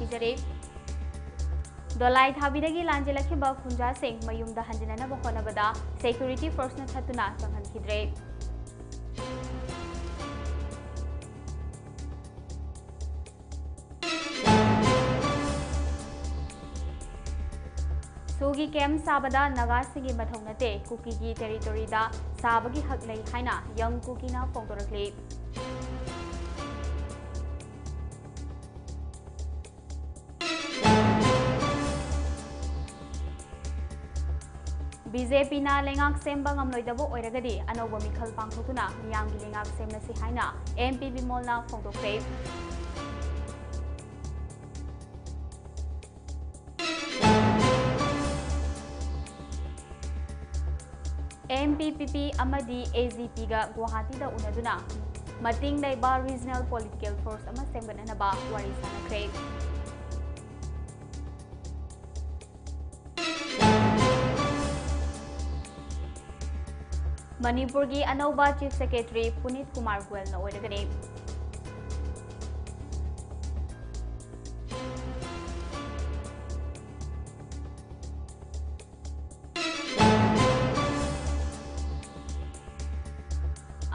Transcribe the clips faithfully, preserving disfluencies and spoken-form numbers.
ꯄꯤꯖꯔꯤ꯫ ꯗꯣꯂꯥꯏ ꯊꯥꯕꯤꯗꯒꯤ ꯂꯥꯟꯖꯦꯜꯂꯛꯈꯤꯕ ꯈꯨꯟꯖꯥꯁꯤꯡ ꯃꯌꯨꯝꯗ ꯍꯟꯖꯤꯟꯅꯅꯕ ꯍꯣꯠꯅꯕꯗ security forceꯅ ꯊꯠꯇꯨꯅ ꯆꯪꯍꯟꯈꯤꯗ꯭ꯔꯦ꯫ ꯁꯨꯒꯤ ꯀꯦꯝ ꯁꯥꯕꯗ ꯅꯥꯒꯥꯁꯤꯡꯒꯤ ꯃꯊꯧ ꯅꯠꯇꯦ, ꯀꯨꯀꯤꯒꯤ territoryꯗ ꯁꯥꯕꯒꯤ ꯍꯛ ꯂꯩ ꯍꯥꯏꯅ ꯌꯪ ꯀꯨꯀꯤꯅ ꯐꯣꯡꯗꯣꯔꯛꯂꯤ꯫ ꯕꯤ ꯖꯦ ꯄꯤꯅ ꯂꯩꯉꯥꯛ ꯁꯦꯝꯕ ꯉꯝꯂꯣꯏꯗꯕ ꯑꯣꯏꯔꯒꯗꯤ ꯑꯅꯧꯕ ꯃꯤꯈꯜ ꯄꯥꯡꯊꯣꯛꯇꯨꯅ ꯃꯤꯌꯥꯝꯒꯤ ꯂꯩꯉꯥꯛ ꯁꯦꯝꯂꯁꯤ ꯍꯥꯏꯅ ꯑꯦꯝ ꯄꯤ ꯕꯤꯃꯣꯜꯅ ꯐꯣꯡꯗꯣꯛꯈ꯭ꯔꯦ꯫ ꯑꯦꯝ ꯄꯤ ꯄꯤ ꯄꯤ ꯑꯃꯗꯤ ꯑꯦ ꯖꯤ ꯄꯤꯒ ꯒꯨꯋꯥꯍꯥꯇꯤꯗ ꯎꯅꯗꯨꯅ ꯃꯇꯤꯡ ꯂꯩꯕ regional political force ꯑꯃ ꯁꯦꯝꯒꯠꯅꯅꯕ ꯋꯥꯔꯤ ꯁꯥꯅꯈ꯭ꯔꯦ꯫ ꯃꯅꯤꯄꯨꯔꯒꯤ ꯑꯅꯧꯕ Chief Secretary ꯄꯨꯅꯤꯠ ꯀꯨꯃꯥꯔ ꯒꯣꯌꯜꯅ ꯑꯣꯏꯔꯒꯅꯤ꯫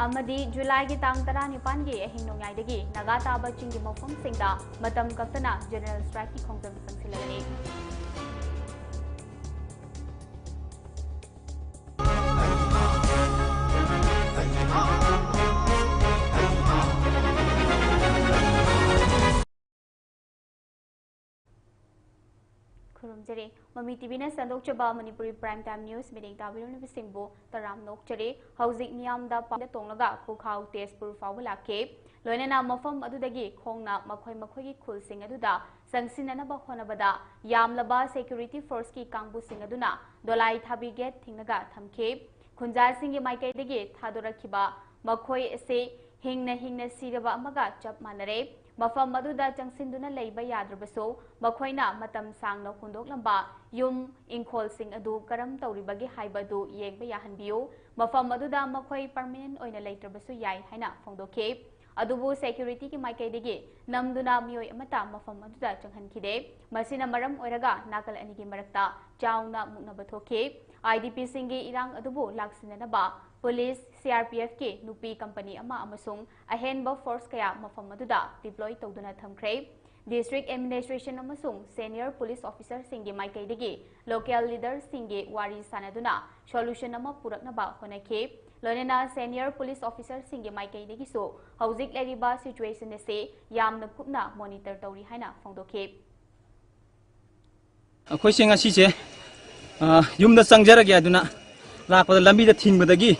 ꯑꯃꯗꯤ ꯖꯨꯂꯥꯏꯒꯤ ꯇꯥꯡ ꯇꯔꯥꯅꯤꯄꯥꯟꯒꯤ ꯑꯍꯤꯡ ꯅꯣꯡꯌꯥꯏꯗꯒꯤ ꯅꯥꯒꯥ ꯇꯥꯕ ꯆꯤꯡꯒꯤ ꯃꯐꯝꯁꯤꯡꯗ ꯃꯇꯝ ꯀꯛꯇꯅ general strikeꯀꯤ ꯈꯣꯡꯖꯪ ꯆꯪꯁꯤꯜꯂꯒꯅꯤ꯫ ꯈꯨꯔꯨꯝꯖꯔꯤ꯫ ꯃꯃꯤ ꯇꯤꯚꯤꯅ ꯁꯟꯗꯣꯛꯆꯕ ꯃꯅꯤꯄꯨꯔꯤ Prime Time News ꯃꯤꯠꯌꯦꯡ ꯇꯥꯕꯤꯔꯝꯂꯤꯕꯁꯤꯡꯕꯨ ꯇꯔꯥꯝꯅ ꯑꯣꯛꯆꯔꯤ꯫ ꯍꯧꯖꯤꯛ ꯃꯤꯌꯥꯝꯗ ꯄꯥꯎꯗ ꯇꯣꯡꯂꯒ ꯄꯨꯈꯥꯎ ꯇꯦꯖꯄꯨꯔ ꯐꯥꯎꯕ ꯂꯥꯛꯈꯤ꯫ ꯂꯣꯏꯅꯅ ꯃꯐꯝ ꯑꯗꯨꯗꯒꯤ ꯈꯣꯡꯅ ꯃꯈꯣꯏ ꯃꯈꯣꯏꯒꯤ ꯈꯨꯜꯁꯤꯡ ꯑꯗꯨꯗ ꯆꯪꯁꯤꯟꯅꯅꯕ ꯍꯣꯠꯅꯕꯗ ꯌꯥꯝꯂꯕ security forceꯀꯤ ꯀꯥꯡꯕꯨꯁꯤꯡ ꯑꯗꯨꯅ ꯗꯣꯂꯥꯏ ꯊꯥꯕꯤ gate ꯊꯤꯡꯂꯒ ꯊꯝꯈꯤ꯫ ꯈꯨꯟꯖꯥꯁꯤꯡꯒꯤ ꯃꯥꯏꯀꯩꯗꯒꯤ ꯊꯥꯗꯣꯔꯛꯈꯤꯕ ꯃꯈꯣꯏ ꯑꯁꯤ ꯍꯤꯡꯅ ꯍꯤꯡꯅ ꯁꯤꯔꯕ ꯑꯃꯒ ꯆꯞ ꯃꯥꯟꯅꯔꯦ꯫ ꯃꯐꯝ ꯑꯗꯨꯗ ꯆꯪꯁꯤꯟꯗꯨꯅ ꯂꯩꯕ ꯌꯥꯗ꯭ꯔꯕꯁꯨ, ꯃꯈꯣꯏꯅ ꯃꯇꯝ ꯁꯥꯡꯅ ꯍꯨꯟꯗꯣꯛꯂꯝꯕ ꯌꯨꯝ, ꯏꯪꯈꯣꯜꯁꯤꯡ ꯑꯗꯨ ꯀꯔꯝ ꯇꯧꯔꯤꯕꯒꯦ ꯍꯥꯏꯕ ꯑꯗꯨ ꯌꯦꯡꯕ ꯌꯥꯍꯟꯕꯤꯌꯨ꯫ ꯃꯐꯝ ꯑꯗꯨꯗ ꯃꯈꯣꯏ permanent ꯑꯣꯏꯅ ꯂꯩꯇ꯭ꯔꯕꯁꯨ ꯌꯥꯏ ꯍꯥꯏꯅ ꯐꯣꯡꯗꯣꯛꯈꯤ꯫ ꯑꯗꯨꯕꯨ ꯁꯦꯀ꯭ꯌꯨꯔꯤꯇꯤꯒꯤ ꯃꯥꯏꯀꯩꯗꯒꯤ ꯅꯝꯗꯨꯅ ꯃꯤꯑꯣꯏ ꯑꯃꯠꯇ ꯃꯐꯝ ꯑꯗꯨꯗ ꯆꯪꯍꯟꯈꯤꯗꯦ꯫ ꯃꯁꯤꯅ ꯃꯔꯝ ꯑꯣꯏꯔꯒ ꯅꯥꯀꯜ ꯑꯅꯤꯒꯤ ꯃꯔꯛꯇ ꯆꯥꯎꯅ ꯃꯨꯛꯅꯕ ꯊꯣꯛꯈꯤ꯫ IDPꯁꯤꯡꯒꯤ ꯏꯔꯥꯡ ꯑꯗꯨꯕꯨ ꯂꯥꯛꯁꯤꯟꯅꯅꯕ ꯄꯨꯂꯤꯁ, CRPFꯀꯤ ꯅꯨꯄꯤ ꯀꯝꯄꯅꯤ ꯑꯃ ꯑꯃꯁꯨꯡ ꯑꯍꯦꯟꯕ ꯐꯣꯔꯁ ꯀꯌꯥ ꯃꯐꯝ ꯑꯗꯨꯗ ꯗꯤꯄ꯭ꯂꯣꯏ ꯇꯧꯗꯨꯅ ꯊꯝꯈ꯭ꯔꯦ꯫ ꯗꯤꯁꯇ꯭ꯔꯤꯛ ꯑꯦꯗꯃꯤꯅꯤꯁꯇ꯭ꯔꯦꯁꯟ ꯑꯃꯁꯨꯡ ꯁꯦꯅꯤꯌꯔ ꯄꯨꯂꯤꯁ ꯑꯣꯐꯤꯁꯔꯁꯤꯡꯒꯤ ꯃꯥꯏꯀꯩꯗꯒꯤ ꯂꯣꯀꯦꯜ ꯂꯤꯗꯔꯁꯤꯡꯒꯤ ꯋꯥꯔꯤ ꯁꯥꯅꯗꯨꯅ ꯁꯣꯂꯨꯁꯟ ꯑꯃ ꯄꯨꯔꯛꯅꯕ ꯍꯣꯠꯅꯈꯤ꯫ ꯂꯣꯏꯅꯅ ꯁꯦꯅꯤꯌꯔ ꯄꯨꯂꯤꯁ ꯑꯣꯐꯤꯁꯔꯁꯤꯡꯒꯤ ꯃꯥꯏꯀꯩꯗꯒꯤꯁꯨ ꯍꯧꯖꯤꯛ ꯂꯩꯔꯤꯕ ꯁꯤꯆꯨꯋꯦꯁꯟ ꯑꯁꯤ ꯌꯥꯝꯅ ꯀꯨꯞꯅ ꯃꯣꯅꯤꯇꯔ ꯇꯧꯔꯤ ꯍꯥꯏꯅ ꯐꯣꯡꯗꯣꯛꯈꯤ꯫ ꯑꯩꯈꯣꯏꯁꯦ ꯉꯁꯤꯁꯦ, ꯑ, ꯌꯨꯝꯗ ꯆꯪꯖꯔꯒꯦ ꯑꯗꯨꯅ ꯂꯥꯛꯄꯗ ꯂꯝꯕꯤꯗ ꯊꯤꯡꯕꯗꯒꯤ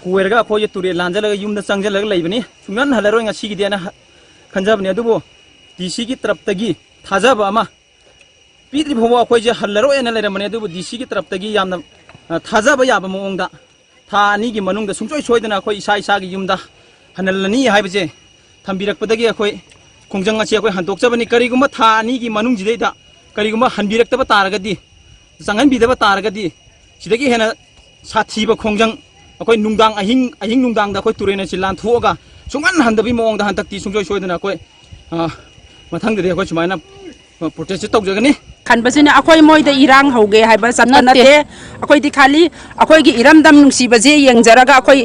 ꯀꯣꯏꯔꯒ ꯑꯩꯈꯣꯏꯁꯦ ꯇꯨꯔꯦꯜ ꯂꯥꯟꯖꯜꯂꯒ ꯌꯨꯝꯗ ꯆꯪꯖꯜꯂꯒ ꯂꯩꯕꯅꯤ꯫ ꯁꯨꯡꯍꯟ ꯍꯜꯂꯔꯣꯏ ꯉꯁꯤꯒꯤꯗꯤ ꯍꯥꯏꯅ ꯍ-, ꯈꯟꯖꯕꯅꯤ꯫ ꯑꯗꯨꯕꯨ DCꯒꯤ ꯇꯔꯞꯇꯒꯤ ꯊꯥꯖꯕ ꯑꯃ ꯄꯤꯗ꯭ꯔꯤ ꯐꯥꯎꯕ ꯑꯩꯈꯣꯏꯁꯦ ꯍꯜꯂꯔꯣꯏꯅ ꯂꯩꯔꯝꯕꯅꯤ꯫ ꯑꯗꯨꯕꯨ DCꯒꯤ ꯇꯔꯞꯇꯒꯤ ꯌꯥꯝꯅ, ꯑ, ꯊꯥꯖꯕ ꯌꯥꯕ ꯃꯑꯣꯡꯗ ꯊꯥ ꯑꯅꯤꯒꯤ ꯃꯅꯨꯡꯗ ꯁꯨꯡꯁꯣꯏ ꯁꯣꯏꯗꯅ ꯑꯩꯈꯣꯏ ꯏꯁꯥ ꯏꯁꯥꯒꯤ ꯌꯨꯝꯗ ꯍꯜꯍꯜꯂꯅꯤ ꯍꯥꯏꯕꯁꯦ ꯊꯝꯕꯤꯔꯛꯄꯗꯒꯤ ꯑꯩꯈꯣꯏ ꯈꯣꯡꯖꯪ ꯑꯁꯤ ꯑꯩꯈꯣꯏ ꯍꯟꯗꯣꯛꯆꯕꯅꯤ꯫ ꯀꯔꯤꯒꯨꯝꯕ ꯊꯥ ꯑꯅꯤꯒꯤ ꯃꯅꯨꯡꯁꯤꯗꯩꯗ ꯀꯔꯤꯒꯨꯝꯕ ꯍꯟꯕꯤꯔꯛꯇꯕ ꯇꯥꯔꯒꯗꯤ, ꯆꯪꯍꯟꯕꯤꯗꯕ ꯇꯥꯔꯒꯗꯤ, ꯁꯤꯗꯒꯤ ꯍꯦꯟꯅ ꯁꯥꯊꯤꯕ ꯈꯣꯡꯖꯪ ꯑꯩꯈꯣꯏ ꯅꯨꯡꯗꯥꯡ ꯑꯍꯤꯡ, ꯑꯍꯤꯡ ꯅꯨꯡꯗꯥꯡꯗ ꯑꯩꯈꯣꯏ ꯇꯨꯔꯦꯜ ꯑꯁꯤ ꯂꯥꯟꯊꯣꯛꯑꯒ ꯁꯨꯡꯍꯟ ꯍꯟꯗꯕꯒꯤ ꯃꯑꯣꯡꯗ ꯍꯟꯗꯛꯇꯤ ꯁꯨꯡꯁꯣꯏ ꯁꯣꯏꯗꯅ ꯑꯩꯈꯣꯏ, ꯑ, ꯃꯊꯪꯗꯗꯤ ꯑꯩꯈꯣꯏ ꯁꯨꯃꯥꯏꯅ ꯄ꯭ꯔꯣꯇꯦꯁꯁꯦ ꯇꯧꯖꯒꯅꯤ꯫ ꯈꯟꯕꯁꯤꯅ ꯑꯩꯈꯣꯏ ꯃꯣꯏꯗ ꯏꯔꯥꯡ ꯍꯧꯒꯦ ꯍꯥꯏꯕ ꯆꯠꯄ ꯅꯠꯇꯦ꯫ ꯅꯠꯇꯦ꯫ ꯑꯩꯈꯣꯏꯗꯤ ꯈꯥꯂꯤ ꯑꯩꯈꯣꯏꯒꯤ ꯏꯔꯝꯗꯝ ꯅꯨꯡꯁꯤꯕꯁꯦ ꯌꯦꯡꯖꯔꯒ ꯑꯩꯈꯣꯏ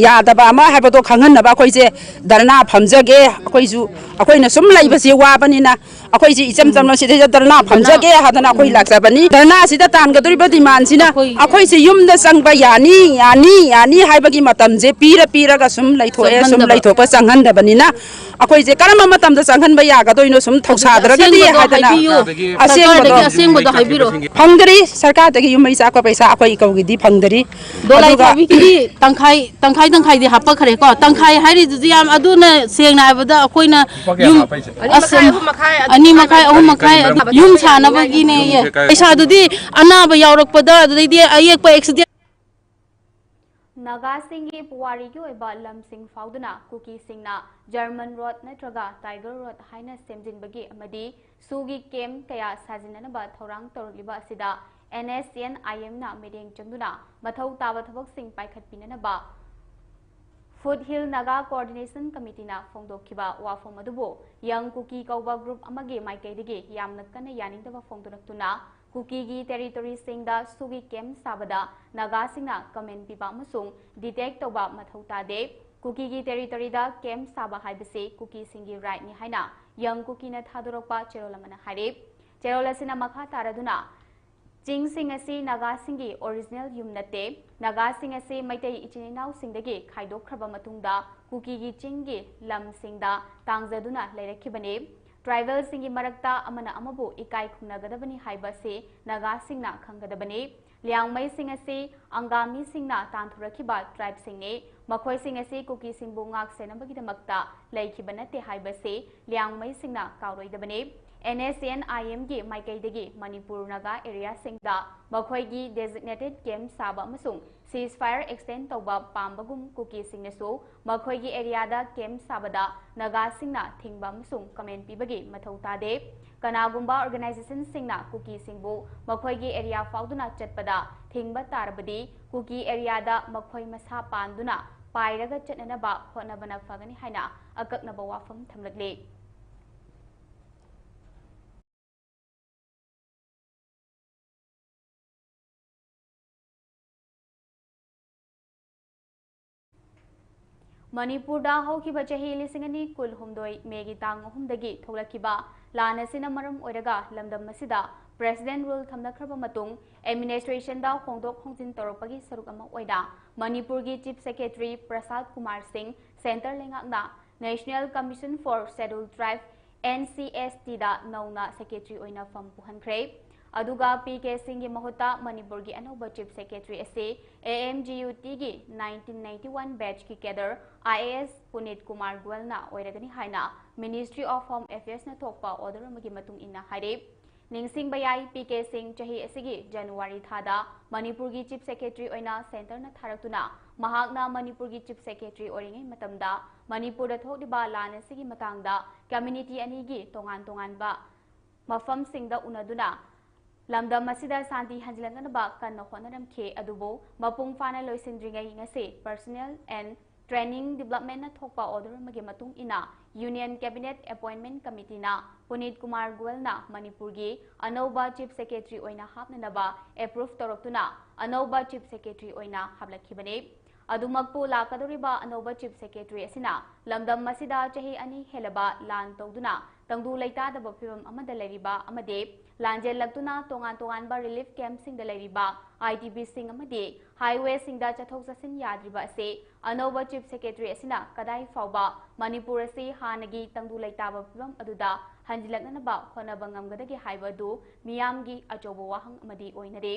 ꯌꯥꯗꯕ ꯑꯃ ꯍꯥꯏꯕꯗꯣ ꯈꯪꯍꯟꯅꯕ ꯑꯩꯈꯣꯏꯁꯦ ꯙꯔꯅꯥ ꯐꯝꯖꯒꯦ꯫ ꯑꯩꯈꯣꯏꯁꯨ, ꯑꯩꯈꯣꯏꯅ ꯁꯨꯝ ꯂꯩꯕꯁꯦ ꯋꯥꯕꯅꯤꯅ ꯑꯩꯈꯣꯏꯁꯦ ꯏꯆꯝ ꯆꯝꯅ ꯁꯤꯗꯩꯗ ꯙꯔꯅꯥ ꯐꯝꯖꯒꯦ ꯍꯥꯏꯗꯅ ꯑꯩꯈꯣꯏ ꯂꯥꯛꯆꯕꯅꯤ꯫ ꯙꯔꯅꯥꯁꯤꯗ ꯇꯥꯟꯒꯗꯧꯔꯤꯕ ꯗꯤꯃꯥꯟꯁꯤꯅ ꯑꯩꯈꯣꯏ ꯑꯩꯈꯣꯏꯁꯦ ꯌꯨꯝꯗ ꯆꯪꯕ ꯌꯥꯅꯤ, ꯌꯥꯅꯤ, ꯌꯥꯅꯤ ꯍꯥꯏꯕꯒꯤ ꯃꯇꯝꯁꯦ ꯄꯤꯔ ꯄꯤꯔꯒ ꯁꯨꯝ ꯂꯩꯊꯣꯛꯑꯦ, ꯁꯨꯝ ꯆꯪꯍꯟꯗꯕ꯫ ꯂꯩꯊꯣꯛꯄ ꯆꯪꯍꯟꯗꯕꯅꯤꯅ ꯑꯩꯈꯣꯏꯁꯦ ꯀꯔꯝꯕ ꯃꯇꯝꯗ ꯆꯪꯍꯟꯕ ꯌꯥꯒꯗꯣꯏꯅꯣ ꯁꯨꯝ ꯊꯧꯁꯥꯗ꯭ꯔꯒꯗꯤ ꯑꯁꯦꯡꯕꯗꯣ ꯍꯥꯏꯗꯅ ꯍꯥꯏꯕꯤꯌꯨ꯫ ꯑꯁꯦꯡꯕꯗꯣ ꯁꯔꯀꯥꯔꯗꯒꯤ ꯑꯁꯦꯡꯕꯗꯣ ꯍꯥꯏꯕꯤꯔꯣ꯫ ꯐꯪꯗ꯭ꯔꯤ꯫ ꯁꯔꯀꯥꯔꯗꯒꯤ ꯌꯨꯝ ꯃꯩ ꯆꯥꯛꯄ ꯄꯩꯁꯥ ꯑꯩꯈꯣꯏ ꯏꯀꯧꯒꯤꯗꯤ ꯐꯪꯗ꯭ꯔꯤ꯫ ꯗꯣꯂꯥꯏ ꯑꯗꯨꯒ ꯆꯥꯕꯤꯒꯤꯗꯤ ꯇꯪꯈꯥꯏ, ꯇꯪꯈꯥꯏ ꯇꯪꯈꯥꯏꯗꯤ ꯍꯥꯞꯄꯛꯈ꯭ꯔꯦꯀꯣ꯫ ꯇꯪꯈꯥꯏ ꯍꯥꯏꯔꯤꯗꯨꯗꯤ ꯌꯥꯝ, ꯑꯗꯨꯅ ꯁꯦꯡꯅ ꯍꯥꯏꯕꯗ ꯑꯩꯈꯣꯏꯅ ꯌꯨꯝ ꯑꯁ, ꯑꯅꯤ ꯃꯈꯥꯏ, ꯑꯍꯨꯝ ꯃꯈꯥꯏ ꯌꯨꯝ ꯁꯥꯅꯕꯒꯤꯅꯦꯌꯦ꯫ ꯄꯩꯁꯥꯗꯨꯗꯤ ꯑꯅꯥꯕ ꯌꯥꯎꯔꯛꯄꯗ, ꯑꯗꯨꯗꯩꯗꯤ ꯑꯌꯦꯛꯄ ꯑꯦꯛꯁꯤꯗꯦꯟ ꯅꯥꯒꯥꯁꯤꯡꯒꯤ ꯄꯨꯋꯥꯔꯤꯒꯤ ꯑꯣꯏꯕ ꯂꯝꯁꯤꯡ ꯐꯥꯎꯗꯨꯅ ꯀꯨꯀꯤꯁꯤꯡꯅ ꯖꯔꯃꯟ ꯔꯣꯗ ꯅꯠꯇ꯭ꯔꯒ ꯇꯥꯏꯒꯔ ꯔꯣꯗ ꯍꯥꯏꯅ ꯁꯦꯝꯖꯤꯟꯕꯒꯤ ꯑꯃꯗꯤ ꯁꯨꯒꯤ ꯀꯦꯝꯞ ꯀꯌꯥ ꯁꯥꯖꯤꯟꯅꯅꯕ ꯊꯧꯔꯥꯡ ꯇꯧꯔꯛꯂꯤꯕ ꯑꯁꯤꯗ NSCN-IMꯅ ꯃꯤꯠꯌꯦꯡ ꯆꯪꯗꯨꯅ ꯃꯊꯧ ꯇꯥꯕ ꯊꯕꯛꯁꯤꯡ ꯄꯥꯏꯈꯠꯄꯤꯅꯅꯕ Foothill Naga Coordination Committeeꯅ ꯐꯣꯡꯗꯣꯛꯈꯤꯕ ꯋꯥꯐꯝ ꯑꯗꯨꯕꯨ ꯌꯪ ꯀꯨꯀꯤ ꯀꯧꯕ ꯒ꯭ꯔꯨꯞ ꯑꯃꯒꯤ ꯃꯥꯏꯀꯩꯗꯒꯤ ꯌꯥꯝꯅ ꯀꯟꯅ ꯌꯥꯅꯤꯡꯗꯕ ꯐꯣꯡꯗꯣꯔꯛꯇꯨꯅ ꯀꯨꯀꯤꯒꯤ ꯇꯦꯔꯤꯇꯣꯔꯤꯁꯤꯡꯗ ꯁꯨꯒꯤ ꯀꯦꯝꯞ ꯁꯥꯕꯗ ꯅꯥꯒꯥꯁꯤꯡꯅ ꯀꯃꯦꯟ ꯄꯤꯕ ꯑꯃꯁꯨꯡ ꯗꯤꯇꯦꯛ ꯇꯧꯕ ꯃꯊꯧ ꯇꯥꯗꯦ꯫ ꯀꯨꯀꯤꯒꯤ ꯇꯦꯔꯤꯇꯣꯔꯤꯗ ꯀꯦꯝꯞ ꯁꯥꯕ ꯍꯥꯏꯕꯁꯤ ꯀꯨꯀꯤꯁꯤꯡꯒꯤ ꯔꯥꯏꯠꯅꯤ ꯍꯥꯏꯅ ꯌꯪ ꯀꯨꯀꯤꯅ ꯊꯥꯗꯣꯔꯛꯄ ꯆꯦꯔꯣꯜ ꯑꯃꯅ ꯍꯥꯏꯔꯤ꯫ ꯆꯦꯔꯣꯜ ꯑꯁꯤꯅ ꯃꯈꯥ ꯇꯥꯔꯗꯨꯅ, ꯆꯤꯡꯁꯤꯡ ꯑꯁꯤ ꯅꯥꯒꯥꯁꯤꯡꯒꯤ ꯑꯣꯔꯤꯖꯤꯅꯦꯜ ꯌꯨꯝ ꯅꯠꯇꯦ꯫ ꯅꯥꯒꯥꯁꯤꯡ ꯑꯁꯤ ꯃꯩꯇꯩ ꯏꯆꯤꯟ ꯏꯅꯥꯎꯁꯤꯡꯗꯒꯤ ꯈꯥꯏꯗꯣꯛꯈ꯭ꯔꯕ ꯃꯇꯨꯡꯗ ꯀꯨꯀꯤꯒꯤ ꯆꯤꯡꯒꯤ ꯂꯝꯁꯤꯡꯗ ꯇꯥꯡꯖꯗꯨꯅ ꯂꯩꯔꯛꯈꯤꯕꯅꯤ꯫ ꯇ꯭ꯔꯥꯏꯕꯦꯜꯁꯤꯡꯒꯤ ꯃꯔꯛꯇ ꯑꯃꯅ ꯑꯃꯕꯨ ꯏꯀꯥꯏ ꯈꯨꯝꯅꯒꯗꯕꯅꯤ ꯍꯥꯏꯕꯁꯤ ꯅꯥꯒꯥꯁꯤꯡꯅ ꯈꯪꯒꯗꯕꯅꯤ꯫ ꯂꯤꯌꯥꯡꯃꯩꯁꯤꯡ ꯑꯁꯤ ꯑꯪꯒꯥꯃꯤꯁꯤꯡꯅ ꯇꯥꯟꯊꯣꯔꯛꯈꯤꯕ ꯇ꯭ꯔꯥꯏꯕꯁꯤꯡꯅꯤ꯫ ꯃꯈꯣꯏꯁꯤꯡ ꯑꯁꯤ ꯀꯨꯀꯤꯁꯤꯡꯕꯨ ꯉꯥꯛ ꯁꯦꯟꯅꯕꯒꯤꯗꯃꯛꯇ ꯂꯩꯈꯤꯕ ꯅꯠꯇꯦ ꯍꯥꯏꯕꯁꯤ ꯂꯤꯌꯥꯡꯃꯩꯁꯤꯡꯅ ꯀꯥꯎꯔꯣꯏꯗꯕꯅꯤ꯫ NSCN-IMꯒꯤ ꯃꯥꯏꯀꯩꯗꯒꯤ ꯃꯅꯤꯄꯨꯔ ꯅꯥꯒꯥ ꯑꯦꯔꯤꯌꯥꯁꯤꯡꯗ ꯃꯈꯣꯏꯒꯤ ꯗꯦꯖꯤꯒꯅꯦꯇꯦꯗ ꯀꯦꯝꯞ ꯁꯥꯕ ꯑꯃꯁꯨꯡ ꯁꯤꯖ ꯐꯥꯌꯔ ꯑꯦꯛꯁꯇꯦꯟꯗ ꯇꯧꯕ ꯄꯥꯝꯕꯒꯨꯝ ꯀꯨꯀꯤꯁꯤꯡꯅꯁꯨ ꯃꯈꯣꯏꯒꯤ ꯑꯦꯔꯤꯌꯥꯗ ꯀꯦꯝꯞ ꯁꯥꯕꯗ ꯅꯥꯒꯥꯁꯤꯡꯅ ꯊꯤꯡꯕ ꯑꯃꯁꯨꯡ ꯀꯃꯦꯟ ꯄꯤꯕꯒꯤ ꯃꯊꯧ ꯇꯥꯗꯦ꯫ ꯀꯅꯥꯒꯨꯝꯕ ꯑꯣꯔꯒꯅꯥꯏꯖꯦꯁꯟꯁꯤꯡꯅ ꯀꯨꯀꯤꯁꯤꯡꯕꯨ ꯃꯈꯣꯏꯒꯤ ꯑꯦꯔꯤꯌꯥ ꯐꯥꯎꯗꯨꯅ ꯆꯠꯄꯗ ꯊꯤꯡꯕ ꯇꯥꯔꯕꯗꯤ ꯀꯨꯀꯤ ꯑꯦꯔꯤꯌꯥꯗ ꯃꯈꯣꯏ ꯃꯁꯥ ꯄꯥꯟꯗꯨꯅ ꯄꯥꯏꯔꯒ ꯆꯠꯅꯅꯕ ꯍꯣꯠꯅꯕꯅ ꯐꯒꯅꯤ ꯍꯥꯏꯅ ꯑꯀꯛꯅꯕ ꯋꯥꯐꯝ ꯊꯝꯂꯛꯂꯤ꯫ ꯃꯅꯤꯄꯨꯔꯗ ꯍꯧꯈꯤꯕ ꯆꯍꯤ ꯂꯤꯁꯤꯡ ꯑꯅꯤ ꯀꯨꯟꯍꯨꯝꯗꯣꯏ ꯃꯦꯒꯤ ꯇꯥꯡ ꯑꯍꯨꯝꯗꯒꯤ ꯊꯣꯛꯂꯛꯈꯤꯕ ꯂꯥꯟ ꯑꯁꯤꯅ ꯃꯔꯝ ꯑꯣꯏꯔꯒ ꯂꯝꯗꯝ ꯑꯁꯤꯗ ꯄ꯭ꯔꯦꯁꯤꯗꯦꯟ ꯔꯨꯜ ꯊꯝꯅꯈ꯭ꯔꯕ ꯃꯇꯨꯡ ꯑꯦꯗꯃꯤꯅꯤꯁꯇ꯭ꯔꯦꯁꯟꯗ ꯍꯣꯡꯗꯣꯛ ꯍꯣꯡꯖꯤꯟ ꯇꯧꯔꯛꯄꯒꯤ ꯁꯔꯨꯛ ꯑꯃ ꯑꯣꯏꯅ ꯃꯅꯤꯄꯨꯔꯒꯤ ꯆꯤꯐ ꯁꯦꯀ꯭ꯔꯦꯇꯔꯤ ꯄ꯭ꯔꯁꯥꯗ ꯀꯨꯃꯥꯔ ꯁꯤꯡ, ꯁꯦꯟꯇꯔ ꯂꯩꯉꯥꯛꯅ National Commission for Scheduled Tribe, NCSTꯗ ꯅꯧꯅ ꯁꯦꯀ꯭ꯔꯦꯇꯔꯤ ꯑꯣꯏꯅ ꯐꯝ ꯄꯨꯍꯟꯈ꯭ꯔꯦ꯫ ꯑꯗꯨꯒ ꯄꯤ ꯀꯦ ꯁꯤꯡꯒꯤ ꯃꯍꯨꯠꯇ ꯃꯅꯤꯄꯨꯔꯒꯤ ꯑꯅꯧꯕ ꯆꯤꯐ ꯁꯦꯀ꯭ꯔꯦꯇꯔꯤ ꯑꯁꯤ AMGUTꯒꯤ nineteen ninety one batchꯀꯤ cadre IAS ꯄꯨꯅꯤꯠ Kumar ꯒꯣꯌꯜꯅ ꯑꯣꯏꯔꯒꯅꯤ ꯍꯥꯏꯅ Ministry of Home Affairsꯅ ꯊꯣꯛꯄ order ꯑꯃꯒꯤ ꯃꯇꯨꯡ ꯏꯟꯅ ꯍꯥꯏꯔꯤ꯫ ꯅꯤꯡꯁꯤꯡꯕ ꯌꯥꯏ, ꯄꯤ ꯀꯦ ꯁꯤꯡ ꯆꯍꯤ ꯑꯁꯤꯒꯤ ꯖꯅꯋꯥꯔꯤ ꯊꯥꯗ ꯃꯅꯤꯄꯨꯔꯒꯤ ꯆꯤꯐ ꯁꯦꯀ꯭ꯔꯦꯇꯔꯤ ꯑꯣꯏꯅ ꯁꯦꯟꯇꯔꯅ ꯊꯥꯔꯛꯇꯨꯅ ꯃꯍꯥꯛꯅ ꯃꯅꯤꯄꯨꯔꯒꯤ ꯆꯤꯐ ꯁꯦꯀ꯭ꯔꯦꯇꯔꯤ ꯑꯣꯏꯔꯤꯉꯩ ꯃꯇꯝꯗ ꯃꯅꯤꯄꯨꯔꯗ ꯊꯣꯛꯂꯤꯕ ꯂꯥꯟ ꯑꯁꯤꯒꯤ ꯃꯇꯥꯡꯗ ꯀꯝꯃ꯭ꯌꯨꯅꯤꯇꯤ ꯑꯅꯤꯒꯤ ꯇꯣꯉꯥꯟ ꯇꯣꯉꯥꯟꯕ ꯃꯐꯝꯁꯤꯡꯗ ꯎꯅꯗꯨꯅ ꯂꯝꯗꯝ ꯑꯁꯤꯗ ꯁꯥꯟꯇꯤ ꯍꯟꯖꯤꯜꯂꯛꯅꯅꯕ ꯀꯟꯅ ꯍꯣꯠꯅꯔꯝꯈꯤ꯫ ꯑꯗꯨꯕꯨ ꯃꯄꯨꯡ ꯐꯥꯅ ꯂꯣꯏꯁꯤꯟꯗ꯭ꯔꯤꯉꯩ ꯉꯁꯤ Personnel and Training Developmentꯅ ꯊꯣꯛꯄ order ꯑꯃꯒꯤ ꯃꯇꯨꯡ ꯏꯟꯅ Union Cabinet Appointment Committeeꯅ ꯄꯨꯅꯤꯠ ꯀꯨꯃꯥꯔ ꯒꯣꯌꯜꯅ ꯃꯅꯤꯄꯨꯔꯒꯤ ꯑꯅꯧꯕ Chief Secretary ꯑꯣꯏꯅ ꯍꯥꯞꯅꯅꯕ approve ꯇꯧꯔꯛꯇꯨꯅ ꯑꯅꯧꯕ Chief Secretary ꯑꯣꯏꯅ ꯍꯥꯞꯂꯛꯈꯤꯕꯅꯤ꯫ ꯑꯗꯨꯃꯛꯄꯨ, ꯂꯥꯛꯀꯗꯧꯔꯤꯕ ꯑꯅꯧꯕ Chief Secretary ꯑꯁꯤꯅ ꯂꯝꯗꯝ ꯑꯁꯤꯗ ꯆꯍꯤ ꯑꯅꯤ ꯍꯦꯜꯂꯕ ꯂꯥꯟ ꯇꯧꯗꯨꯅ ꯇꯪꯗꯨ ꯂꯩꯇꯥꯗꯕ ꯐꯤꯕꯝ ꯑꯃꯗ ꯂꯩꯔꯤꯕ ꯑꯃꯗꯤ ꯂꯥꯟꯖꯦꯜꯂꯛꯇꯨꯅ ꯇꯣꯉꯥꯟ ꯇꯣꯉꯥꯟꯕ relief campꯁꯤꯡꯗ ꯂꯩꯔꯤꯕ IDPꯁꯤꯡ ꯑꯃꯗꯤ highwayꯁꯤꯡꯗ ꯆꯠꯊꯣꯛ ꯆꯠꯁꯤꯟ ꯌꯥꯗ꯭ꯔꯤꯕ ꯑꯁꯤ ꯑꯅꯧꯕ Chief Secretary ꯑꯁꯤꯅ ꯀꯗꯥꯏ ꯐꯥꯎꯕ ꯃꯅꯤꯄꯨꯔ ꯑꯁꯤ ꯍꯥꯟꯅꯒꯤ ꯇꯪꯗꯨ ꯂꯩꯇꯥꯕ ꯐꯤꯕꯝ ꯑꯗꯨꯗ ꯍꯟꯖꯤꯜꯂꯛꯅꯅꯕ ꯍꯣꯠꯅꯕ ꯉꯝꯒꯗꯒꯦ ꯍꯥꯏꯕ ꯑꯗꯨ ꯃꯤꯌꯥꯝꯒꯤ ꯑꯆꯧꯕ ꯋꯥꯍꯪ ꯑꯃꯗꯤ ꯑꯣꯏꯅꯔꯤ꯫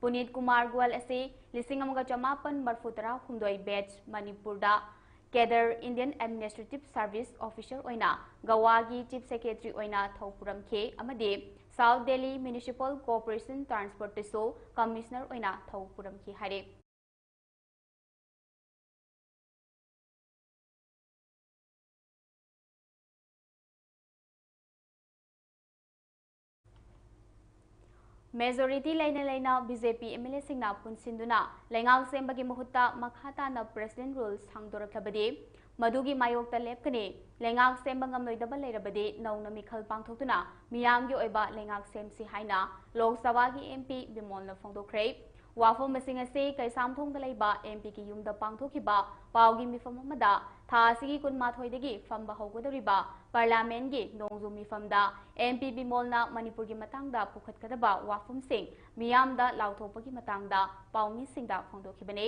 ꯄꯨꯅꯤꯠ ꯀꯨꯃꯥꯔ ꯒꯣꯌꯜ ꯑꯁꯤ ꯂꯤꯁꯤꯡ ꯑꯃꯒ ꯆꯃꯥꯄꯟ ꯃꯔꯐꯨ ꯇꯔꯥꯍꯨꯝꯗꯣꯏ batch ꯃꯅꯤꯄꯨꯔꯗ cadre Indian Administrative Service Officer ꯑꯣꯏꯅ ꯒꯋꯥꯒꯤ Chief Secretary ꯑꯣꯏꯅ ꯊꯧ ꯄꯨꯔꯝꯈꯤ ꯑꯃꯗꯤ South Delhi Municipal Corporation Transportꯇꯁꯨ Commissioner ꯑꯣꯏꯅ ꯊꯧ ꯄꯨꯔꯝꯈꯤ ꯍꯥꯏꯔꯤ꯫ Majority ꯂꯩꯅ ꯂꯩꯅ BJP MLAꯁꯤꯡꯅ ꯄꯨꯟꯁꯤꯟꯗꯨꯅ ꯂꯩꯉꯥꯛ ꯁꯦꯝꯕꯒꯤ ꯃꯍꯨꯠꯇ ꯃꯈꯥ ꯇꯥꯅ President Rule ꯁꯥꯡꯗꯣꯔꯛꯂꯕꯗꯤ ꯃꯗꯨꯒꯤ ꯃꯥꯌꯣꯛꯇ ꯂꯦꯞꯀꯅꯤ꯫ ꯂꯩꯉꯥꯛ ꯁꯦꯝꯕ ꯉꯝꯂꯣꯏꯗꯕ ꯂꯩꯔꯕꯗꯤ ꯅꯧꯅ ꯃꯤꯈꯜ ꯄꯥꯡꯊꯣꯛꯇꯨꯅ ꯃꯤꯌꯥꯝꯒꯤ ꯑꯣꯏꯕ ꯂꯩꯉꯥꯛ ꯁꯦꯝꯁꯤ ꯍꯥꯏꯅ ꯂꯣꯛ ꯁꯚꯥꯒꯤ MP ꯕꯤꯃꯣꯜꯅ ꯐꯣꯡꯗꯣꯛꯈ꯭ꯔꯦ꯫ ꯋꯥꯐꯝ ꯑꯁꯤꯡ ꯑꯁꯤ ꯀꯩꯁꯥꯝꯊꯣꯡꯗ ꯂꯩꯕ MPꯒꯤ ꯌꯨꯝꯗ ꯄꯥꯡꯊꯣꯛꯈꯤꯕ ꯄꯥꯎꯒꯤ ꯃꯤꯐꯝ ꯑꯃꯗ ꯊꯥ ꯑꯁꯤꯒꯤ ꯀꯨꯟꯃꯥꯊꯣꯏꯗꯒꯤ ꯐꯝꯕ ꯍꯧꯒꯗꯧꯔꯤꯕ Parliamentꯀꯤ ꯅꯣꯡꯖꯨ ꯃꯤꯐꯝꯗ MP ꯕꯤꯃꯣꯜꯅ ꯃꯅꯤꯄꯨꯔꯒꯤ ꯃꯇꯥꯡꯗ ꯄꯨꯈꯠꯀꯗꯕ ꯋꯥꯐꯝꯁꯤꯡ ꯃꯤꯌꯥꯝꯗ ꯂꯥꯎꯊꯣꯛꯄꯒꯤ ꯃꯇꯥꯡꯗ ꯄꯥꯎꯃꯤꯁꯤꯡꯗ ꯐꯣꯡꯗꯣꯛꯈꯤꯕꯅꯤ꯫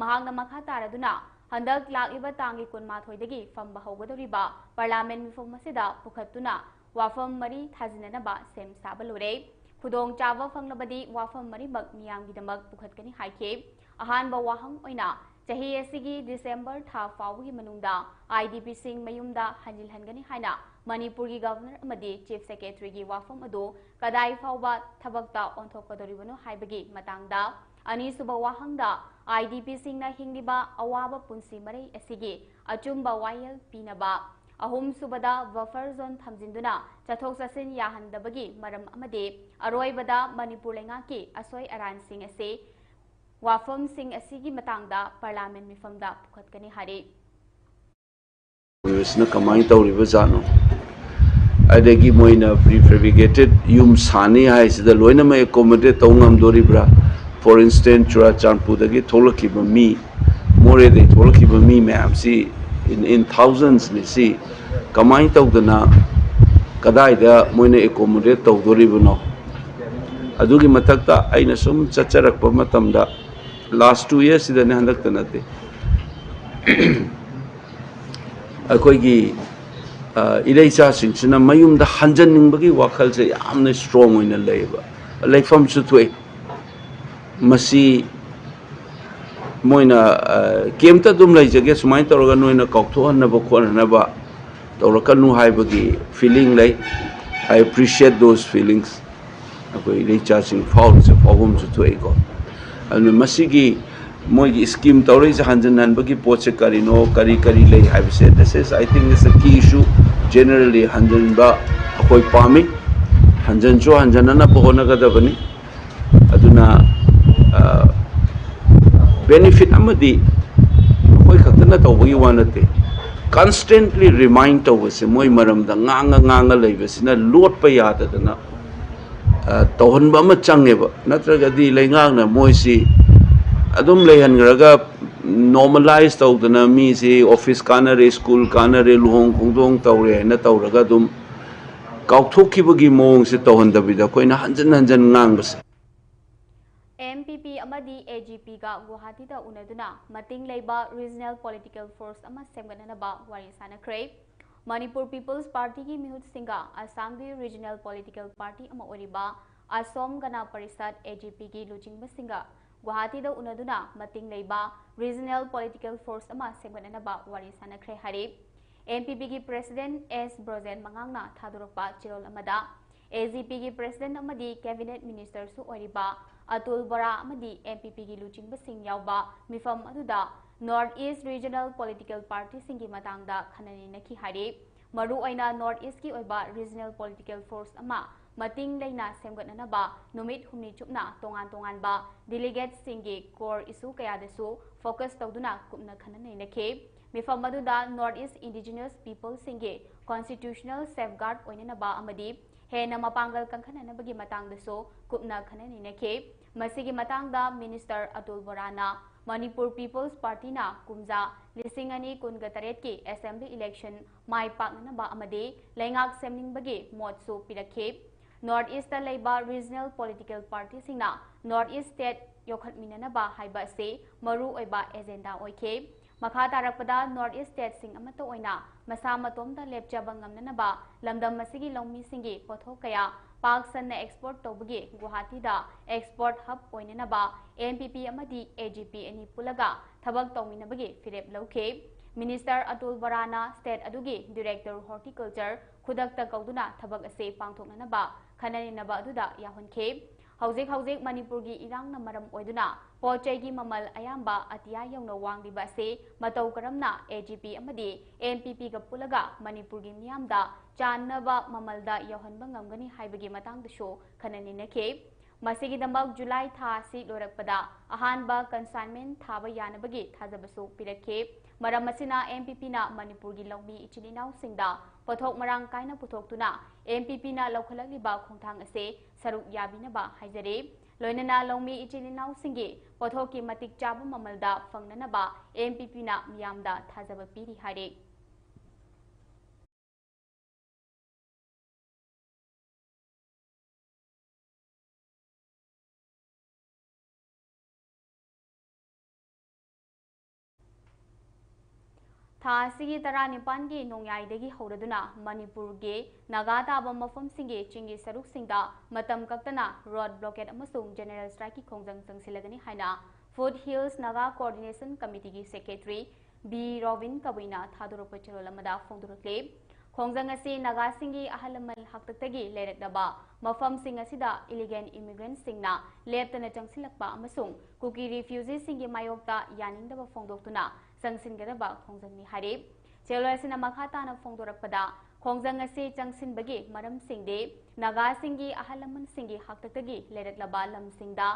ꯃꯍꯥꯛꯅ ꯃꯈꯥ ꯇꯥꯔꯗꯨꯅ ꯍꯟꯗꯛ ꯂꯥꯛꯂꯤꯕ ꯇꯥꯡꯒꯤ ꯀꯨꯟꯃꯥꯊꯣꯏꯗꯒꯤ ꯐꯝꯕ ꯍꯧꯒꯗꯧꯔꯤꯕ Parliament ꯃꯤꯐꯝ ꯑꯁꯤꯗ ꯄꯨꯈꯠꯇꯨꯅ ꯋꯥꯐꯝ ꯃꯔꯤ ꯊꯥꯖꯤꯟꯅꯅꯕ ꯁꯦꯝ ꯁꯥꯕ ꯂꯣꯏꯔꯦ꯫ ꯈꯨꯗꯣꯡꯆꯥꯕ ꯐꯪꯂꯕꯗꯤ ꯋꯥꯐꯝ ꯃꯔꯤꯃꯛ ꯃꯤꯌꯥꯝꯒꯤꯗꯃꯛ ꯄꯨꯈꯠꯀꯅꯤ ꯍꯥꯏꯈꯤ꯫ ꯑꯍꯥꯟꯕ ꯋꯥꯍꯪ ꯑꯣꯏꯅ ꯆꯍꯤ ꯑꯁꯤꯒꯤ December ꯊꯥ ꯐꯥꯎꯕꯒꯤ ꯃꯅꯨꯡꯗ IDPꯁꯤꯡ ꯃꯌꯨꯝꯗ ꯍꯟꯖꯤꯜꯍꯟꯒꯅꯤ ꯍꯥꯏꯅ ꯃꯅꯤꯄꯨꯔꯒꯤ Governor ꯑꯃꯗꯤ Chief Secretaryꯒꯤ ꯋꯥꯐꯝ ꯑꯗꯨ ꯀꯗꯥꯏ ꯐꯥꯎꯕ ꯊꯕꯛꯇ ꯑꯣꯟꯊꯣꯛꯀꯗꯧꯔꯤꯕꯅꯣ ꯍꯥꯏꯕꯒꯤ ꯃꯇꯥꯡꯗ꯫ ꯑꯅꯤꯁꯨꯕ ꯋꯥꯍꯪꯗ, IDPꯁꯤꯡꯅ ꯍꯤꯡꯂꯤꯕ ꯑꯋꯥꯕ ꯄꯨꯟꯁꯤ ꯃꯔꯩ ꯑꯁꯤꯒꯤ ꯑꯆꯨꯝꯕ ꯋꯥꯌꯦꯜ ꯄꯤꯅꯕ꯫ ꯑꯍꯨꯝꯁꯨꯕꯗ, buffer zone ꯊꯝꯖꯤꯟꯗꯨꯅ ꯆꯠꯊꯣꯛ ꯆꯠꯁꯤꯟ ꯌꯥꯍꯟꯗꯕꯒꯤ ꯃꯔꯝ ꯑꯃꯗꯤ ꯑꯔꯣꯏꯕꯗ ꯃꯅꯤꯄꯨꯔ ꯂꯩꯉꯥꯛꯀꯤ ꯑꯁꯣꯏ ꯑꯔꯥꯟꯁꯤꯡ ꯑꯁꯤ ꯋꯥꯐꯝꯁꯤꯡ ꯑꯁꯤꯒꯤ ꯃꯇꯥꯡꯗ ꯄꯥꯔꯂꯤꯌꯥꯃꯦꯟ ꯃꯤꯐꯝꯗ ꯄꯨꯈꯠꯀꯅꯤ ꯍꯥꯏꯔꯤ꯫ ꯑꯣꯏꯕꯁꯤꯅ ꯀꯃꯥꯏꯅ ꯇꯧꯔꯤꯕꯖꯥꯠꯅꯣ? ꯑꯗꯒꯤ ꯃꯣꯏꯅ prefabricated ꯌꯨꯝ ꯁꯥꯅꯤ ꯍꯥꯏꯁꯤꯗ ꯂꯣꯏꯅꯃꯛ accommodate ꯇꯧ ꯉꯝꯗꯣꯔꯤꯕ꯭ꯔꯥ? For instance, ꯆꯨꯔꯥꯆꯥꯟꯄꯨꯔꯗꯒꯤ ꯊꯣꯛꯂꯛꯈꯤꯕ ꯃꯤ, ꯃꯣꯔꯦꯗꯒꯤ ꯊꯣꯛꯂꯛꯈꯤꯕ ꯃꯤ ꯃꯌꯥꯝꯁꯤ in, in thousandsꯅꯤ꯫ ꯁꯤ ꯀꯃꯥꯏꯅ ꯇꯧꯗꯅ, ꯀꯗꯥꯏꯗ ꯃꯣꯏꯅ accommodate ꯇꯧꯗꯣꯔꯤꯕꯅꯣ? ꯑꯗꯨꯒꯤ ꯃꯊꯛꯇ ꯑꯩꯅ ꯁꯨꯝ ꯆꯠꯆꯔꯛꯄ ꯃꯇꯝꯗ, last two yearsꯁꯤꯗꯅꯦ, ꯍꯟꯗꯛꯇ ꯅꯠꯇꯦ, ꯑꯩꯈꯣꯏꯒꯤ, ꯑ, ꯏꯔꯩꯆꯥꯁꯤꯡꯁꯤꯅ ꯃꯌꯨꯝꯗ ꯍꯟꯖꯟꯅꯤꯡꯕꯒꯤ ꯋꯥꯈꯜꯁꯦ ꯌꯥꯝꯅ strong ꯑꯣꯏꯅ ꯂꯩꯌꯦꯕ꯫ ꯂꯩꯐꯝꯁꯨ ꯊꯣꯛꯏ꯫ ꯃꯁꯤ ꯃꯣꯏꯅ, ꯑ, campꯇ ꯑꯗꯨꯝ ꯂꯩꯖꯒꯦ, ꯁꯨꯃꯥꯏꯅ ꯇꯧꯔꯒ ꯅꯣꯏꯅ ꯀꯥꯎꯊꯣꯛꯍꯟꯅꯕ ꯈꯣꯠꯍꯟꯅꯕ ꯇꯧꯔꯛꯀꯅꯨ ꯍꯥꯏꯕꯒꯤ feeling ꯂꯩ꯫ I appreciate those feelings꯫ ꯑꯩꯈꯣꯏ ꯏꯔꯩꯆꯥꯁꯤꯡ ꯐꯥꯎꯔꯤꯁꯦ ꯐꯥꯎꯐꯝꯁꯨ ꯊꯣꯛꯏꯀꯣ꯫ ꯑꯗꯨꯅ ꯃꯁꯤꯒꯤ ꯃꯣꯏꯒꯤ scheme ꯇꯧꯔꯛꯏꯁꯦ ꯍꯟꯖꯤꯟ ꯍꯟꯕꯒꯤ ꯄꯣꯠꯁꯦ ꯀꯔꯤꯅꯣ, ꯀꯔꯤ ꯀꯔꯤ ꯂꯩ ꯍꯥꯏꯕꯁꯦ, this is, I think, is a key issue꯫ Generally ꯍꯟꯖꯤꯟꯕ ꯑꯩꯈꯣꯏ ꯄꯥꯝꯃꯤ, ꯍꯟꯖꯤꯟꯁꯨ ꯍꯟꯖꯤꯟꯅꯅꯕ ꯍꯣꯠꯅꯒꯗꯕꯅꯤ꯫ ꯑꯗꯨꯅ, ꯑ, benefit ꯑꯃꯗꯤ ꯑꯩꯈꯣꯏ ꯈꯛꯇꯅ ꯇꯧꯕꯒꯤ ꯋꯥ ꯅꯠꯇꯦ, constantly remind ꯇꯧꯕꯁꯦ, ꯃꯣꯏ ꯃꯔꯝꯗ ꯉꯥꯡꯉ ꯉꯥꯡꯉ ꯂꯩꯕꯁꯤꯅ ꯂꯣꯠꯄ ꯌꯥꯗꯗꯅ, ꯑ, ꯇꯧꯍꯟꯕ ꯑꯃ ꯆꯪꯉꯦꯕ꯫ ꯅꯠꯇ꯭ꯔꯒꯗꯤ ꯂꯩꯉꯥꯛꯅ ꯃꯣꯏꯁꯤ ꯑꯗꯨꯝ ꯂꯩꯍꯟꯈ꯭ꯔꯒ, normalize ꯇꯧꯗꯅ, ꯃꯤꯁꯤ office ꯀꯥꯟꯅꯔꯦ, school ꯀꯥꯟꯅꯔꯦ, ꯂꯨꯍꯣꯡ ꯈꯣꯡꯗꯣꯡ ꯇꯧꯔꯦ ꯍꯥꯏꯅ ꯇꯧꯔꯒ ꯑꯗꯨꯝ ꯀꯥꯎꯊꯣꯛꯈꯤꯕꯒꯤ ꯃꯑꯣꯡꯁꯦ ꯇꯧꯍꯟꯗꯕꯤꯗ ꯑꯩꯈꯣꯏꯅ ꯍꯟꯖꯤꯟ ꯍꯟꯖꯤꯟ ꯉꯥꯡꯕꯁꯦ꯫ ꯑꯦꯝ ꯄꯤ ꯄꯤ ꯑꯃꯗꯤ ꯑꯦ ꯖꯤ ꯄꯤꯒ ꯒꯨꯋꯥꯍꯥꯇꯤꯗ ꯎꯅꯗꯨꯅ ꯃꯇꯤꯡ ꯂꯩꯕ regional political force ꯑꯃ ꯁꯦꯝꯒꯠꯅꯅꯕ ꯋꯥꯔꯤ ꯁꯥꯅꯈ꯭ꯔꯦ꯫ ꯃꯅꯤꯄꯨꯔ ꯄꯤꯄꯜꯁ ꯄꯥꯔꯇꯤꯒꯤ ꯃꯤꯍꯨꯠꯁꯤꯡꯒ ꯑꯁꯥꯝꯒꯤ regional political party ꯑꯃ ꯑꯣꯏꯔꯤꯕ ꯑꯁꯣꯝ ꯒꯅ ꯄꯔꯤꯁꯠ, ꯑꯦ ꯖꯤ ꯄꯤꯒꯤ ꯂꯨꯆꯤꯡꯕꯁꯤꯡꯒ ꯒꯨꯋꯥꯍꯥꯇꯤꯗ ꯎꯅꯗꯨꯅ ꯃꯇꯤꯡ ꯂꯩꯕ regional political force ꯑꯃ ꯁꯦꯝꯒꯠꯅꯅꯕ ꯋꯥꯔꯤ ꯁꯥꯅꯈ꯭ꯔꯦ ꯍꯥꯏꯔꯤ꯫ ꯑꯦꯝ ꯄꯤ ꯄꯤꯒꯤ president ꯑꯦꯁ ꯕ꯭ꯔꯣꯖꯦꯟ ꯃꯉꯥꯡꯅ ꯊꯥꯗꯣꯔꯛꯄ ꯆꯦꯔꯣꯜ ꯑꯃꯗ, ꯑꯦ ꯖꯤ ꯄꯤꯒꯤ president ꯑꯃꯗꯤ cabinet ministerꯁꯨ ꯑꯣꯏꯔꯤꯕ ꯑꯇꯨꯜ ꯕꯣꯔꯥ ꯑꯃꯗꯤ ꯑꯦꯝ ꯄꯤ ꯄꯤꯒꯤ ꯂꯨꯆꯤꯡꯕꯁꯤꯡ ꯌꯥꯎꯕ ꯃꯤꯐꯝ ꯑꯗꯨꯗ North East regional political partyꯁꯤꯡꯒꯤ ꯃꯇꯥꯡꯗ ꯈꯟꯅ ꯅꯩꯅꯈꯤ ꯍꯥꯏꯔꯤ꯫ ꯃꯔꯨꯑꯣꯏꯅ North Eastꯀꯤ ꯑꯣꯏꯕ regional political force ꯑꯃ ꯃꯇꯤꯡ ꯂꯩꯅ ꯁꯦꯝꯒꯠꯅꯅꯕ ꯅꯨꯃꯤꯠ ꯍꯨꯝꯅꯤ ꯆꯨꯞꯅ ꯇꯣꯉꯥꯟ ꯇꯣꯉꯥꯟꯕ delegateꯁꯤꯡꯒꯤ core issue ꯀꯌꯥꯗꯁꯨ focus ꯇꯧꯗꯨꯅ ꯀꯨꯞꯅ ꯈꯟꯅ ꯅꯩꯅꯈꯤ꯫ ꯃꯤꯐꯝ ꯑꯗꯨꯗ North East Indigenous Peopleꯁꯤꯡꯒꯤ constitutional safeguard ꯑꯣꯏꯅꯅꯕ ꯑꯃꯗꯤ ꯍꯦꯟꯅ ꯃꯄꯥꯡꯒꯜ ꯀꯟꯈꯠꯅꯅꯕꯒꯤ ꯃꯇꯥꯡꯗꯁꯨ ꯀꯨꯞꯅ ꯈꯟꯅ ꯅꯩꯅꯈꯤ꯫ ꯃꯁꯤꯒꯤ ꯃꯇꯥꯡꯗ Minister ꯑꯇꯨꯜ ꯕꯣꯔꯥꯅ ꯃꯅꯤꯄꯨꯔ People's Partyꯅ ꯀꯨꯝꯖꯥ ꯂꯤꯁꯤꯡ ꯑꯅꯤ ꯀꯨꯟꯒ ꯇꯔꯦꯠꯀꯤ assembly election ꯃꯥꯏ ꯄꯥꯛꯅꯅꯕ ꯑꯃꯗꯤ ꯂꯩꯉꯥꯛ ꯁꯦꯝꯅꯤꯡꯕꯒꯤ ꯃꯣꯠꯁꯨ ꯄꯤꯔꯛꯈꯤ꯫ North Eastꯇ ꯂꯩꯕ regional political partyꯁꯤꯡꯅ North East state ꯌꯣꯛꯈꯠꯃꯤꯟꯅꯅꯕ ꯍꯥꯏꯕ ꯑꯁꯤ ꯃꯔꯨ ꯑꯣꯏꯕ agenda ꯑꯣꯏꯈꯤ꯫ ꯃꯈꯥ ꯇꯥꯔꯛꯄꯗ North East stateꯁꯤꯡ ꯑꯃꯠꯇ ꯑꯣꯏꯅ ꯃꯁꯥ ꯃꯇꯣꯝꯇ ꯂꯦꯞꯆꯕ ꯉꯝꯅꯅꯕ ꯂꯝꯗꯝ ꯑꯁꯤꯒꯤ ꯂꯧꯃꯤꯁꯤꯡꯒꯤ ꯄꯣꯠꯊꯣꯛ ꯀꯌꯥ ꯄꯥꯛ ꯁꯟꯅ export ꯇꯧꯕꯒꯤ ꯒꯨꯋꯥꯍꯥꯇꯤꯗ export hub ꯑꯣꯏꯅꯅꯕ NPP ꯑꯃꯗꯤ AGP ꯑꯅꯤ ꯄꯨꯜꯂꯒ ꯊꯕꯛ ꯇꯧꯃꯤꯟꯅꯕꯒꯤ ꯐꯤꯔꯦꯞ ꯂꯧꯈꯤ꯫ Minister ꯑꯇꯨꯜ ꯕꯣꯔꯥꯅ state ꯑꯗꯨꯒꯤ Director Horticulture ꯈꯨꯗꯛꯇ ꯀꯧꯗꯨꯅ ꯊꯕꯛ ꯑꯁꯤ ꯄꯥꯡꯊꯣꯛꯅꯅꯕ ꯈꯟꯅ ꯅꯩꯅꯕ ꯑꯗꯨꯗ ꯌꯥꯎꯍꯟꯈꯤ꯫ ꯍꯧꯖꯤꯛ ꯍꯧꯖꯤꯛ ꯃꯅꯤꯄꯨꯔꯒꯤ ꯏꯔꯥꯡꯅ ꯃꯔꯝ ꯑꯣꯏꯗꯨꯅ ꯄꯣꯠ ꯆꯩꯒꯤ ꯃꯃꯜ ꯑꯌꯥꯝꯕ ꯑꯇꯤꯌꯥ ꯌꯧꯅ ꯋꯥꯡꯂꯤꯕ ꯑꯁꯤ ꯃꯇꯧ ꯀꯔꯝꯅ AGP ꯑꯃꯗꯤ NPPꯒ ꯄꯨꯜꯂꯒ ꯃꯅꯤꯄꯨꯔꯒꯤ ꯃꯤꯌꯥꯝꯗ ꯆꯥꯅꯕ ꯃꯃꯜꯗ ꯌꯧꯍꯟꯕ ꯉꯝꯒꯅꯤ ꯍꯥꯏꯕꯒꯤ ꯃꯇꯥꯡꯗꯁꯨ ꯈꯟꯅ ꯅꯩꯅꯈꯤ꯫ ꯃꯁꯤꯒꯤꯗꯃꯛ ꯖꯨꯂꯥꯏ ꯊꯥ ꯑꯁꯤ ꯂꯣꯏꯔꯛꯄꯗ ꯑꯍꯥꯟꯕ consignment ꯊꯥꯕ ꯌꯥꯅꯕꯒꯤ ꯊꯥꯖꯕꯁꯨ ꯄꯤꯔꯛꯈꯤ꯫ ꯃꯔꯝ ꯑꯁꯤꯅ NPPꯅ ꯃꯅꯤꯄꯨꯔꯒꯤ ꯂꯧꯃꯤ ꯏꯆꯤꯜ ꯏꯅꯥꯎꯁꯤꯡꯗ ꯄꯣꯠꯊꯣꯛ ꯃꯔꯥꯡ ꯀꯥꯏꯅ ꯄꯨꯊꯣꯛꯇꯨꯅ NPPꯅ ꯂꯧꯈꯠꯂꯛꯂꯤꯕ ꯈꯣꯡꯊꯥꯡ ꯑꯁꯤ ꯁꯔꯨꯛ ꯌꯥꯕꯤꯅꯕ ꯍꯥꯏꯖꯔꯤ꯫ ꯂꯣꯏꯅꯅ ꯂꯧꯃꯤ ꯏꯆꯤꯜ ꯏꯅꯥꯎꯁꯤꯡꯒꯤ ꯄꯣꯠꯊꯣꯛꯀꯤ ꯃꯇꯤꯛ ꯆꯥꯕ ꯃꯃꯜꯗ ꯐꯪꯅꯅꯕ NPPꯅ ꯃꯤꯌꯥꯝꯗ ꯊꯥꯖꯕ ꯄꯤꯔꯤ ꯍꯥꯏꯔꯤ꯫ ꯊꯥ ꯑꯁꯤꯒꯤ ꯇꯔꯥꯅꯤꯄꯥꯟꯒꯤ ꯅꯣꯡꯌꯥꯏꯗꯒꯤ ꯍꯧꯔꯗꯨꯅ ꯃꯅꯤꯄꯨꯔꯒꯤ ꯅꯥꯒꯥ ꯇꯥꯕ ꯃꯐꯝꯁꯤꯡꯒꯤ ꯆꯤꯡꯒꯤ ꯁꯔꯨꯛꯁꯤꯡꯗ ꯃꯇꯝ ꯀꯛꯇꯅ road blockade ꯑꯃꯁꯨꯡ general strikeꯀꯤ ꯈꯣꯡꯖꯪ ꯆꯪꯁꯤꯜꯂꯒꯅꯤ ꯍꯥꯏꯅ Foothills Naga Coordination Committeeꯒꯤ secretary ꯕꯤ ꯔꯣꯕꯤꯟ ꯀꯕꯨꯏꯅ ꯊꯥꯗꯣꯔꯛꯄ ꯆꯦꯔꯣꯜ ꯑꯃꯗ ꯐꯣꯡꯗꯣꯔꯛꯂꯤ꯫ ꯈꯣꯡꯖꯪ ꯑꯁꯤ ꯅꯥꯒꯥꯁꯤꯡꯒꯤ ꯑꯍꯜ ꯂꯃꯟ ꯍꯥꯛꯇꯛꯇꯒꯤ ꯂꯩꯔꯛꯂꯕ ꯃꯐꯝꯁꯤꯡ ꯑꯁꯤꯗ illegal immigrantꯁꯤꯡꯅ ꯂꯦꯞꯇꯅ ꯆꯪꯁꯤꯜꯂꯛꯄ ꯑꯃꯁꯨꯡ ꯀꯨꯀꯤ refugeeꯁꯤꯡꯒꯤ ꯃꯥꯌꯣꯛꯇ ꯌꯥꯅꯤꯡꯗꯕ ꯐꯣꯡꯗꯣꯛꯇꯨꯅ ꯆꯪꯁꯤꯟꯒꯗꯕ ꯈꯣꯡꯖꯪꯅꯤ ꯍꯥꯏꯔꯤ꯫ ꯆꯦꯔꯣꯜ ꯑꯁꯤꯅ ꯃꯈꯥ ꯇꯥꯅ ꯐꯣꯡꯗꯣꯔꯛꯄꯗ, ꯈꯣꯡꯖꯪ ꯑꯁꯤ ꯆꯪꯁꯤꯟꯕꯒꯤ ꯃꯔꯝꯁꯤꯡꯗꯤ ꯅꯥꯒꯥꯁꯤꯡꯒꯤ ꯑꯍꯜ ꯂꯃꯟꯁꯤꯡꯒꯤ ꯍꯥꯛꯇꯛꯇꯒꯤ ꯂꯩꯔꯛꯂꯕ ꯂꯝꯁꯤꯡꯗ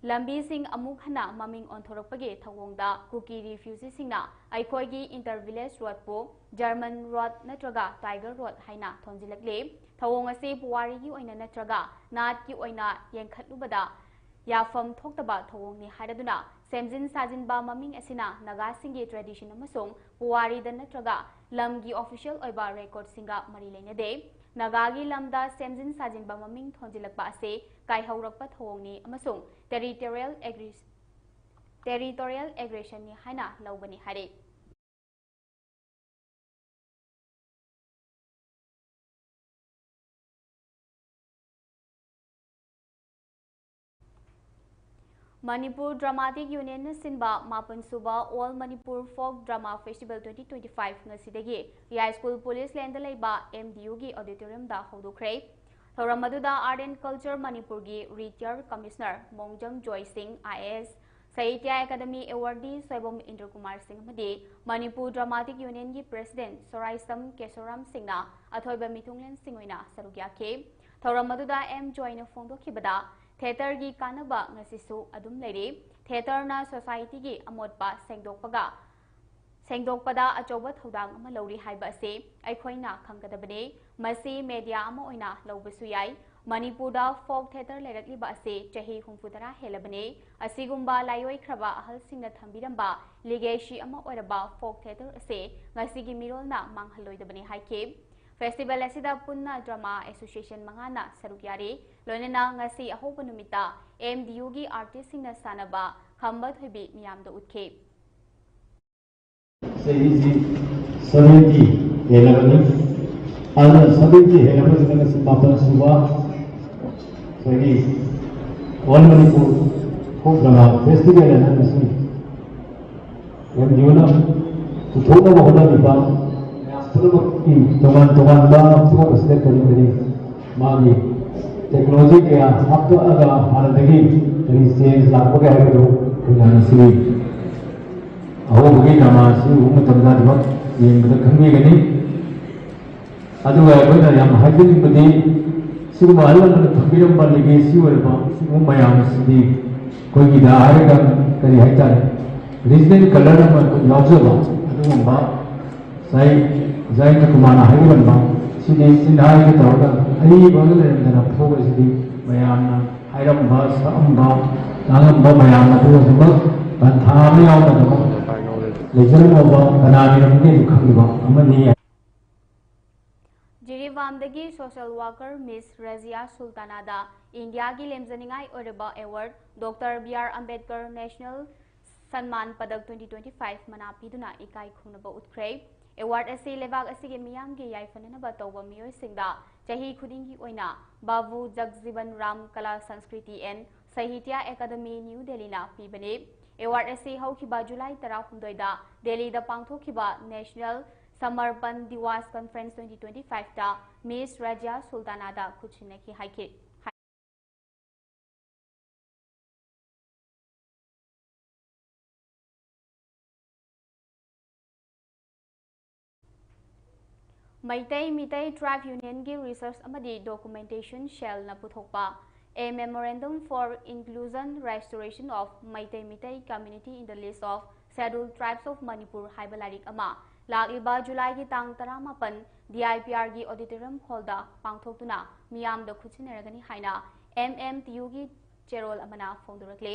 ꯂꯝꯕꯤꯁꯤꯡ ꯑꯃꯨꯛ ꯍꯟꯅ ꯃꯃꯤꯡ ꯑꯣꯟꯊꯣꯔꯛꯄꯒꯤ ꯊꯧꯑꯣꯡꯗ ꯀꯨꯀꯤ ꯔꯤꯐ꯭ꯌꯨꯖꯤꯁꯤꯡꯅ ꯑꯩꯈꯣꯏꯒꯤ ꯏꯟꯇꯔ ꯚꯤꯂꯦꯖ ꯔꯣꯗꯄꯨ ꯖꯔꯃꯟ ꯔꯣꯗ ꯅꯠꯇ꯭ꯔꯒ ꯇꯥꯏꯒꯔ ꯔꯣꯗ ꯍꯥꯏꯅ ꯊꯣꯟꯖꯤꯜꯂꯛꯂꯤ꯫ ꯊꯧꯑꯣꯡ ꯑꯁꯤ ꯄꯨꯋꯥꯔꯤꯒꯤ ꯑꯣꯏꯅ ꯅꯠꯇ꯭ꯔꯒ ꯅꯥꯠꯀꯤ ꯑꯣꯏꯅ ꯌꯦꯡꯈꯠꯂꯨꯕꯗ ꯌꯥꯐꯝ ꯊꯣꯛꯇꯕ ꯊꯧꯑꯣꯡꯅꯤ ꯍꯥꯏꯔꯗꯨꯅ ꯁꯦꯝꯖꯤꯟ ꯁꯥꯖꯤꯟꯕ ꯃꯃꯤꯡ ꯑꯁꯤꯅ ꯅꯥꯒꯥꯁꯤꯡꯒꯤ ꯇ꯭ꯔꯦꯗꯤꯁꯟ ꯑꯃꯁꯨꯡ ꯄꯨꯋꯥꯔꯤꯗ ꯅꯠꯇ꯭ꯔꯒ ꯂꯝꯒꯤ ꯑꯣꯐꯤꯁꯤꯌꯦꯜ ꯑꯣꯏꯕ ꯔꯦꯀꯣꯔꯗꯁꯤꯡꯒ ꯃꯔꯤ ꯂꯩꯅꯗꯦ꯫ ꯅꯥꯒꯥꯒꯤ ꯂꯝꯗ ꯁꯦꯝꯖꯤꯟ ꯁꯥꯖꯤꯟꯕ ꯃꯃꯤꯡ ꯊꯣꯟꯖꯤꯜꯂꯛꯄ ꯑꯁꯤ ꯀꯥꯏꯍꯧꯔꯛꯄ ꯊꯧꯑꯣꯡꯅꯤ ꯑꯃꯁꯨꯡ ꯇꯦꯔꯤꯇꯣꯔꯤꯌꯦꯜ ꯑꯦꯒ꯭ꯔꯤ-, ꯇꯦꯔꯤꯇꯣꯔꯤꯌꯦꯜ ꯑꯦꯒ꯭ꯔꯦꯁꯟꯅꯤ ꯍꯥꯏꯅ ꯂꯧꯒꯅꯤ ꯍꯥꯏꯔꯤ꯫ ꯃꯅꯤꯄꯨꯔ ꯗ꯭ꯔꯃꯥꯇꯤꯛ ꯌꯨꯅꯤꯌꯟꯅ ꯁꯤꯟꯕ ꯃꯥꯄꯟ ꯁꯨꯕ all Manipur folk drama festival twenty twenty five ꯉꯁꯤꯗꯒꯤ ꯌꯥꯏꯁ꯭ꯀꯨꯜ ꯄꯨꯂꯤꯁ ꯂꯦꯟꯗ ꯂꯩꯕ ꯑꯦꯝ ꯗꯤ ꯌꯨꯒꯤ ꯑꯣꯗꯤꯇꯣꯔꯤꯌꯝꯗ ꯍꯧꯗꯣꯛꯈ꯭ꯔꯦ꯫ ꯊꯧꯔꯝ ꯑꯗꯨꯗ ꯑꯥꯔꯠ ꯑꯦꯟ ꯀꯜꯆꯔ ꯃꯅꯤꯄꯨꯔꯒꯤ ꯔꯤꯇꯥꯌꯔ ꯀꯃꯤꯁꯅꯔ ꯃꯣꯡꯖꯝ ꯖꯣꯏ ꯁꯤꯡ, I A S, Sahitya academy ꯑꯦꯋꯥꯔꯗꯤ Soibam ꯏꯟꯗ꯭ꯔꯀꯨꯃꯥꯔ ꯁꯤꯡ ꯑꯃꯗꯤ ꯃꯅꯤꯄꯨꯔ ꯗ꯭ꯔꯃꯥꯇꯤꯛ ꯌꯨꯅꯤꯌꯟꯒꯤ ꯄ꯭ꯔꯦꯁꯤꯗꯦꯟꯠ ꯁꯣꯔꯥꯏꯁꯝ ꯀꯦꯁꯣꯔꯥꯝ ꯁꯤꯡꯅ ꯑꯊꯣꯏꯕ ꯃꯤꯊꯨꯡꯂꯦꯟꯁꯤꯡ ꯑꯣꯏꯅ ꯁꯔꯨꯛ ꯌꯥꯈꯤ꯫ ꯊꯧꯔꯝ ꯑꯗꯨꯗ ꯑꯦꯝ ꯖꯣꯏꯅ ꯐꯣꯡꯗꯣꯛꯈꯤꯕꯗ, ꯊꯤꯌꯦꯇꯔꯒꯤ ꯀꯥꯟꯅꯕ ꯉꯁꯤꯁꯨ ꯑꯗꯨꯝ ꯂꯩꯔꯤ꯫ ꯊꯤꯌꯦꯇꯔꯅ ꯁꯣꯁꯥꯏꯇꯤꯒꯤ ꯑꯃꯣꯠꯄ ꯁꯦꯡꯗꯣꯛꯄꯒ ꯁꯦꯡꯗꯣꯛꯄꯗ ꯑꯆꯧꯕ ꯊꯧꯗꯥꯡ ꯑꯃ ꯂꯧꯔꯤ ꯍꯥꯏꯕ ꯑꯁꯤ ꯑꯩꯈꯣꯏꯅ ꯈꯪꯒꯗꯕꯅꯤ꯫ ꯃꯁꯤ ꯃꯦꯗꯤꯌꯥ ꯑꯃ ꯑꯣꯏꯅ ꯂꯧꯕꯁꯨ ꯌꯥꯏ꯫ ꯃꯅꯤꯄꯨꯔꯗ ꯐꯣꯛ ꯊꯤꯌꯦꯇꯔ ꯂꯩꯔꯛꯂꯤꯕ ꯑꯁꯤ ꯆꯍꯤ ꯍꯨꯝꯐꯨ ꯇꯔꯥ ꯍꯦꯜꯂꯕꯅꯤ꯫ ꯑꯁꯤꯒꯨꯝꯕ ꯂꯥꯏꯑꯣꯏꯈ꯭ꯔꯕ ꯑꯍꯜꯁꯤꯡꯅ ꯊꯝꯕꯤꯔꯝꯕ ꯂꯤꯒꯦꯁꯤ ꯑꯃ ꯑꯣꯏꯔꯕ ꯐꯣꯛ ꯊꯤꯌꯦꯇꯔ ꯑꯁꯤ ꯉꯁꯤꯒꯤ ꯃꯤꯔꯣꯜꯅ ꯃꯥꯡꯍꯜꯂꯣꯏꯗꯕꯅꯤ ꯍꯥꯏꯈꯤ꯫ ꯐꯦꯁꯇꯤꯚꯦꯜ ꯑꯁꯤꯗ ꯄꯨꯟꯅ ꯗ꯭ꯔꯃꯥ ꯑꯦꯁꯣꯁꯤꯌꯦꯁꯟ ꯃꯉꯥꯅ ꯁꯔꯨꯛ ꯌꯥꯔꯤ꯫ ꯂꯣꯏꯅꯅ ꯉꯁꯤ ꯑꯍꯧꯕ ꯅꯨꯃꯤꯠꯇ ꯑꯦꯝ ꯗꯤ ꯌꯨꯒꯤ ꯑꯥꯔꯇꯤꯁꯁꯤꯡꯅ ꯁꯥꯟꯅꯕ ꯈꯝꯕ ꯊꯣꯏꯕꯤ ꯃꯤꯌꯥꯝꯗ ꯎꯠꯈꯤ꯫ ꯆꯍꯤꯁꯤ ꯁꯚꯦꯟꯇꯤ ꯍꯦꯜꯂꯕꯅꯤ꯫ ꯑꯗꯨꯅ ꯁꯚꯦꯟꯇꯤ ꯍꯦꯜꯂꯕꯁꯤꯗ ꯉꯁꯤ ꯃꯥꯄꯟ ꯁꯨꯕ ꯑꯩꯈꯣꯏꯒꯤ all Manipur folk drama festival ꯑꯅ ꯉꯁꯤ ꯑꯦꯝ ꯗꯤ ꯌꯨꯅ ꯄꯨꯊꯣꯛꯅꯕ ꯍꯣꯠꯅꯔꯤꯕ ꯃꯌꯥꯝ ꯄꯨꯝꯅꯃꯛꯀꯤ ꯇꯣꯉꯥꯟ ꯇꯣꯉꯥꯟꯕ ꯐꯣꯛ ꯑꯁꯤꯗ ꯀꯔꯤ ꯀꯔꯤ ꯃꯥꯒꯤ ꯇꯦꯛꯅꯣꯂꯣꯖꯤ ꯀꯌꯥ ꯍꯥꯞꯀꯠꯂꯒ ꯍꯥꯟꯅꯗꯒꯤ ꯀꯔꯤ ꯆꯦꯟꯖ ꯂꯥꯛꯄꯒꯦ ꯍꯥꯏꯕꯗꯨ ꯑꯩꯈꯣꯏꯅ ꯉꯁꯤ ꯑꯍꯧꯕꯒꯤ ꯗ꯭ꯔꯃꯥ ꯑꯁꯤ ꯎꯕ ꯃꯇꯝꯗ ꯑꯗꯨꯃꯛ ꯌꯦꯡꯕꯗ ꯈꯪꯕꯤꯒꯅꯤ꯫ ꯑꯗꯨꯒ ꯑꯩꯈꯣꯏꯅ ꯌꯥꯝ ꯍꯥꯏꯖꯅꯤꯡꯕꯗꯤ, ꯁꯤꯒꯨꯝꯕ ꯑꯍꯜ ꯂꯃꯟꯅ ꯊꯝꯕꯤꯔꯝꯕ legacy ꯑꯣꯏꯔꯕ ꯁꯤꯒꯨꯝꯕ ꯃꯌꯥꯝ ꯑꯁꯤꯗꯤ ꯑꯩꯈꯣꯏꯒꯤꯗ ꯍꯥꯏꯔꯒ, ꯀꯔꯤ ꯍꯥꯏꯇꯥꯔꯦ, regional colour ꯑꯃ ꯌꯥꯎꯖꯕ ꯑꯗꯨꯒꯨꯝꯕ ꯉꯁꯥꯏ ꯑꯣꯖꯥ ꯏꯟꯗ꯭ꯔꯀꯨꯃꯥꯔꯅ ꯍꯥꯏꯕꯤꯔꯝꯕ, ꯁꯤꯗꯤ ꯆꯤꯟꯍꯥꯏꯒ ꯇꯧꯔꯒ ꯑꯏꯕ ꯑꯃ ꯂꯩꯔꯝꯗꯅ ꯐꯣꯛ ꯑꯁꯤꯗꯤ ꯃꯌꯥꯝꯅ ꯍꯥꯏꯔꯝꯕ, ꯁꯛꯑꯝꯕ, ꯉꯥꯡꯉꯝꯕ ꯃꯌꯥꯝ ꯑꯗꯨ ꯑꯗꯨꯃꯛ ꯄꯟꯊꯥ ꯑꯃ ꯌꯥꯎꯗꯅꯃꯛ ꯂꯩꯖꯔꯝꯃꯕ ꯀꯅꯥꯒꯤꯔꯝꯗꯦꯁꯨ ꯈꯪꯗꯕ ꯑꯃꯅꯤ꯫ ꯖꯤꯔꯤꯕꯥꯝꯗꯒꯤ social worker Miss ꯔꯖꯤꯌꯥ ꯁꯨꯜꯇꯥꯅꯥꯗ ꯏꯟꯗꯤꯌꯥꯒꯤ ꯂꯦꯝꯖꯅꯤꯡꯉꯥꯏ ꯑꯣꯏꯔꯕ award Doctor B R Ambedkar National Sanman Padak twenty twenty-five ꯃꯅꯥ ꯄꯤꯗꯨꯅ ꯏꯀꯥꯏ ꯈꯨꯝꯅꯕ ꯎꯠꯈ꯭ꯔꯦ꯫ Award ꯑꯁꯤ ꯂꯩꯕꯥꯛ ꯑꯁꯤꯒꯤ ꯃꯤꯌꯥꯝꯒꯤ ꯌꯥꯏꯐꯅꯅꯕ ꯇꯧꯕ ꯃꯤꯑꯣꯏꯁꯤꯡꯗ ꯆꯍꯤ ꯈꯨꯗꯤꯡꯒꯤ ꯑꯣꯏꯅ ꯕꯥꯕꯨ ꯖꯒꯖꯤꯕꯟ ꯔꯥꯝ ꯀꯂꯥ ꯁꯪꯁꯀ꯭ꯔꯤꯇꯤ ꯑꯦꯟ ꯁꯥꯍꯤꯇ꯭ꯌ ꯑꯦꯀꯥꯗꯃꯤ ꯅ꯭ꯌꯨ ꯗꯦꯜꯂꯤꯅ ꯄꯤꯕꯅꯤ꯫ Award ꯑꯁꯤ ꯍꯧꯈꯤꯕ ꯖꯨꯂꯥꯏ ꯇꯔꯥꯍꯨꯝꯗꯣꯏꯗ ꯗꯦꯜꯂꯤꯗ ꯄꯥꯡꯊꯣꯛꯈꯤꯕ National Samarpan Diwas Conference twenty twenty-five ꯇ Miss ꯔꯖꯤꯌꯥ ꯁꯨꯜꯇꯥꯅꯥꯗ ꯈꯨꯠꯁꯤꯟꯅꯈꯤ ꯍꯥꯏꯈꯤ꯫ ꯃꯩꯇꯩ ꯃꯤꯇꯩ Tribe Union ꯒꯤ Research ꯑꯃꯗꯤ Documentation Cell ꯅ ꯄꯨꯊꯣꯛꯄ A Memorandum for Inclusion Restoration of Meitei Meitei Community in the List of Scheduled Tribes of Manipur ꯍꯥꯏꯕ ꯂꯥꯏꯔꯤꯛ ꯑꯃ ꯂꯥꯛꯂꯤꯕ ꯖꯨꯂꯥꯏꯒꯤ ꯇꯥꯡ ꯇꯔꯥꯃꯥꯄꯟ D I P R ꯒꯤ auditorium hall ꯗ ꯄꯥꯡꯊꯣꯛꯇꯨꯅ ꯃꯤꯌꯥꯝꯗ ꯈꯨꯠꯁꯤꯟꯅꯔꯒꯅꯤ ꯍꯥꯏꯅ M M T U ꯒꯤ ꯆꯦꯔꯣꯜ ꯑꯃꯅ ꯐꯣꯡꯗꯣꯔꯛꯂꯤ꯫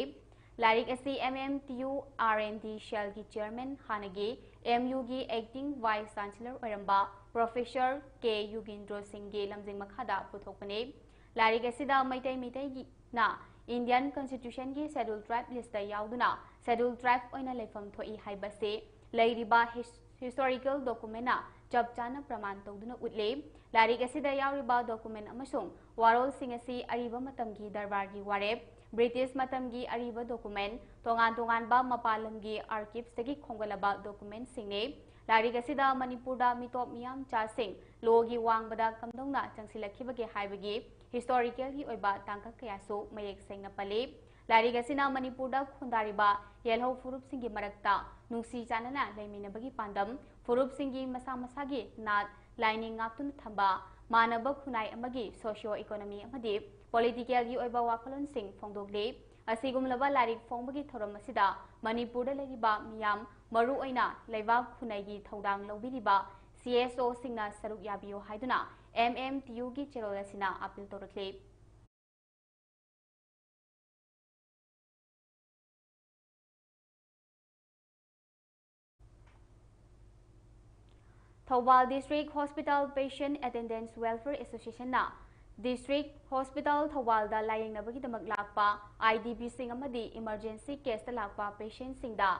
ꯂꯥꯏꯔꯤꯛ ꯑꯁꯤ M M T U R and D Cell ꯒꯤ chairman, ꯍꯥꯟꯅꯒꯤ M U ꯒꯤ acting vice chancellor ꯑꯣꯏꯔꯝꯕ Professor K ꯌꯨꯒꯦꯟꯗ꯭ꯔꯣ ꯁꯤꯡꯒꯤ ꯂꯝꯖꯤꯡ ꯃꯈꯥꯗ ꯄꯨꯊꯣꯛꯄꯅꯤ꯫ ꯂꯥꯏꯔꯤꯛ ꯑꯁꯤꯗ ꯃꯩꯇꯩ ꯃꯤꯇꯩꯒꯤꯅ Indian Constitution ꯒꯤ Scheduled Tribe list ꯇ ꯌꯥꯎꯗꯨꯅ Scheduled Tribe ꯑꯣꯏꯅ ꯂꯩꯐꯝ ꯊꯣꯛꯏ ꯍꯥꯏꯕꯁꯤ ꯂꯩꯔꯤꯕ his-, historical document ꯅ ꯆꯞ ꯆꯥꯅ ꯄ꯭ꯔꯃꯥꯟ ꯇꯧꯗꯨꯅ ꯎꯠꯂꯤ꯫ ꯂꯥꯏꯔꯤꯛ ꯑꯁꯤꯗ ꯌꯥꯎꯔꯤꯕ document ꯑꯃꯁꯨꯡ ꯋꯥꯔꯣꯜꯁꯤꯡ ꯑꯁꯤ ꯑꯔꯤꯕ ꯃꯇꯝꯒꯤ ꯗꯔꯕꯥꯔꯒꯤ ꯋꯥꯔꯦꯞ, British ꯃꯇꯝꯒꯤ ꯑꯔꯤꯕ document, ꯇꯣꯉꯥꯟ ꯇꯣꯉꯥꯟꯕ ꯃꯄꯥꯟ ꯂꯝꯒꯤ archives ꯇꯒꯤ ꯈꯣꯝꯒꯠꯂꯕ document ꯁꯤꯡꯅꯤ꯫ ꯂꯥꯏꯔꯤꯛ ꯑꯁꯤꯗ ꯃꯅꯤꯄꯨꯔꯗ ꯃꯤꯇꯣꯞ ꯃꯤꯌꯥꯝꯆꯥꯁꯤꯡ ꯂꯣꯒꯤ ꯋꯥꯡꯃꯗ ꯀꯝꯗꯧꯅ ꯆꯪꯁꯤꯜꯂꯛꯈꯤꯕꯒꯦ ꯍꯥꯏꯕꯒꯤ historical ꯒꯤ ꯑꯣꯏꯕ ꯇꯥꯡꯀꯛ ꯀꯌꯥꯁꯨ ꯃꯌꯦꯛ ꯁꯦꯡꯅ ꯄꯜꯂꯤ꯫ ꯂꯥꯏꯔꯤꯛ ꯑꯁꯤꯅ ꯃꯅꯤꯄꯨꯔꯗ ꯈꯨꯟꯗꯥꯔꯤꯕ ꯌꯦꯜꯍꯧ ꯐꯨꯔꯨꯞꯁꯤꯡꯒꯤ ꯃꯔꯛꯇ ꯅꯨꯡꯁꯤ ꯆꯥꯟꯅꯅ ꯂꯩꯃꯤꯟꯅꯕꯒꯤ ꯄꯥꯟꯗꯝ, ꯐꯨꯔꯨꯞꯁꯤꯡꯒꯤ ꯃꯁꯥ ꯃꯁꯥꯒꯤ ꯅꯥꯠ, ꯂꯥꯏꯅꯤꯡ ꯉꯥꯛꯇꯨꯅ ꯊꯝꯕ, ꯃꯥꯟꯅꯕ ꯈꯨꯟꯅꯥꯏ ꯑꯃꯒꯤ socio economy ꯑꯃꯗꯤ politicalꯒꯤ ꯑꯣꯏꯕ ꯋꯥꯈꯜꯂꯣꯟꯁꯤꯡ ꯐꯣꯡꯗꯣꯛꯂꯤ꯫ ꯑꯁꯤꯒꯨꯝꯂꯕ ꯂꯥꯏꯔꯤꯛ ꯐꯣꯡꯕꯒꯤ ꯊꯧꯔꯝ ꯑꯁꯤꯗ ꯃꯅꯤꯄꯨꯔꯗ ꯂꯩꯔꯤꯕ ꯃꯤꯌꯥꯝ, ꯃꯔꯨꯑꯣꯏꯅ ꯂꯩꯕꯥꯛ ꯈꯨꯟꯅꯥꯏꯒꯤ ꯊꯧꯗꯥꯡ ꯂꯧꯕꯤꯔꯤꯕ CSOꯁꯤꯡꯅ ꯁꯔꯨꯛ ꯌꯥꯕꯤꯌꯨ ꯍꯥꯏꯗꯨꯅ MMTUꯒꯤ ꯆꯦꯔꯣꯜ ꯑꯁꯤꯅ appeal ꯇꯧꯔꯛꯂꯤ꯫ Thoubal District Hospital Patient Attendants Welfare Associationꯅ District Hospital ꯊꯧꯕꯥꯜꯗ ꯂꯥꯌꯦꯡꯅꯕꯒꯤꯗꯃꯛ ꯂꯥꯛꯄ IDPꯁꯤꯡ ꯑꯃꯗꯤ emergency caseꯇ ꯂꯥꯛꯄ patientꯁꯤꯡꯗ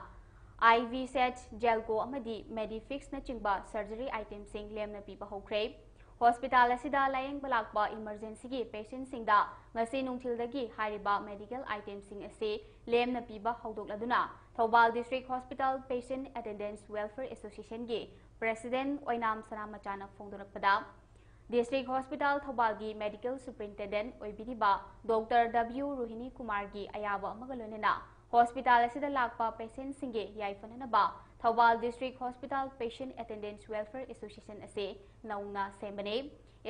IV set, Gelco ꯑꯃꯗꯤ Medifixꯅꯆꯤꯡꯕ surgery itemꯁꯤꯡ ꯂꯦꯝꯅ ꯄꯤꯕ ꯍꯧꯈ꯭ꯔꯦ꯫ Hospital ꯑꯁꯤꯗ ꯂꯥꯌꯦꯡꯕ ꯂꯥꯛꯄ emergencyꯒꯤ patientꯁꯤꯡꯗ ꯉꯁꯤ ꯅꯨꯡꯊꯤꯜꯗꯒꯤ ꯍꯥꯏꯔꯤꯕ medical itemꯁꯤꯡ ꯑꯁꯤ ꯂꯦꯝꯅ ꯄꯤꯕ ꯍꯧꯗꯣꯛꯂꯗꯨꯅ Thoubal District Hospital Patient Attendants Welfare Associationꯒꯤ President ꯑꯣꯏꯅꯥꯝ ꯁꯅꯥꯃꯆꯥꯅ ꯐꯣꯡꯗꯣꯔꯛꯄꯗ, District Hospital ꯊꯧꯕꯥꯜꯒꯤ Medical Superintendent ꯑꯣꯏꯕꯤꯔꯤꯕ Doctor W ꯔꯣꯍꯤꯅꯤ ꯀꯨꯃꯥꯔꯒꯤ ꯑꯌꯥꯕ ꯑꯃꯒ ꯂꯣꯏꯅꯅ hospital ꯑꯁꯤꯗ ꯂꯥꯛꯄ patientꯁꯤꯡꯒꯤ ꯌꯥꯏꯐꯅꯅꯕ Thoubal District Hospital Patient Attendants Welfare Association ꯑꯁꯤ ꯅꯧꯅ ꯁꯦꯝꯕꯅꯤ꯫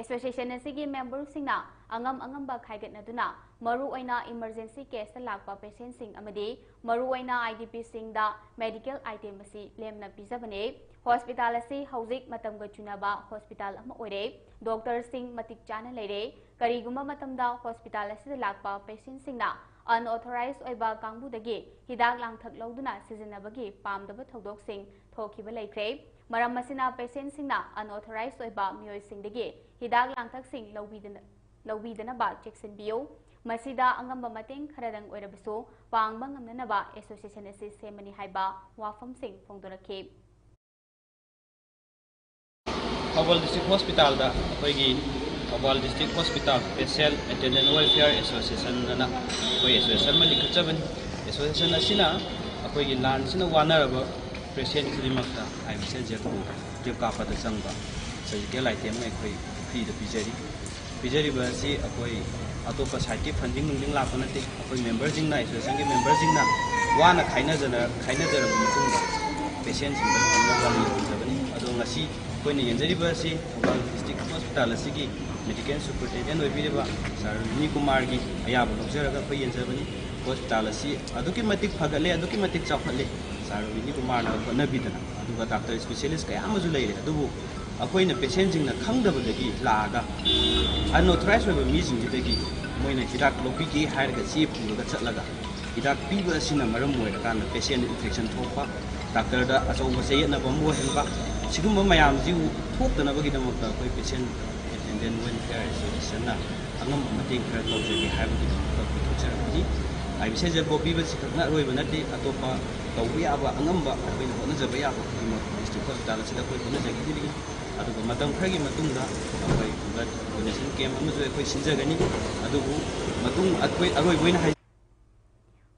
Association ꯑꯁꯤꯒꯤ memberꯁꯤꯡꯅ ꯑꯉꯝ ꯑꯉꯝꯕ ꯈꯥꯏꯒꯠꯅꯗꯨꯅ ꯃꯔꯨꯑꯣꯏꯅ emergency caseꯇ ꯂꯥꯛꯄ patientꯁꯤꯡ ꯑꯃꯗꯤ ꯃꯔꯨꯑꯣꯏꯅ IDPꯁꯤꯡꯗ medical item ꯑꯁꯤ ꯂꯦꯝꯅ ꯄꯤꯖꯕꯅꯤ꯫ Hospital ꯑꯁꯤ ꯍꯧꯖꯤꯛ ꯃꯇꯝꯒ ꯆꯨꯅꯕ hospital ꯑꯃ ꯑꯣꯏꯔꯦ꯫ Doctorꯁꯤꯡ ꯃꯇꯤꯛ ꯆꯥꯅ ꯂꯩꯔꯦ꯫ ꯀꯔꯤꯒꯨꯝꯕ ꯃꯇꯝꯗ hospital ꯑꯁꯤꯗ ꯂꯥꯛꯄ patientꯁꯤꯡꯅ unauthorized ꯑꯣꯏꯕ ꯀꯥꯡꯕꯨꯗꯒꯤ ꯍꯤꯗꯥꯛ ꯂꯥꯡꯊꯛ ꯂꯧꯗꯨꯅ ꯁꯤꯖꯤꯟꯅꯕꯒꯤ ꯄꯥꯝꯗꯕ ꯊꯧꯗꯣꯛꯁꯤꯡ ꯊꯣꯛꯈꯤꯕ ꯂꯩꯈ꯭ꯔꯦ꯫ ꯃꯔꯝ ꯑꯁꯤꯅ patientꯁꯤꯡꯅ unauthorized ꯑꯣꯏꯕ ꯃꯤꯑꯣꯏꯁꯤꯡꯗꯒꯤ ꯍꯤꯗꯥꯛ ꯂꯥꯡꯊꯛꯁꯤꯡ ꯂꯧꯕꯤꯗꯅ-, ꯂꯧꯕꯤꯗꯅꯕ ꯆꯦꯛꯁꯤꯟꯕꯤꯌꯨ꯫ ꯃꯁꯤꯗ ꯑꯉꯝꯕ ꯃꯇꯦꯡ ꯈꯔꯗꯪ ꯑꯣꯏꯔꯕꯁꯨ ꯄꯥꯡꯕ ꯉꯝꯅꯅꯕ association ꯑꯁꯤ ꯁꯦꯝꯕꯅꯤ ꯍꯥꯏꯕ ꯋꯥꯐꯝꯁꯤꯡ ꯐꯣꯡꯗꯣꯔꯛꯈꯤ꯫ ꯊꯧꯕꯥꯜ District Hospitalꯗ ꯑꯩꯈꯣꯏꯒꯤ Thoubal District Hospital Patient Attendant Welfare Association ꯑꯅ ꯑꯩꯈꯣꯏ association ꯑꯃ ꯂꯤꯡꯈꯠꯆꯕꯅꯤ꯫ Association ꯑꯁꯤꯅ ꯑꯩꯈꯣꯏꯒꯤ ꯂꯥꯟꯁꯤꯅ ꯋꯥꯅꯔꯕ patient ꯈꯨꯗꯤꯡꯃꯛꯇ IV set, Gelco, drip ꯀꯥꯞꯄꯗ ꯆꯪꯕ surgical item ꯑꯩꯈꯣꯏ freeꯗ ꯄꯤꯖꯔꯤ꯫ ꯄꯤꯖꯔꯤꯕ ꯑꯁꯤ ꯑꯩꯈꯣꯏ ꯑꯇꯣꯞꯄ sideꯀꯤ funding ꯅꯨꯡꯗꯤꯡ ꯂꯥꯛꯄ ꯅꯠꯇꯦ꯫ ꯑꯩꯈꯣꯏ memberꯁꯤꯡꯅ, associationꯒꯤ memberꯁꯤꯡꯅ ꯋꯥꯅ ꯈꯥꯏꯅꯖꯅ-, ꯈꯥꯏꯅꯖꯔꯕ ꯃꯇꯨꯡꯗ patientꯁꯤꯡꯗ ꯐꯪꯅꯕ ꯌꯥꯝꯅ ꯌꯧꯍꯟꯖꯕꯅꯤ꯫ ꯑꯗꯣ ꯉꯁꯤ ꯑꯩꯈꯣꯏꯅ ꯌꯦꯡꯖꯔꯤꯕ ꯑꯁꯤ ꯊꯧꯕꯥꯜ ꯗꯤꯁꯇ꯭ꯔꯤꯛ ꯍꯣꯁꯄꯤꯇꯥꯜ ꯑꯁꯤꯒꯤ ꯃꯦꯗꯤꯀꯦꯜ ꯁꯨꯄꯔꯤꯟꯇꯦꯟꯗꯦꯟ ꯑꯣꯏꯕꯤꯔꯤꯕ ꯁꯥꯔ ꯔꯣꯍꯤꯅꯤ ꯀꯨꯃꯥꯔꯒꯤ ꯑꯌꯥꯕ ꯂꯧꯖꯔꯒ ꯑꯩꯈꯣꯏ ꯌꯦꯡꯖꯕꯅꯤ꯫ ꯍꯣꯁꯄꯤꯇꯥꯜ ꯑꯁꯤ ꯑꯗꯨꯛꯀꯤ ꯃꯇꯤꯛ ꯐꯒꯠꯂꯦ, ꯑꯗꯨꯛꯀꯤ ꯃꯇꯤꯛ ꯆꯥꯎꯈꯠꯂꯦ꯫ ꯁꯥꯔ ꯔꯣꯍꯤꯅꯤ ꯀꯨꯃꯥꯔꯅ ꯍꯣꯠꯅꯕꯤꯗꯅ, ꯑꯗꯨꯒ ꯗꯥꯛꯇꯔ ꯏꯁꯄꯤꯁꯦꯂꯤꯁ ꯀꯌꯥ ꯑꯃꯁꯨ ꯂꯩꯔꯦ꯫ ꯑꯗꯨꯕꯨ ꯑꯩꯈꯣꯏꯅ ꯄꯦꯁꯦꯟꯁꯤꯡꯅ ꯈꯪꯗꯕꯗꯒꯤ ꯂꯥꯛꯑꯒ, ꯑꯟꯑꯣꯊꯣꯔꯥꯏꯁ ꯑꯣꯏꯕ ꯃꯤꯁꯤꯡꯁꯤꯗꯒꯤ ꯃꯣꯏꯅ ꯍꯤꯗꯥꯛ ꯂꯧꯕꯤꯒꯦ ꯍꯥꯏꯔꯒ ꯆꯦ ꯄꯨꯔꯒ ꯆꯠꯂꯒ ꯍꯤꯗꯥꯛ ꯄꯤꯕ ꯑꯁꯤꯅ ꯃꯔꯝ ꯑꯣꯏꯔꯀꯥꯟꯗ ꯄꯦꯁꯦꯟ ꯏꯟꯐꯦꯛꯁꯟ ꯊꯣꯛꯄ, ꯗꯥꯛꯇꯔꯗ ꯑꯆꯧꯕ ꯆꯌꯦꯠꯅꯕ ꯑꯃ ꯑꯣꯏꯍꯟꯕ, ꯁꯤꯒꯨꯝꯕ ꯃꯌꯥꯝꯁꯤꯕꯨ ꯊꯣꯛꯇꯅꯕꯒꯤꯗꯃꯛꯇ ꯑꯩꯈꯣꯏ ꯄꯦꯁꯦꯟ ꯑꯦꯇꯦꯟꯗꯦꯟ ꯋꯦꯜꯐꯤꯌꯔ ꯑꯦꯁꯣꯁꯤꯌꯦꯁꯟꯅ ꯑꯉꯝꯕ ꯃꯇꯦꯡ ꯈꯔ ꯇꯧꯖꯒꯦ ꯍꯥꯏꯕꯒꯤꯗꯃꯛꯇ ꯄꯨꯊꯣꯛꯆꯔꯛꯄꯅꯤ꯫ ꯑꯥꯏ ꯕꯤ ꯁꯤ ꯑꯦꯁ ꯑꯦꯜ ꯄꯤꯕꯁꯤ ꯈꯛꯅ ꯑꯔꯣꯏꯕ ꯅꯠꯇꯦ, ꯑꯇꯣꯞꯄ ꯇꯧꯕ ꯌꯥꯕ ꯑꯉꯝꯕ ꯑꯩꯈꯣꯏꯅ ꯍꯣꯠꯅꯖꯕ ꯌꯥꯕ ꯈꯨꯗꯤꯡꯃꯛ ꯗꯤꯁꯇ꯭ꯔꯤꯛ ꯍꯣꯁꯄꯤꯇꯥꯜ ꯑꯁꯤꯗ ꯑꯩꯈꯣꯏ ꯍꯣꯠꯅꯖꯈꯤꯒꯅꯤ꯫ ꯑꯗꯨꯒ ꯃꯇꯝ ꯈꯔꯒꯤ ꯃꯇꯨꯡꯗ ꯑꯩꯈꯣꯏ ꯕ꯭ꯂꯗ ꯗꯣꯅꯦꯁꯟ ꯀꯦꯝꯞ ꯑꯃꯁꯨ ꯑꯩꯈꯣꯏ ꯁꯤꯟꯖꯒꯅꯤ꯫ ꯑꯗꯨꯕꯨ ꯃꯇꯨꯡ ꯑꯩꯈꯣꯏ ꯑꯔꯣꯏꯕ ꯑꯣꯏꯅ ꯍꯥꯏ-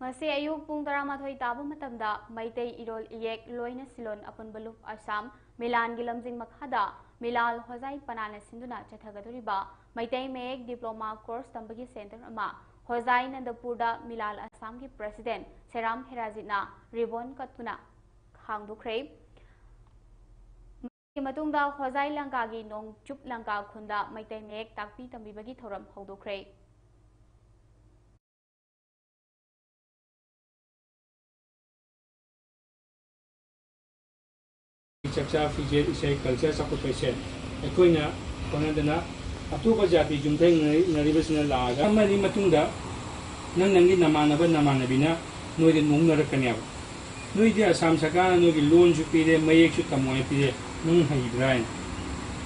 ꯉꯁꯤ ꯑꯌꯨꯛ ꯄꯨꯡ ꯇꯔꯥꯃꯥꯊꯣꯏ ꯇꯥꯕ ꯃꯇꯝꯗ ꯃꯩꯇꯩ ꯏꯔꯣꯜ ꯏꯌꯦꯛ ꯂꯣꯏꯅ ꯁꯤꯂꯣꯟ ꯑꯄꯨꯟꯕ ꯂꯨꯞ ꯑꯁꯥꯝ ꯃꯤꯂꯥꯟꯒꯤ ꯂꯝꯖꯤꯡ ꯃꯈꯥꯗ ꯃꯤꯂꯥꯜ ꯍꯣꯖꯥꯏ ꯄꯅꯥꯅ ꯁꯤꯟꯗꯨꯅ ꯆꯠꯊꯒꯗꯧꯔꯤꯕ ꯃꯩꯇꯩ ꯃꯌꯦꯛ ꯗꯤꯄ꯭ꯂꯣꯃꯥ ꯀꯣꯔꯁ ꯇꯝꯕꯒꯤ ꯁꯦꯟꯇꯔ ꯑꯃ ꯍꯣꯖꯥꯏ ꯅꯟꯗꯄꯨꯔꯗ ꯃꯤꯂꯥꯜ ꯑꯁꯥꯝꯒꯤ ꯄ꯭ꯔꯦꯁꯤꯗꯦꯟ ꯁꯦꯔꯥꯝ ꯍꯦꯔꯥꯖꯤꯠꯅ ꯔꯤꯕꯣꯟ ꯀꯠꯇꯨꯅ ꯍꯥꯡꯗꯣꯛꯈ꯭ꯔꯦ꯫ ꯃꯇꯨꯡꯗ ꯍꯣꯖꯥꯏ ꯂꯪꯀꯥꯒꯤ ꯅꯣꯡꯆꯨꯞ ꯂꯪꯀꯥ ꯈꯨꯟꯗ ꯃꯩꯇꯩ ꯃꯌꯦꯛ ꯇꯥꯛꯄꯤ ꯇꯝꯕꯤꯕꯒꯤ ꯊꯧꯔꯝ ꯍꯧꯗꯣꯛꯈ꯭ꯔꯦ꯫ ꯆꯥꯛꯆꯥ ꯐꯤꯖꯦꯠ ꯏꯁꯩ ꯀꯜꯆꯔ ꯆꯥꯎꯈꯠꯄꯁꯦ ꯑꯩꯈꯣꯏꯅ ꯍꯣꯠꯅꯗꯅ ꯑꯇꯣꯞꯄ ꯖꯥꯇꯤ ꯌꯨꯝꯊꯪꯅꯔꯤꯕꯁꯤꯅ ꯂꯥꯛꯑꯒ ꯑꯃꯅꯤ ꯃꯇꯨꯡꯗ ꯅꯪ ꯅꯪꯒꯤ ꯅꯃꯥꯟꯅꯕ ꯅꯃꯥꯟꯅꯕꯤꯅ ꯅꯣꯏꯗ ꯅꯣꯛꯅꯔꯛꯀꯅꯦꯕ꯫ ꯅꯣꯏꯗꯤ ꯑꯁꯥꯝ ꯁꯔꯀꯥꯔꯅ ꯅꯣꯏꯒꯤ ꯂꯣꯟꯁꯨ ꯄꯤꯔꯦ, ꯃꯌꯦꯛꯁꯨ ꯇꯝꯃꯣ ꯍꯥꯏꯅ ꯄꯤꯔꯦ, ꯅꯪ ꯍꯩꯕ꯭ꯔꯥ ꯍꯥꯏꯅ꯫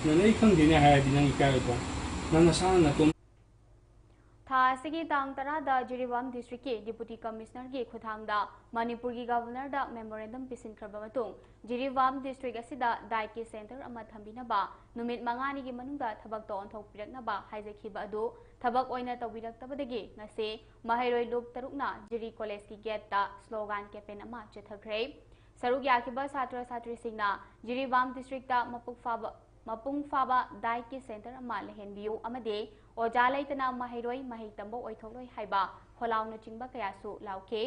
ꯅꯪ ꯑꯩ ꯈꯪꯗꯦꯅꯦ ꯍꯥꯏꯔꯗꯤ ꯅꯪ ꯏꯀꯥꯏꯔꯣꯏꯗ꯭ꯔꯣ? ꯅꯪ ꯅꯁꯥꯅ ꯅꯇꯣꯝ ꯊꯥ ꯑꯁꯤꯒꯤ ꯇꯥꯡ ꯇꯔꯥꯗ ꯖꯤꯔꯤꯕꯥꯝ ꯗꯤꯁꯇ꯭ꯔꯤꯛꯀꯤ ꯗꯤꯄꯨꯇꯤ ꯀꯃꯤꯁꯅꯔꯒꯤ ꯈꯨꯠꯊꯥꯡꯗ ꯃꯅꯤꯄꯨꯔꯒꯤ ꯒꯕꯔꯅꯔꯗ ꯃꯦꯃꯣꯔꯦꯟꯗꯝ ꯄꯤꯁꯤꯟꯈ꯭ꯔꯕ ꯃꯇꯨꯡ, ꯖꯤꯔꯤꯕꯥꯝ ꯗꯤꯁꯇ꯭ꯔꯤꯛ ꯑꯁꯤꯗ ꯗꯥꯏꯠꯀꯤ ꯁꯦꯟꯇꯔ ꯑꯃ ꯊꯝꯕꯤꯅꯕ ꯅꯨꯃꯤꯠ ꯃꯉꯥꯅꯤꯒꯤ ꯃꯅꯨꯡꯗ ꯊꯕꯛꯇ ꯑꯣꯟꯊꯣꯛꯄꯤꯔꯛꯅꯕ ꯍꯥꯏꯖꯈꯤꯕ ꯑꯗꯨ ꯊꯕꯛ ꯑꯣꯏꯅ ꯇꯧꯕꯤꯔꯛꯇꯕꯗꯒꯤ ꯉꯁꯤ ꯃꯍꯩꯔꯣꯏ ꯂꯨꯞ ꯇꯔꯨꯛꯅ ꯖꯤꯔꯤ ꯀꯣꯂꯦꯖꯀꯤ ꯒꯦꯠꯇ ꯁ꯭ꯂꯣꯒꯥꯟ ꯀꯦꯝꯄꯦꯟ ꯑꯃ ꯆꯠꯊꯈ꯭ꯔꯦ꯫ ꯁꯔꯨꯛ ꯌꯥꯈꯤꯕ ꯁꯥꯇ꯭ꯔ ꯁꯥꯇ꯭ꯔꯤꯁꯤꯡꯅ ꯖꯤꯔꯤꯕꯥꯝ ꯗꯤꯁꯇ꯭ꯔꯤꯛꯇ ꯃꯄꯨꯡ ꯐꯥꯕ ꯃꯄꯨꯡ ꯐꯥꯕ ꯗꯥꯏꯠꯀꯤ ꯁꯦꯟꯇꯔ ꯑꯃ ꯂꯩꯍꯟꯕꯤꯌꯨ ꯑꯃꯗꯤ ꯑꯣꯖꯥ ꯂꯩꯇꯅ ꯃꯍꯩꯔꯣꯏ ꯃꯍꯩ ꯇꯝꯕ ꯑꯣꯏꯊꯣꯛꯂꯣꯏ ꯍꯥꯏꯕ ꯈꯣꯜꯂꯥꯎꯅꯆꯤꯡꯕ ꯀꯌꯥꯁꯨ ꯂꯥꯎꯈꯤ꯫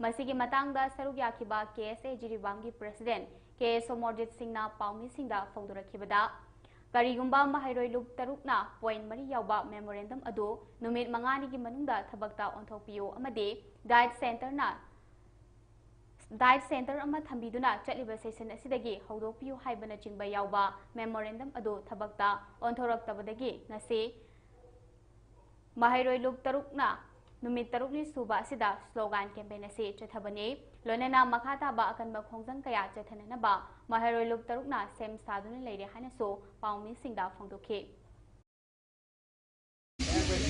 ꯃꯁꯤꯒꯤ ꯃꯇꯥꯡꯗ ꯁꯔꯨꯛ ꯌꯥꯈꯤꯕ ꯀꯦ ꯑꯦꯁ ꯑꯦ ꯖꯤꯔꯤꯕꯥꯝꯒꯤ ꯄ꯭ꯔꯦꯁꯤꯗꯦꯟ ꯀꯦ ꯁꯣꯃꯣꯔꯖꯤꯠ ꯁꯤꯡꯅ ꯄꯥꯎꯃꯤꯁꯤꯡꯗ ꯐꯣꯡꯗꯣꯔꯛꯈꯤꯕꯗ, ꯀꯔꯤꯒꯨꯝꯕ ꯃꯍꯩꯔꯣꯏ ꯂꯨꯞ ꯇꯔꯨꯛꯅ ꯄꯣꯏꯟ ꯃꯔꯤ ꯌꯥꯎꯕ ꯃꯦꯃꯣꯔꯦꯟꯗꯝ ꯑꯗꯨ ꯅꯨꯃꯤꯠ ꯃꯉꯥꯅꯤꯒꯤ ꯃꯅꯨꯡꯗ ꯊꯕꯛꯇ ꯑꯣꯟꯊꯣꯛꯄꯤꯌꯨ ꯑꯃꯗꯤ ꯗꯥꯏꯠ ꯁꯦꯟꯇꯔꯅ ꯗꯥꯏꯠ ꯁꯦꯟꯇꯔ ꯑꯃ ꯊꯝꯕꯤꯗꯨꯅ ꯆꯠꯂꯤꯕ ꯁꯦꯁꯟ ꯑꯁꯤꯗꯒꯤ ꯍꯧꯗꯣꯛꯄꯤꯌꯨ ꯍꯥꯏꯕꯅꯆꯤꯡꯕ ꯌꯥꯎꯕ ꯃꯦꯃꯣꯔꯦꯟꯗꯝ ꯑꯗꯨ ꯊꯕꯛꯇ ꯑꯣꯟꯊꯣꯔꯛꯇꯕꯗꯒꯤ ꯉꯁꯤ ꯃꯍꯩꯔꯣꯏ ꯂꯨꯞ ꯇꯔꯨꯛꯅ ꯅꯨꯃꯤꯠ ꯇꯔꯨꯛꯅꯤ ꯁꯨꯕ ꯑꯁꯤꯗ ꯁ꯭ꯂꯣꯒꯥꯟ ꯀꯦꯝꯄꯦꯟ ꯑꯁꯤ ꯆꯠꯊꯕꯅꯤ꯫ ꯂꯣꯏꯅꯅ ꯃꯈꯥ ꯇꯥꯕ ꯑꯀꯟꯕ ꯈꯣꯡꯖꯪ ꯀꯌꯥ ꯆꯠꯊꯅꯅꯕ ꯃꯍꯩꯔꯣꯏ ꯂꯨꯞ ꯇꯔꯨꯛꯅ ꯁꯦꯝ ꯁꯥꯗꯨꯅ ꯂꯩꯔꯦ ꯍꯥꯏꯅꯁꯨ ꯄꯥꯎꯃꯤꯁꯤꯡꯗ ꯐꯣꯡꯗꯣꯛꯈꯤ꯫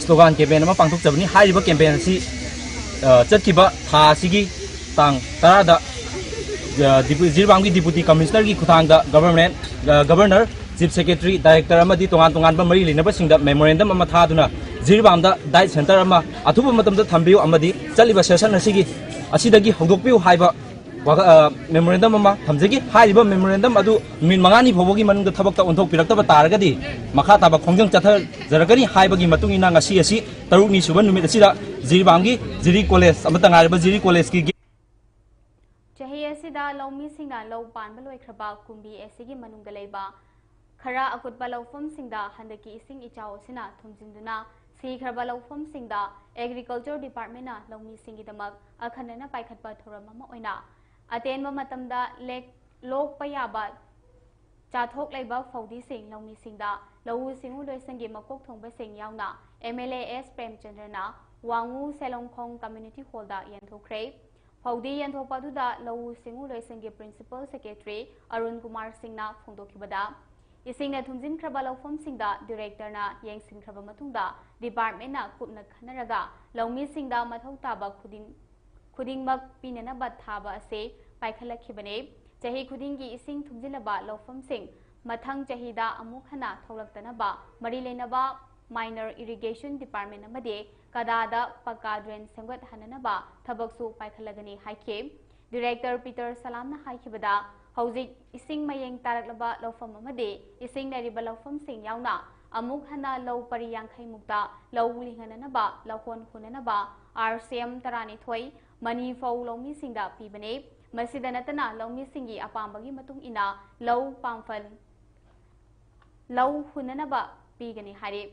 ꯁ꯭ꯂꯣꯒꯥꯟ ꯀꯦꯝꯄꯦꯟ ꯑꯃ ꯄꯥꯡꯊꯣꯛꯆꯕꯅꯤ꯫ ꯍꯥꯏꯔꯤꯕ ꯀꯦꯝꯄꯦꯟ ꯑꯁꯤ ꯑ, ꯆꯠꯈꯤꯕ ꯊꯥ ꯑꯁꯤꯒꯤ ꯇꯥꯡ ꯇꯔꯥꯗ, ꯑ, ꯗꯤꯄꯨ-, ꯖꯤꯔꯤꯕꯥꯝꯒꯤ ꯗꯤꯄꯨꯇꯤ ꯀꯃꯤꯁꯅꯔꯒꯤ ꯈꯨꯠꯊꯥꯡꯗ ꯒꯚꯔꯟꯃꯦꯟ, ꯑ, ꯒꯚꯔꯅꯔ, ꯆꯤꯐ ꯁꯦꯀ꯭ꯔꯦꯇꯔꯤ, ꯗꯥꯏꯔꯦꯛꯇꯔ ꯑꯃꯗꯤ ꯇꯣꯉꯥꯟ ꯇꯣꯉꯥꯟꯕ ꯃꯔꯤ ꯂꯩꯅꯕꯁꯤꯡꯗ ꯃꯦꯃꯣꯔꯦꯟꯗꯝ ꯑꯃ ꯊꯥꯗꯨꯅ ꯖꯤꯔꯤꯕꯥꯝꯗ ꯗꯥꯏꯠ ꯁꯦꯟꯇꯔ ꯑꯃ ꯑꯊꯨꯕ ꯃꯇꯝꯗ ꯊꯝꯕꯤꯌꯨ ꯑꯃꯗꯤ ꯆꯠꯂꯤꯕ ꯁꯦꯁꯟ ꯑꯁꯤꯒꯤ, ꯑꯁꯤꯗꯒꯤ ꯍꯧꯗꯣꯛꯄꯤꯌꯨ ꯍꯥꯏꯕ ꯋꯥꯀ-, ꯑ, ꯃꯦꯃꯣꯔꯦꯟꯗꯝ ꯑꯃ ꯊꯝꯖꯒꯦ꯫ ꯍꯥꯏꯔꯤꯕ ꯃꯦꯃꯣꯔꯦꯟꯗꯝ ꯑꯗꯨ ꯅꯨꯃꯤꯠ ꯃꯉꯥꯅꯤ ꯐꯥꯎꯕꯒꯤ ꯃꯅꯨꯡꯗ ꯊꯕꯛꯇ ꯑꯣꯟꯊꯣꯛꯄꯤꯔꯛꯇꯕ ꯇꯥꯔꯒꯗꯤ ꯃꯈꯥ ꯇꯥꯕ ꯈꯣꯡꯖꯪ ꯆꯠꯊꯖꯔꯛꯀꯅꯤ ꯍꯥꯏꯕꯒꯤ ꯃꯇꯨꯡ ꯏꯟꯅ ꯉꯁꯤ ꯑꯁꯤ ꯇꯔꯨꯛꯅꯤ ꯁꯨꯕ ꯅꯨꯃꯤꯠ ꯑꯁꯤꯗ ꯖꯤꯔꯤꯕꯥꯝꯒꯤ ꯖꯤꯔꯤ ꯀꯣꯂꯦꯖ ꯑꯃꯠꯇ ꯉꯥꯏꯔꯕ ꯖꯤꯔꯤ ꯀꯣꯂꯦꯖꯀꯤ ꯒꯦ- ꯆꯍꯤ ꯑꯁꯤꯗ ꯂꯧꯃꯤꯁꯤꯡꯅ ꯂꯧ ꯄꯥꯟꯕ ꯂꯣꯏꯈ꯭ꯔꯕ ꯀꯨꯝꯕꯤ ꯑꯁꯤꯒꯤ ꯃꯅꯨꯡꯗ ꯂꯩꯕ ꯈꯔ ꯑꯀꯨꯠꯄ ꯂꯧꯐꯝꯁꯤꯡꯗ ꯍꯟꯗꯛꯀꯤ ꯏꯁꯤꯡ ꯏꯆꯥꯎ ꯑꯁꯤꯅ ꯊꯨꯝꯖꯤꯟꯗꯨꯅ ꯁꯤꯈ꯭ꯔꯕ ꯂꯧꯐꯝꯁꯤꯡꯗ ꯑꯦꯒ꯭ꯔꯤꯀꯜꯆꯔ ꯗꯤꯄꯥꯔꯠꯃꯦꯟꯅ ꯂꯧꯃꯤꯁꯤꯡꯒꯤꯗꯃꯛ ꯑꯈꯟꯅꯅ ꯄꯥꯏꯈꯠꯄ ꯊꯧꯔꯝ ꯑꯃ ꯑꯣꯏꯅ ꯑꯇꯦꯟꯕ ꯃꯇꯝꯗ ꯂꯦꯛ-, ꯂꯣꯛꯄ ꯌꯥꯕ ꯆꯥꯊꯣꯛ ꯂꯩꯕ ꯐꯧꯗꯤꯁꯤꯡ ꯂꯧꯃꯤꯁꯤꯡꯗ ꯂꯧꯎ ꯁꯤꯡꯎ ꯂꯣꯏꯁꯪꯒꯤ ꯃꯀꯣꯛ ꯊꯣꯡꯕꯁꯤꯡ ꯌꯥꯎꯅ ꯑꯦꯝ ꯑꯦꯜ ꯑꯦ ꯑꯦꯁ ꯄ꯭ꯔꯦꯝꯆꯟꯗ꯭ꯔꯅ ꯋꯥꯡꯉꯨ ꯁꯦꯂꯣꯡꯈꯣꯡ ꯀꯝꯃ꯭ꯌꯨꯅꯤꯇꯤ ꯍꯣꯜꯗ ꯌꯦꯟꯊꯣꯛꯈ꯭ꯔꯦ꯫ ꯐꯧꯗꯤ ꯌꯦꯟꯊꯣꯛꯄ ꯑꯗꯨꯗ ꯂꯧꯎ ꯁꯤꯡꯎ ꯂꯣꯏꯁꯪꯒꯤ ꯄ꯭ꯔꯤꯟꯁꯤꯄꯜ ꯁꯦꯀ꯭ꯔꯦꯇꯔꯤ ꯑꯔꯨꯟ ꯀꯨꯃꯥꯔ ꯁꯤꯡꯅ ꯐꯣꯡꯗꯣꯛꯈꯤꯕꯗ, ꯏꯁꯤꯡꯅ ꯊꯨꯝꯖꯤꯟꯈ꯭ꯔꯕ ꯂꯧꯐꯝꯁꯤꯡꯗ ꯗꯤꯔꯦꯛꯇꯔꯅ ꯌꯦꯡꯁꯤꯟꯈ꯭ꯔꯕ ꯃꯇꯨꯡꯗ ꯗꯤꯄꯥꯔꯠꯃꯦꯟꯅ ꯀꯨꯞꯅ ꯈꯟꯅꯔꯒ ꯂꯧꯃꯤꯁꯤꯡꯗ ꯃꯊꯧ ꯇꯥꯕ ꯈꯨꯗꯤꯡ-, ꯈꯨꯗꯤꯡꯃꯛ ꯄꯤꯅꯅꯕ ꯊꯥꯕ ꯑꯁꯤ ꯄꯥꯏꯈꯠꯂꯛꯈꯤꯕꯅꯤ꯫ ꯆꯍꯤ ꯈꯨꯗꯤꯡꯒꯤ ꯏꯁꯤꯡ ꯊꯨꯝꯖꯤꯜꯂꯕ ꯂꯧꯐꯝꯁꯤꯡ ꯃꯊꯪ ꯆꯍꯤꯗ ꯑꯃꯨꯛ ꯍꯟꯅ ꯊꯣꯛꯂꯛꯇꯅꯕ ꯃꯔꯤ ꯂꯩꯅꯕ ꯃꯥꯏꯅꯔ ꯏꯔꯤꯒꯦꯁꯟ ꯗꯤꯄꯥꯔꯠꯃꯦꯟ ꯑꯃꯗꯤ ꯀꯗꯥꯗ ꯄꯀꯥ ꯗ꯭ꯔꯦꯟ ꯁꯦꯝꯒꯠꯍꯟꯅꯅꯕ ꯊꯕꯛꯁꯨ ꯄꯥꯏꯈꯠꯂꯒꯅꯤ ꯍꯥꯏꯈꯤ꯫ ꯗꯤꯔꯦꯛꯇꯔ ꯄꯤꯇꯔ ꯁꯂꯥꯝꯅ ꯍꯥꯏꯈꯤꯕꯗ, ꯍꯧꯖꯤꯛ ꯏꯁꯤꯡ ꯃꯌꯦꯡ ꯇꯥꯔꯛꯂꯕ ꯂꯧꯐꯝ ꯑꯃꯗꯤ ꯏꯁꯤꯡ ꯂꯩꯔꯤꯕ ꯂꯧꯐꯝꯁꯤꯡ ꯌꯥꯎꯅ ꯑꯃꯨꯛ ꯍꯟꯅ ꯂꯧ ꯄꯔꯤ ꯌꯥꯡꯈꯩ ꯃꯨꯛꯇ ꯂꯧ ꯂꯤꯡꯍꯟꯅꯅꯕ ꯂꯧꯍꯣꯟ ꯍꯨꯟꯅꯅꯕ ꯑꯥꯔ ꯁꯤ ꯑꯦꯝ ꯇꯔꯥꯅꯤꯊꯣꯏ ꯃꯅꯤ ꯐꯧ ꯂꯧꯃꯤꯁꯤꯡꯗ ꯄꯤꯕꯅꯤ꯫ ꯃꯁꯤꯗ ꯅꯠꯇꯅ ꯂꯧꯃꯤꯁꯤꯡꯒꯤ ꯑꯄꯥꯝꯕꯒꯤ ꯃꯇꯨꯡ ꯏꯟꯅ ꯂꯧ ꯄꯥꯝꯐꯜ, ꯂꯧ ꯍꯨꯟꯅꯅꯕ ꯄꯤꯒꯅꯤ ꯍꯥꯏꯔꯤ꯫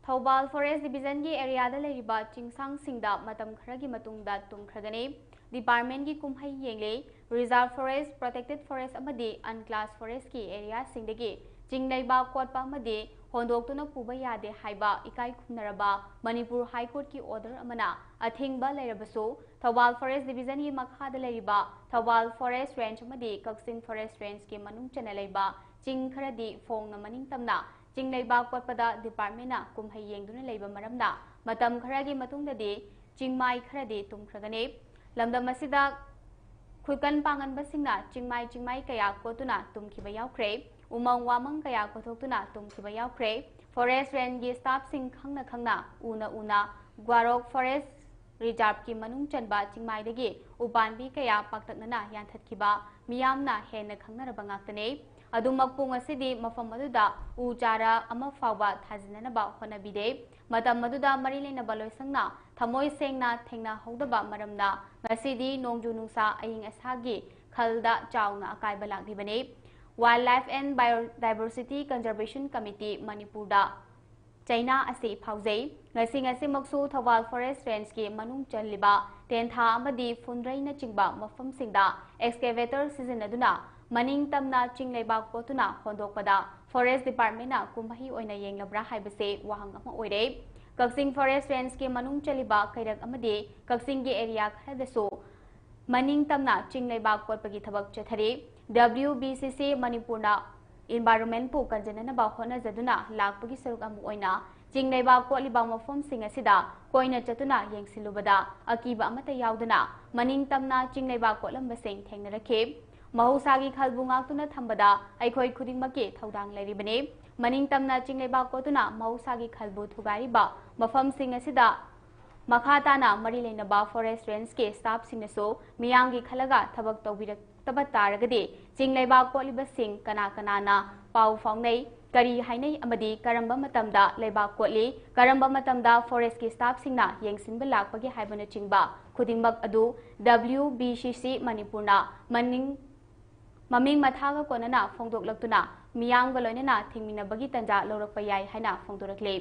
ꯊꯧꯕꯥꯜ Forest Division ꯒꯤ area ꯗ ꯂꯩꯔꯤꯕ ꯆꯤꯡꯁꯥꯡꯁꯤꯡꯗ ꯃꯇꯝ ꯈꯔꯒꯤ ꯃꯇꯨꯡꯗ ꯇꯨꯝꯈ꯭ꯔꯒꯅꯤ꯫ Department ꯀꯤ ꯀꯨꯝꯍꯩ ꯌꯦꯡꯂꯤ꯫ Reserve Forest, Protected Forest ꯑꯃꯗꯤ Unclassed Forest ꯀꯤ area ꯁꯤꯡꯗꯒꯤ ꯆꯤꯡ ꯂꯩꯕꯥꯛ ꯀꯣꯠꯄ ꯑꯃꯗꯤ ꯍꯣꯟꯗꯣꯛꯇꯨꯅ ꯄꯨꯕ ꯌꯥꯗꯦ ꯍꯥꯏꯕ ꯏꯀꯥꯏ ꯈꯨꯝꯅꯔꯕ ꯃꯅꯤꯄꯨꯔ High Court ꯀꯤ order ꯑꯃꯅ ꯑꯊꯤꯡꯕ ꯂꯩꯔꯕꯁꯨ, ꯊꯧꯕꯥꯜ Forest Division ꯒꯤ ꯃꯈꯥꯗ ꯂꯩꯔꯤꯕ ꯊꯧꯕꯥꯜ Forest Range ꯑꯃꯗꯤ ꯀꯛꯆꯤꯡ Forest Range ꯀꯤ ꯃꯅꯨꯡ ꯆꯟꯅ ꯂꯩꯕ ꯆꯤꯡ ꯈꯔꯗꯤ ꯐꯣꯡꯅ ꯃꯅꯤꯡ ꯇꯝꯅ ꯆꯤꯡ ꯂꯩꯕꯥꯛ ꯀꯣꯠꯄꯗ department ꯅ ꯀꯨꯝꯍꯩ ꯌꯦꯡꯗꯨꯅ ꯂꯩꯕ ꯃꯔꯝꯅ, ꯃꯇꯝ ꯈꯔꯒꯤ ꯃꯇꯨꯡꯗꯗꯤ ꯆꯤꯡꯃꯥꯏ ꯈꯔꯗꯤ ꯇꯨꯝꯈ꯭ꯔꯒꯅꯤ꯫ ꯂꯝꯗꯝ ꯑꯁꯤꯗ ꯈꯨꯠꯀꯟ ꯄꯥꯡꯒꯟꯕꯁꯤꯡꯅ ꯆꯤꯡꯃꯥꯏ ꯆꯤꯡꯃꯥꯏ ꯀꯌꯥ ꯀꯣꯠꯇꯨꯅ ꯇꯨꯝꯈꯤꯕ ꯌꯥꯎꯈ꯭ꯔꯦ꯫ ꯎꯃꯪ ꯋꯥꯃꯪ ꯀꯌꯥ ꯀꯣꯊꯣꯛꯇꯨꯅ ꯇꯨꯝꯈꯤꯕ ꯌꯥꯎꯈ꯭ꯔꯦ꯫ Forest Range ꯒꯤ staff ꯁꯤꯡ ꯈꯪꯅ ꯈꯪꯅ, ꯎꯅ ꯎꯅ ꯒ꯭ꯋꯥꯔꯣꯛ Forest Reserve ꯀꯤ ꯃꯅꯨꯡ ꯆꯟꯕ ꯆꯤꯡꯃꯥꯏꯗꯒꯤ ꯎꯄꯥꯝꯕꯤ ꯀꯌꯥ ꯄꯥꯛꯇꯛꯅꯅ ꯌꯥꯟꯊꯠꯈꯤꯕ ꯃꯤꯌꯥꯝꯅ ꯍꯦꯟꯅ ꯈꯪꯅꯔꯕ ꯉꯥꯛꯇꯅꯤ꯫ ꯑꯗꯨꯃꯛꯄꯨ, ꯉꯁꯤꯗꯤ ꯃꯐꯝ ꯑꯗꯨꯗ ꯎ ꯆꯥꯔꯥ ꯑꯃ ꯐꯥꯎꯕ ꯊꯥꯖꯤꯟꯅꯅꯕ ꯍꯣꯠꯅꯕꯤꯗꯦ꯫ ꯃꯇꯝ ꯑꯗꯨꯗ ꯃꯔꯤ ꯂꯩꯅꯕ ꯂꯣꯏꯁꯪꯅ ꯊꯃꯣꯏ ꯁꯦꯡꯅ ꯊꯦꯡꯅꯍꯧꯗꯕ ꯃꯔꯝꯅ, ꯉꯁꯤꯗꯤ ꯅꯣꯡꯖꯨ ꯅꯨꯡꯁꯥ ꯑꯏꯪ ꯑꯁꯥꯒꯤ ꯈꯜꯗ ꯆꯥꯎꯅ ꯑꯀꯥꯏꯕ ꯂꯥꯛꯂꯤꯕꯅꯤ꯫ Wildlife and Biodiversity Conservation Committee ꯃꯅꯤꯄꯨꯔꯗ ꯆꯩꯅꯥ ꯑꯁꯤ ꯐꯥꯎꯖꯩ꯫ ꯉꯁꯤ ꯉꯁꯤꯃꯛꯁꯨ ꯊꯧꯕꯥꯜ Forest Range ꯀꯤ ꯃꯅꯨꯡ ꯆꯜꯂꯤꯕ ꯇꯦꯟꯊꯥ ꯑꯃꯗꯤ ꯐꯨꯟꯗ꯭ꯔꯩꯅꯆꯤꯡꯕ ꯃꯐꯝꯁꯤꯡꯗ excavator ꯁꯤꯖꯤꯟꯅꯗꯨꯅ ꯃꯅꯤꯡ ꯇꯝꯅ ꯆꯤꯡ ꯂꯩꯕꯥꯛ ꯀꯣꯠꯇꯨꯅ ꯍꯣꯟꯗꯣꯛꯄꯗ Forest Department ꯅ ꯀꯨꯝꯍꯩ ꯑꯣꯏꯅ ꯌꯦꯡꯂꯕ꯭ꯔꯥ ꯍꯥꯏꯕꯁꯤ ꯋꯥꯍꯪ ꯑꯃ ꯑꯣꯏꯔꯦ꯫ ꯀꯛꯆꯤꯡ Forest Range ꯀꯤ ꯃꯅꯨꯡ ꯆꯜꯂꯤꯕ ꯀꯩꯔꯛ ꯑꯃꯗꯤ ꯀꯛꯆꯤꯡꯒꯤ area ꯈꯔꯗꯁꯨ ꯃꯅꯤꯡ ꯇꯝꯅ ꯆꯤꯡ ꯂꯩꯕꯥꯛ ꯀꯣꯠꯄꯒꯤ ꯊꯕꯛ ꯆꯠꯊꯔꯤ꯫ W B C C ꯃꯅꯤꯄꯨꯔꯅ environment ꯄꯨ ꯀꯟꯖꯅꯅꯕ ꯍꯣꯠꯅꯖꯗꯨꯅ ꯂꯥꯛꯄꯒꯤ ꯁꯔꯨꯛ ꯑꯃ ꯑꯣꯏꯅ ꯆꯤꯡ ꯂꯩꯕꯥꯛ ꯀꯣꯠꯂꯤꯕ ꯃꯐꯝꯁꯤꯡ ꯑꯁꯤꯗ ꯀꯣꯏꯅ ꯆꯠꯇꯨꯅ ꯌꯦꯡꯁꯤꯜꯂꯨꯕꯗ ꯑꯀꯤꯕ ꯑꯃꯠꯇ ꯌꯥꯎꯗꯅ ꯃꯅꯤꯡ ꯇꯝꯅ ꯆꯤꯡ ꯂꯩꯕꯥꯛ ꯀꯣꯠꯂꯝꯕꯁꯤꯡ ꯊꯦꯡꯅꯔꯛꯈꯤ꯫ ꯃꯍꯧꯁꯥꯒꯤ ꯈꯜꯕꯨ ꯉꯥꯛꯇꯨꯅ ꯊꯝꯕꯗ ꯑꯩꯈꯣꯏ ꯈꯨꯗꯤꯡꯃꯛꯀꯤ ꯊꯧꯗꯥꯡ ꯂꯩꯔꯤꯕꯅꯤ꯫ ꯃꯅꯤꯡ ꯇꯝꯅ ꯆꯤꯡ ꯂꯩꯕꯥꯛ ꯀꯣꯠꯇꯨꯅ ꯃꯍꯧꯁꯥꯒꯤ ꯈꯜꯕꯨ ꯊꯨꯒꯥꯏꯔꯤꯕ ꯃꯐꯝꯁꯤꯡ ꯑꯁꯤꯗ ꯃꯈꯥ ꯇꯥꯅ ꯃꯔꯤ ꯂꯩꯅꯕ ꯐꯣꯔꯦꯁ ꯔꯦꯟꯖꯀꯤ ꯁ꯭ꯇꯥꯐꯁꯤꯡꯅꯁꯨ ꯃꯤꯌꯥꯝꯒꯤ ꯈꯜꯂꯒ ꯊꯕꯛ ꯇꯧꯕꯤꯔꯛꯇꯕ ꯇꯥꯔꯒꯗꯤ ꯆꯤꯡ ꯂꯩꯕꯥꯛ ꯀꯣꯠꯂꯤꯕꯁꯤꯡ ꯀꯅꯥ ꯀꯅꯥꯅ ꯄꯥꯎ ꯐꯥꯎꯅꯩ, ꯀꯔꯤ ꯍꯥꯏꯅꯩ ꯑꯃꯗꯤ ꯀꯔꯝꯕ ꯃꯇꯝꯗ ꯂꯩꯕꯥꯛ ꯀꯣꯠꯂꯤ, ꯀꯔꯝꯕ ꯃꯇꯝꯗ ꯐꯣꯔꯦꯁꯀꯤ ꯁ꯭ꯇꯥꯐꯁꯤꯡꯅ ꯌꯦꯡꯁꯤꯟꯕ ꯂꯥꯛꯄꯒꯦ ꯍꯥꯏꯕꯅꯆꯤꯡꯕ ꯈꯨꯗꯤꯡꯃꯛ ꯑꯗꯨ W B C C ꯃꯅꯤꯄꯨꯔꯅ ꯃꯅꯤꯡ ꯃꯃꯤꯡ ꯃꯊꯥꯒ ꯀꯣꯟꯅꯅ ꯐꯣꯡꯗꯣꯛꯂꯛꯇꯨꯅ ꯃꯤꯌꯥꯝꯒ ꯂꯣꯏꯅꯅ ꯊꯦꯡꯃꯤꯟꯅꯕꯒꯤ ꯇꯥꯟꯖꯥ ꯂꯧꯔꯛꯄ ꯌꯥꯏ ꯍꯥꯏꯅ ꯐꯣꯡꯗꯣꯔꯛꯂꯤ꯫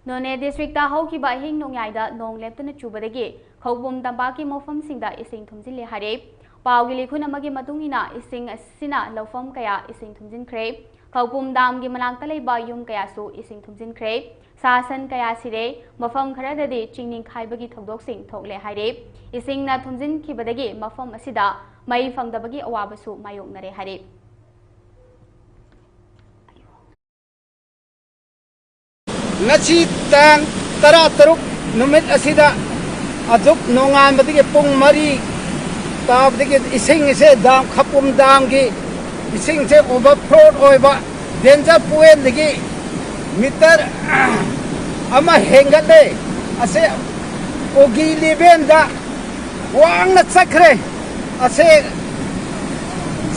ꯅꯣꯅꯦ ꯗꯤꯁꯇ꯭ꯔꯤꯛꯇ ꯍꯧꯈꯤꯕ ꯑꯍꯤꯡ ꯅꯣꯡꯌꯥꯏꯗ ꯅꯣꯡ ꯂꯦꯞꯇꯅ ꯆꯨꯕꯗꯒꯤ ꯈꯧꯄꯨꯝ ꯇꯝꯄꯥꯛꯀꯤ ꯃꯐꯝꯁꯤꯡꯗ ꯏꯁꯤꯡ ꯊꯨꯝꯖꯤꯜꯂꯦ ꯍꯥꯏꯔꯦ꯫ ꯄꯥꯎꯒꯤ ꯂꯤꯈꯨꯟ ꯑꯃꯒꯤ ꯃꯇꯨꯡ ꯏꯟꯅ ꯏꯁꯤꯡ ꯑꯁꯤꯅ ꯂꯧꯐꯝ ꯀꯌꯥ ꯏꯁꯤꯡ ꯊꯨꯝꯖꯤꯟꯈ꯭ꯔꯦ꯫ ꯈꯧꯄꯨꯝ ꯗꯥꯝꯒꯤ ꯃꯅꯥꯛꯇ ꯂꯩꯕ ꯌꯨꯝ ꯀꯌꯥꯁꯨ ꯏꯁꯤꯡ ꯊꯨꯝꯖꯤꯟꯈ꯭ꯔꯦ꯫ ꯁꯥ ꯁꯟ ꯀꯌꯥ ꯁꯤꯔꯦ꯫ ꯃꯐꯝ ꯈꯔꯗꯗꯤ ꯆꯤꯡ ꯅꯤꯡꯈꯥꯏꯕꯒꯤ ꯊꯧꯗꯣꯛꯁꯤꯡ ꯊꯣꯛꯂꯦ ꯍꯥꯏꯔꯦ꯫ ꯏꯁꯤꯡꯅ ꯊꯨꯝꯖꯤꯟꯈꯤꯕꯗꯒꯤ ꯃꯐꯝ ꯑꯁꯤꯗ ꯃꯩ ꯐꯪꯗꯕꯒꯤ ꯑꯋꯥꯕꯁꯨ ꯃꯥꯌꯣꯛꯅꯔꯦ ꯍꯥꯏꯔꯦ꯫ ꯉꯁꯤ ꯇꯥꯡ ꯇꯔꯥꯇꯔꯨꯛ ꯅꯨꯃꯤꯠ ꯑꯁꯤꯗ ꯑꯁꯨꯛ ꯅꯣꯡꯉꯥꯟꯕꯗꯒꯤ ꯄꯨꯡ ꯃꯔꯤ ꯇꯥꯕꯗꯒꯤ ꯏꯁꯤꯡ ꯑꯁꯦ ꯗꯥꯝ, ꯈꯄꯨꯝ ꯗꯥꯝꯒꯤ ꯏꯁꯤꯡꯁꯦ ꯑꯣꯚꯔꯐ꯭ꯂꯣ ꯑꯣꯏꯕ, ꯗꯦꯟꯖꯔ ꯄꯣꯏꯟꯗꯒꯤ ꯃꯤꯇꯔ ꯑꯃ ꯍꯦꯟꯒꯠꯂꯦ꯫ ꯑꯁꯦ ꯑꯣꯒꯤ ꯂꯦꯚꯦꯜꯗ ꯋꯥꯡꯅ ꯆꯠꯈ꯭ꯔꯦ꯫ ꯑꯁꯦ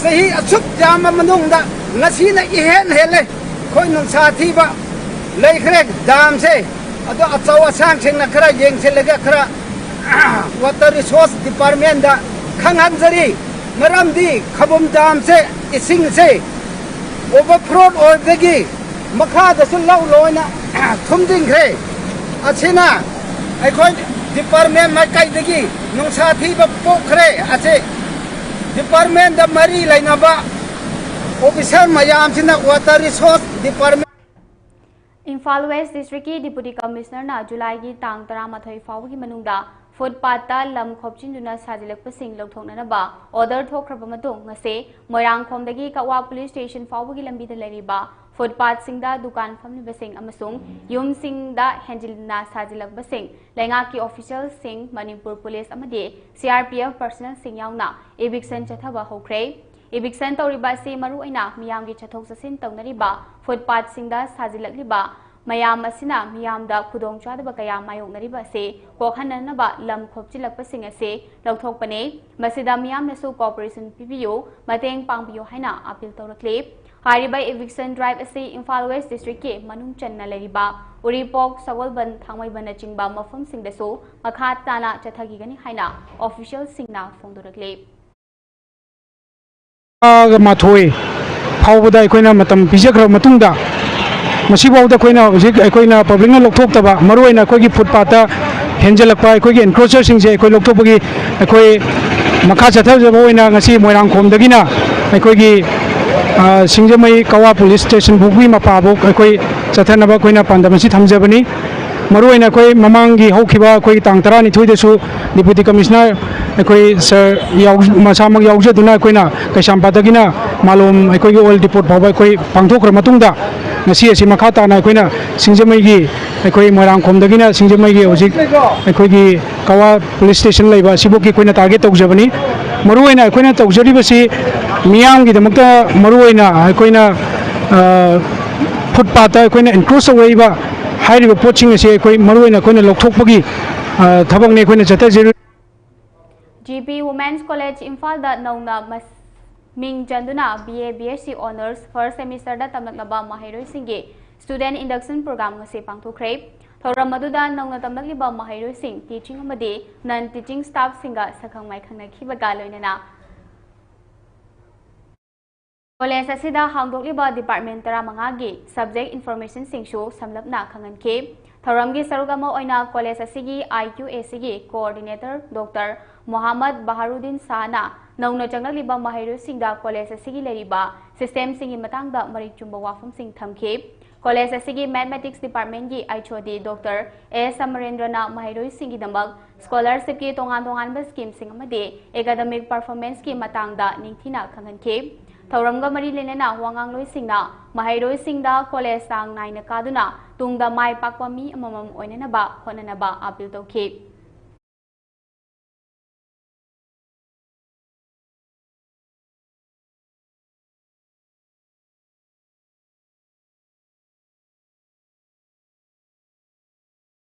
ꯆꯍꯤ ꯑꯁꯨꯛ ꯌꯥꯝꯕ ꯃꯅꯨꯡꯗ ꯉꯁꯤꯅ ꯏꯍꯦꯟ ꯍꯦꯜꯂꯦ꯫ ꯑꯩꯈꯣꯏ ꯅꯨꯡꯁꯥ ꯊꯤꯕ ꯂꯩꯈ꯭ꯔꯦ ꯗꯥꯝꯁꯦ꯫ ꯑꯗꯣ ꯑꯆꯧ ꯑꯁꯥꯡꯁꯤꯡꯅ ꯈꯔ ꯌꯦꯡꯁꯤꯜꯂꯒ ꯈꯔ ꯋꯥꯇꯔ ꯔꯤꯁꯣꯔꯁ ꯗꯤꯄꯥꯔꯠꯃꯦꯟꯗ ꯈꯪꯍꯟꯖꯔꯤ꯫ ꯃꯔꯝꯗꯤ ꯈꯕꯨꯝ ꯗꯥꯝꯁꯦ ꯏꯁꯤꯡꯁꯦ ꯑꯣꯚꯔꯐ꯭ꯂꯣ ꯑꯣꯏꯕꯗꯒꯤ ꯃꯈꯥꯗꯁꯨ ꯂꯧ ꯂꯣꯏꯅ ꯊꯨꯝꯖꯤꯟꯈ꯭ꯔꯦ꯫ ꯑꯁꯤꯅ ꯑꯩꯈꯣꯏ ꯗꯤꯄꯥꯔꯠꯃꯦꯟ ꯃꯥꯏꯀꯩꯗꯒꯤ ꯅꯨꯡꯁꯥ ꯊꯤꯕ ꯄꯣꯛꯈ꯭ꯔꯦ꯫ ꯑꯁꯤ ꯗꯤꯄꯥꯔꯠꯃꯦꯟꯗ ꯃꯔꯤ ꯂꯩꯅꯕ ꯑꯣꯐꯤꯁꯔ ꯃꯌꯥꯝꯁꯤꯅ water resources department Imphal west ꯗꯤꯁꯇ꯭ꯔꯤꯛꯀꯤ ꯗꯤꯄꯨꯇꯤ ꯀꯃꯤꯁꯅꯔꯅ ꯖꯨꯂꯥꯏꯒꯤ ꯇꯥꯡ ꯇꯔꯥꯃꯥꯊꯣꯏ ꯐꯥꯎꯕꯒꯤ ꯃꯅꯨꯡꯗ ꯐꯨꯠꯄꯥꯠꯇ ꯂꯝ ꯈꯣꯞꯆꯤꯟꯗꯨꯅ ꯁꯥꯖꯤꯜꯂꯛꯄꯁꯤꯡ ꯂꯧꯊꯣꯛꯅꯅꯕ ꯑꯣꯔꯗꯔ ꯊꯣꯛꯈ꯭ꯔꯕ ꯃꯇꯨꯡ, ꯉꯁꯤ ꯃꯣꯏꯔꯥꯡꯈꯣꯝꯗꯒꯤ ꯀꯛꯋꯥ ꯄꯨꯂꯤꯁ ꯁ꯭ꯇꯦꯁꯟ ꯐꯥꯎꯕꯒꯤ ꯂꯝꯕꯤꯗ ꯂꯩꯔꯤꯕ ꯐꯨꯠꯄꯥꯠꯁꯤꯡꯗ ꯗꯨꯀꯥꯟ ꯐꯝꯂꯤꯕꯁꯤꯡ ꯑꯃꯁꯨꯡ ꯌꯨꯝꯁꯤꯡꯗ ꯍꯦꯟꯖꯤꯟꯅ ꯁꯥꯖꯤꯜꯂꯛꯄꯁꯤꯡ, ꯂꯩꯉꯥꯛꯀꯤ ꯑꯣꯐꯤꯁꯤꯌꯦꯜꯁꯤꯡ, ꯃꯅꯤꯄꯨꯔ ꯄꯨꯂꯤꯁ ꯑꯃꯗꯤ ꯁꯤ ꯑꯥꯔ ꯄꯤ ꯑꯦꯐ ꯄꯔꯁꯅꯦꯜꯁꯤꯡ ꯌꯥꯎꯅ ꯏꯚꯤꯛꯁꯟ ꯆꯠꯊꯕ ꯍꯧꯈ꯭ꯔꯦ꯫ ꯏꯚꯤꯛꯁꯟ ꯇꯧꯔꯤꯕ ꯑꯁꯤ ꯃꯔꯨꯑꯣꯏꯅ ꯃꯤꯌꯥꯝꯒꯤ ꯆꯠꯊꯣꯛ ꯆꯠꯁꯤꯟ ꯇꯧꯅꯔꯤꯕ ꯐꯨꯠꯄꯥꯠꯁꯤꯡꯗ ꯁꯥꯖꯤꯜꯂꯛꯂꯤꯕ ꯃꯌꯥꯝ ꯑꯁꯤꯅ ꯃꯤꯌꯥꯝꯗ ꯈꯨꯗꯣꯡꯆꯥꯗꯕ ꯀꯌꯥ ꯃꯥꯌꯣꯛꯅꯔꯤꯕ ꯑꯁꯤ ꯀꯣꯛꯍꯟꯅꯅꯕ ꯂꯝ ꯈꯣꯞꯆꯤꯜꯂꯛꯄꯁꯤꯡ ꯑꯁꯤ ꯂꯧꯊꯣꯛꯄꯅꯤ꯫ ꯃꯁꯤꯗ ꯃꯤꯌꯥꯝꯅꯁꯨ ꯀꯣꯑꯣꯄꯔꯦꯁꯟ ꯄꯤꯕꯤꯌꯨ, ꯃꯇꯦꯡ ꯄꯥꯡꯕꯤꯌꯨ ꯍꯥꯏꯅ ꯑꯄꯤꯜ ꯇꯧꯔꯛꯂꯤ꯫ ꯍꯥꯏꯔꯤꯕ ꯏꯚꯤꯛꯁꯟ ꯗ꯭ꯔꯥꯏꯚ ꯑꯁꯤ ꯏꯝꯐꯥꯜ ꯋꯦꯁ ꯗꯤꯁꯇ꯭ꯔꯤꯛꯀꯤ ꯃꯅꯨꯡ ꯆꯟꯅ ꯂꯩꯔꯤꯕ ꯎꯔꯤꯄꯣꯛ, ꯁꯒꯣꯜꯕꯟ, ꯊꯥꯡꯃꯩꯕꯟꯅꯆꯤꯡꯕ ꯃꯐꯝꯁꯤꯡꯗꯁꯨ ꯃꯈꯥ ꯇꯥꯅ ꯆꯠꯊꯈꯤꯒꯅꯤ ꯍꯥꯏꯅ ꯑꯣꯐꯤꯁꯤꯌꯦꯜꯁꯤꯡꯅ ꯐꯣꯡꯗꯣꯔꯛꯂꯤ꯫ ꯇꯔꯥꯒ ꯃꯥꯊꯣꯏ ꯐꯥꯎꯕꯗ ꯑꯩꯈꯣꯏꯅ ꯃꯇꯝ ꯄꯤꯖꯈ꯭ꯔꯕ ꯃꯇꯨꯡꯗ, ꯃꯁꯤꯐꯥꯎꯗ ꯑꯩꯈꯣꯏꯅ ꯍꯧꯖꯤꯛ ꯑꯩꯈꯣꯏꯅ ꯄꯕ꯭ꯂꯤꯛꯅ ꯂꯧꯊꯣꯛꯇꯕ, ꯃꯔꯨꯑꯣꯏꯅ ꯑꯩꯈꯣꯏꯒꯤ ꯐꯨꯠꯄꯥꯠꯇ ꯍꯦꯟꯖꯜꯂꯛꯄ ꯑꯩꯈꯣꯏꯒꯤ ꯑꯦꯟꯀ꯭ꯔꯣꯆꯔꯁꯤꯡꯁꯦ ꯑꯩꯈꯣꯏ ꯂꯧꯊꯣꯛꯄꯒꯤ ꯑꯩꯈꯣꯏ ꯃꯈꯥ ꯆꯠꯊꯖꯕ ꯑꯣꯏꯅ ꯉꯁꯤ ꯃꯣꯏꯔꯥꯡꯈꯣꯝꯗꯒꯤꯅ ꯑꯩꯈꯣꯏꯒꯤ, ꯑ, ꯁꯤꯡꯖꯃꯩ ꯀꯋꯥ ꯄꯨꯂꯤꯁ ꯁ꯭ꯇꯦꯁꯟ ꯐꯥꯎꯕꯒꯤ ꯃꯄꯥꯐꯥꯎ ꯑꯩꯈꯣꯏ ꯆꯠꯊꯅꯕ ꯑꯩꯈꯣꯏꯅ ꯄꯥꯟꯗꯝ ꯑꯁꯤ ꯊꯝꯖꯕꯅꯤ꯫ ꯃꯔꯨꯑꯣꯏꯅ ꯑꯩꯈꯣꯏ ꯃꯃꯥꯡꯒꯤ ꯍꯧꯈꯤꯕ ꯑꯩꯈꯣꯏ ꯇꯥꯡ ꯇꯔꯥꯅꯤꯊꯣꯏꯗꯁꯨ ꯗꯤꯄ꯭ꯌꯨꯇꯤ ꯀꯃꯤꯁꯅꯔ ꯑꯩꯈꯣꯏ ꯁꯥꯔ ꯌꯥꯎ-, ꯃꯁꯥꯃꯛ ꯌꯥꯎꯖꯗꯨꯅ ꯑꯩꯈꯣꯏꯅ ꯀꯩꯁꯥꯝꯄꯥꯠꯇꯒꯤꯅ ꯃꯥꯂꯣꯝ ꯑꯩꯈꯣꯏꯒꯤ ꯑꯣꯜ ꯗꯤꯄꯣꯠ ꯐꯥꯎꯕ ꯑꯩꯈꯣꯏ ꯄꯥꯡꯊꯣꯛꯈ꯭ꯔ ꯃꯇꯨꯡꯗ, ꯉꯁꯤ ꯑꯁꯤ ꯃꯈꯥ ꯇꯥꯅ ꯑꯩꯈꯣꯏꯅ ꯁꯤꯡꯖꯃꯩꯒꯤ, ꯑꯩꯈꯣꯏ ꯃꯣꯏꯔꯥꯡꯈꯣꯝꯗꯒꯤꯅ ꯁꯤꯡꯖꯃꯩꯒꯤ ꯍꯧꯖꯤꯛ ꯑꯩꯈꯣꯏꯒꯤ ꯀꯋꯥ ꯄꯨꯂꯤꯁ ꯁ꯭ꯇꯦꯁꯟ ꯂꯩꯕ ꯑꯁꯤꯐꯥꯎꯒꯤ ꯑꯩꯈꯣꯏꯅ ꯇꯥꯔꯒꯦꯠ ꯇꯧꯖꯕꯅꯤ꯫ ꯃꯔꯨꯑꯣꯏꯅ ꯑꯩꯈꯣꯏꯅ ꯇꯧꯖꯔꯤꯕꯁꯤ ꯃꯤꯌꯥꯝꯒꯤꯗꯃꯛꯇ ꯃꯔꯨꯑꯣꯏꯅ ꯑꯩꯈꯣꯏꯅ, ꯑ, ꯐꯨꯠꯄꯥꯠꯇ ꯑꯩꯈꯣꯏꯅ ꯑꯦꯟꯀ꯭ꯔꯣꯆ ꯇꯧꯔꯛꯏꯕ ꯍꯥꯏꯔꯤꯕ ꯄꯣꯠꯁꯤꯡ ꯑꯁꯤ ꯑꯩꯈꯣꯏ ꯃꯔꯨꯑꯣꯏꯅ ꯑꯩꯈꯣꯏꯅ ꯂꯧꯊꯣꯛꯄꯒꯤ, ꯑ, ꯊꯕꯛꯅꯤ ꯑꯩꯈꯣꯏꯅ ꯆꯠꯊꯖꯔꯤ꯫ ꯖꯤ ꯄꯤ ꯋꯨꯃꯦꯟꯁ ꯀꯣꯂꯦꯖ ꯏꯝꯐꯥꯜꯗ ꯅꯧꯅ ꯃꯁ-, ꯃꯤꯡ ꯆꯟꯗꯨꯅ B A B S C honours first ꯁꯦꯃꯤꯁꯇꯔꯗ ꯇꯝꯂꯛꯂꯕ ꯃꯍꯩꯔꯣꯏꯁꯤꯡꯒꯤ ꯁ꯭ꯇꯨꯗꯦꯟꯠ ꯏꯟꯗꯛꯁꯟ ꯄ꯭ꯔꯣꯒ꯭ꯔꯥꯝ ꯉꯁꯤ ꯄꯥꯡꯊꯣꯛꯈ꯭ꯔꯦ꯫ ꯊꯧꯔꯝ ꯑꯗꯨꯗ ꯅꯧꯅ ꯇꯝꯂꯛꯂꯤꯕ ꯃꯍꯩꯔꯣꯏꯁꯤꯡ, ꯇꯤꯆꯤꯡ ꯑꯃꯗꯤ ꯅꯟ ꯇꯤꯆꯤꯡ ꯁ꯭ꯇꯥꯐꯁꯤꯡꯒ ꯁꯛꯈꯪ ꯃꯥꯏꯈꯪꯅꯈꯤꯕꯒ ꯂꯣꯏꯅꯅ ꯀꯣꯂꯦꯖ ꯑꯁꯤꯗ ꯍꯥꯡꯗꯣꯛꯂꯤꯕ ꯗꯤꯄꯥꯔꯠꯃꯦꯟꯠ ꯇꯔꯥꯃꯉꯥꯒꯤ ꯁꯕꯖꯦꯛ ꯏꯟꯐꯣꯔꯃꯦꯁꯟꯁꯤꯡꯁꯨ ꯁꯝꯂꯞꯅ ꯈꯪꯍꯟꯈꯤ꯫ ꯊꯧꯔꯝꯒꯤ ꯁꯔꯨꯛ ꯑꯃ ꯑꯣꯏꯅ ꯀꯣꯂꯦꯖ ꯑꯁꯤꯒꯤ ꯑꯥꯏ ꯀ꯭ꯌꯨ ꯑꯦ ꯁꯤꯒꯤ ꯀꯣꯑꯣꯔꯗꯤꯅꯦꯇꯔ ꯗꯣꯛꯇꯔ ꯃꯣꯍꯥꯃꯗ ꯕꯍꯥꯔꯨꯗꯤꯟ ꯁꯥꯍꯅ ꯅꯧꯅ ꯆꯪꯂꯛꯂꯤꯕ ꯃꯍꯩꯔꯣꯏꯁꯤꯡꯗ ꯀꯣꯂꯦꯖ ꯑꯁꯤꯒꯤ ꯂꯩꯔꯤꯕ ꯁꯤꯁꯇꯦꯝꯁꯤꯡꯒꯤ ꯃꯇꯥꯡꯗ ꯃꯔꯤꯛ ꯆꯨꯝꯕ ꯋꯥꯐꯝꯁꯤꯡ ꯊꯝꯈꯤ꯫ ꯀꯣꯂꯦꯖ ꯑꯁꯤꯒꯤ ꯃꯦꯊꯃꯦꯇꯤꯛꯁ ꯗꯤꯄꯥꯔꯠꯃꯦꯟꯠꯀꯤ ꯑꯩꯆ ꯑꯣ ꯗꯤ ꯗꯣꯛꯇꯔ ꯑꯦ ꯁꯃꯔꯦꯟꯗ꯭ꯔꯅ ꯃꯍꯩꯔꯣꯏꯁꯤꯡꯒꯤꯗꯃꯛ ꯁ꯭ꯀꯣꯂꯔꯁꯤꯞꯀꯤ ꯇꯣꯉꯥꯟ ꯇꯣꯉꯥꯟꯕ ꯁ꯭ꯀꯤꯝꯁꯤꯡ ꯑꯃꯗꯤ ꯑꯦꯀꯥꯗꯃꯤꯛ ꯄꯔꯐꯣꯔꯃꯦꯟꯁꯀꯤ ꯃꯇꯥꯡꯗ ꯅꯤꯡꯊꯤꯅ ꯈꯪꯍꯟꯈꯤ꯫ ꯊꯧꯔꯝꯒ ꯃꯔꯤ ꯂꯩꯅꯅ ꯋꯥꯉꯥꯡꯂꯣꯏꯁꯤꯡꯅ ꯃꯍꯩꯔꯣꯏꯁꯤꯡꯗ ꯀꯣꯂꯦꯖ ꯆꯥꯡ ꯅꯥꯏꯅ ꯀꯥꯗꯨꯅ ꯇꯨꯡꯗ ꯃꯥꯏ ꯄꯥꯛꯄ ꯃꯤ ꯑꯃꯃꯝ ꯑꯣꯏꯅꯅꯕ ꯍꯣꯠꯅꯅꯕ ꯑꯥꯄꯤꯜ ꯇꯧꯈꯤ꯫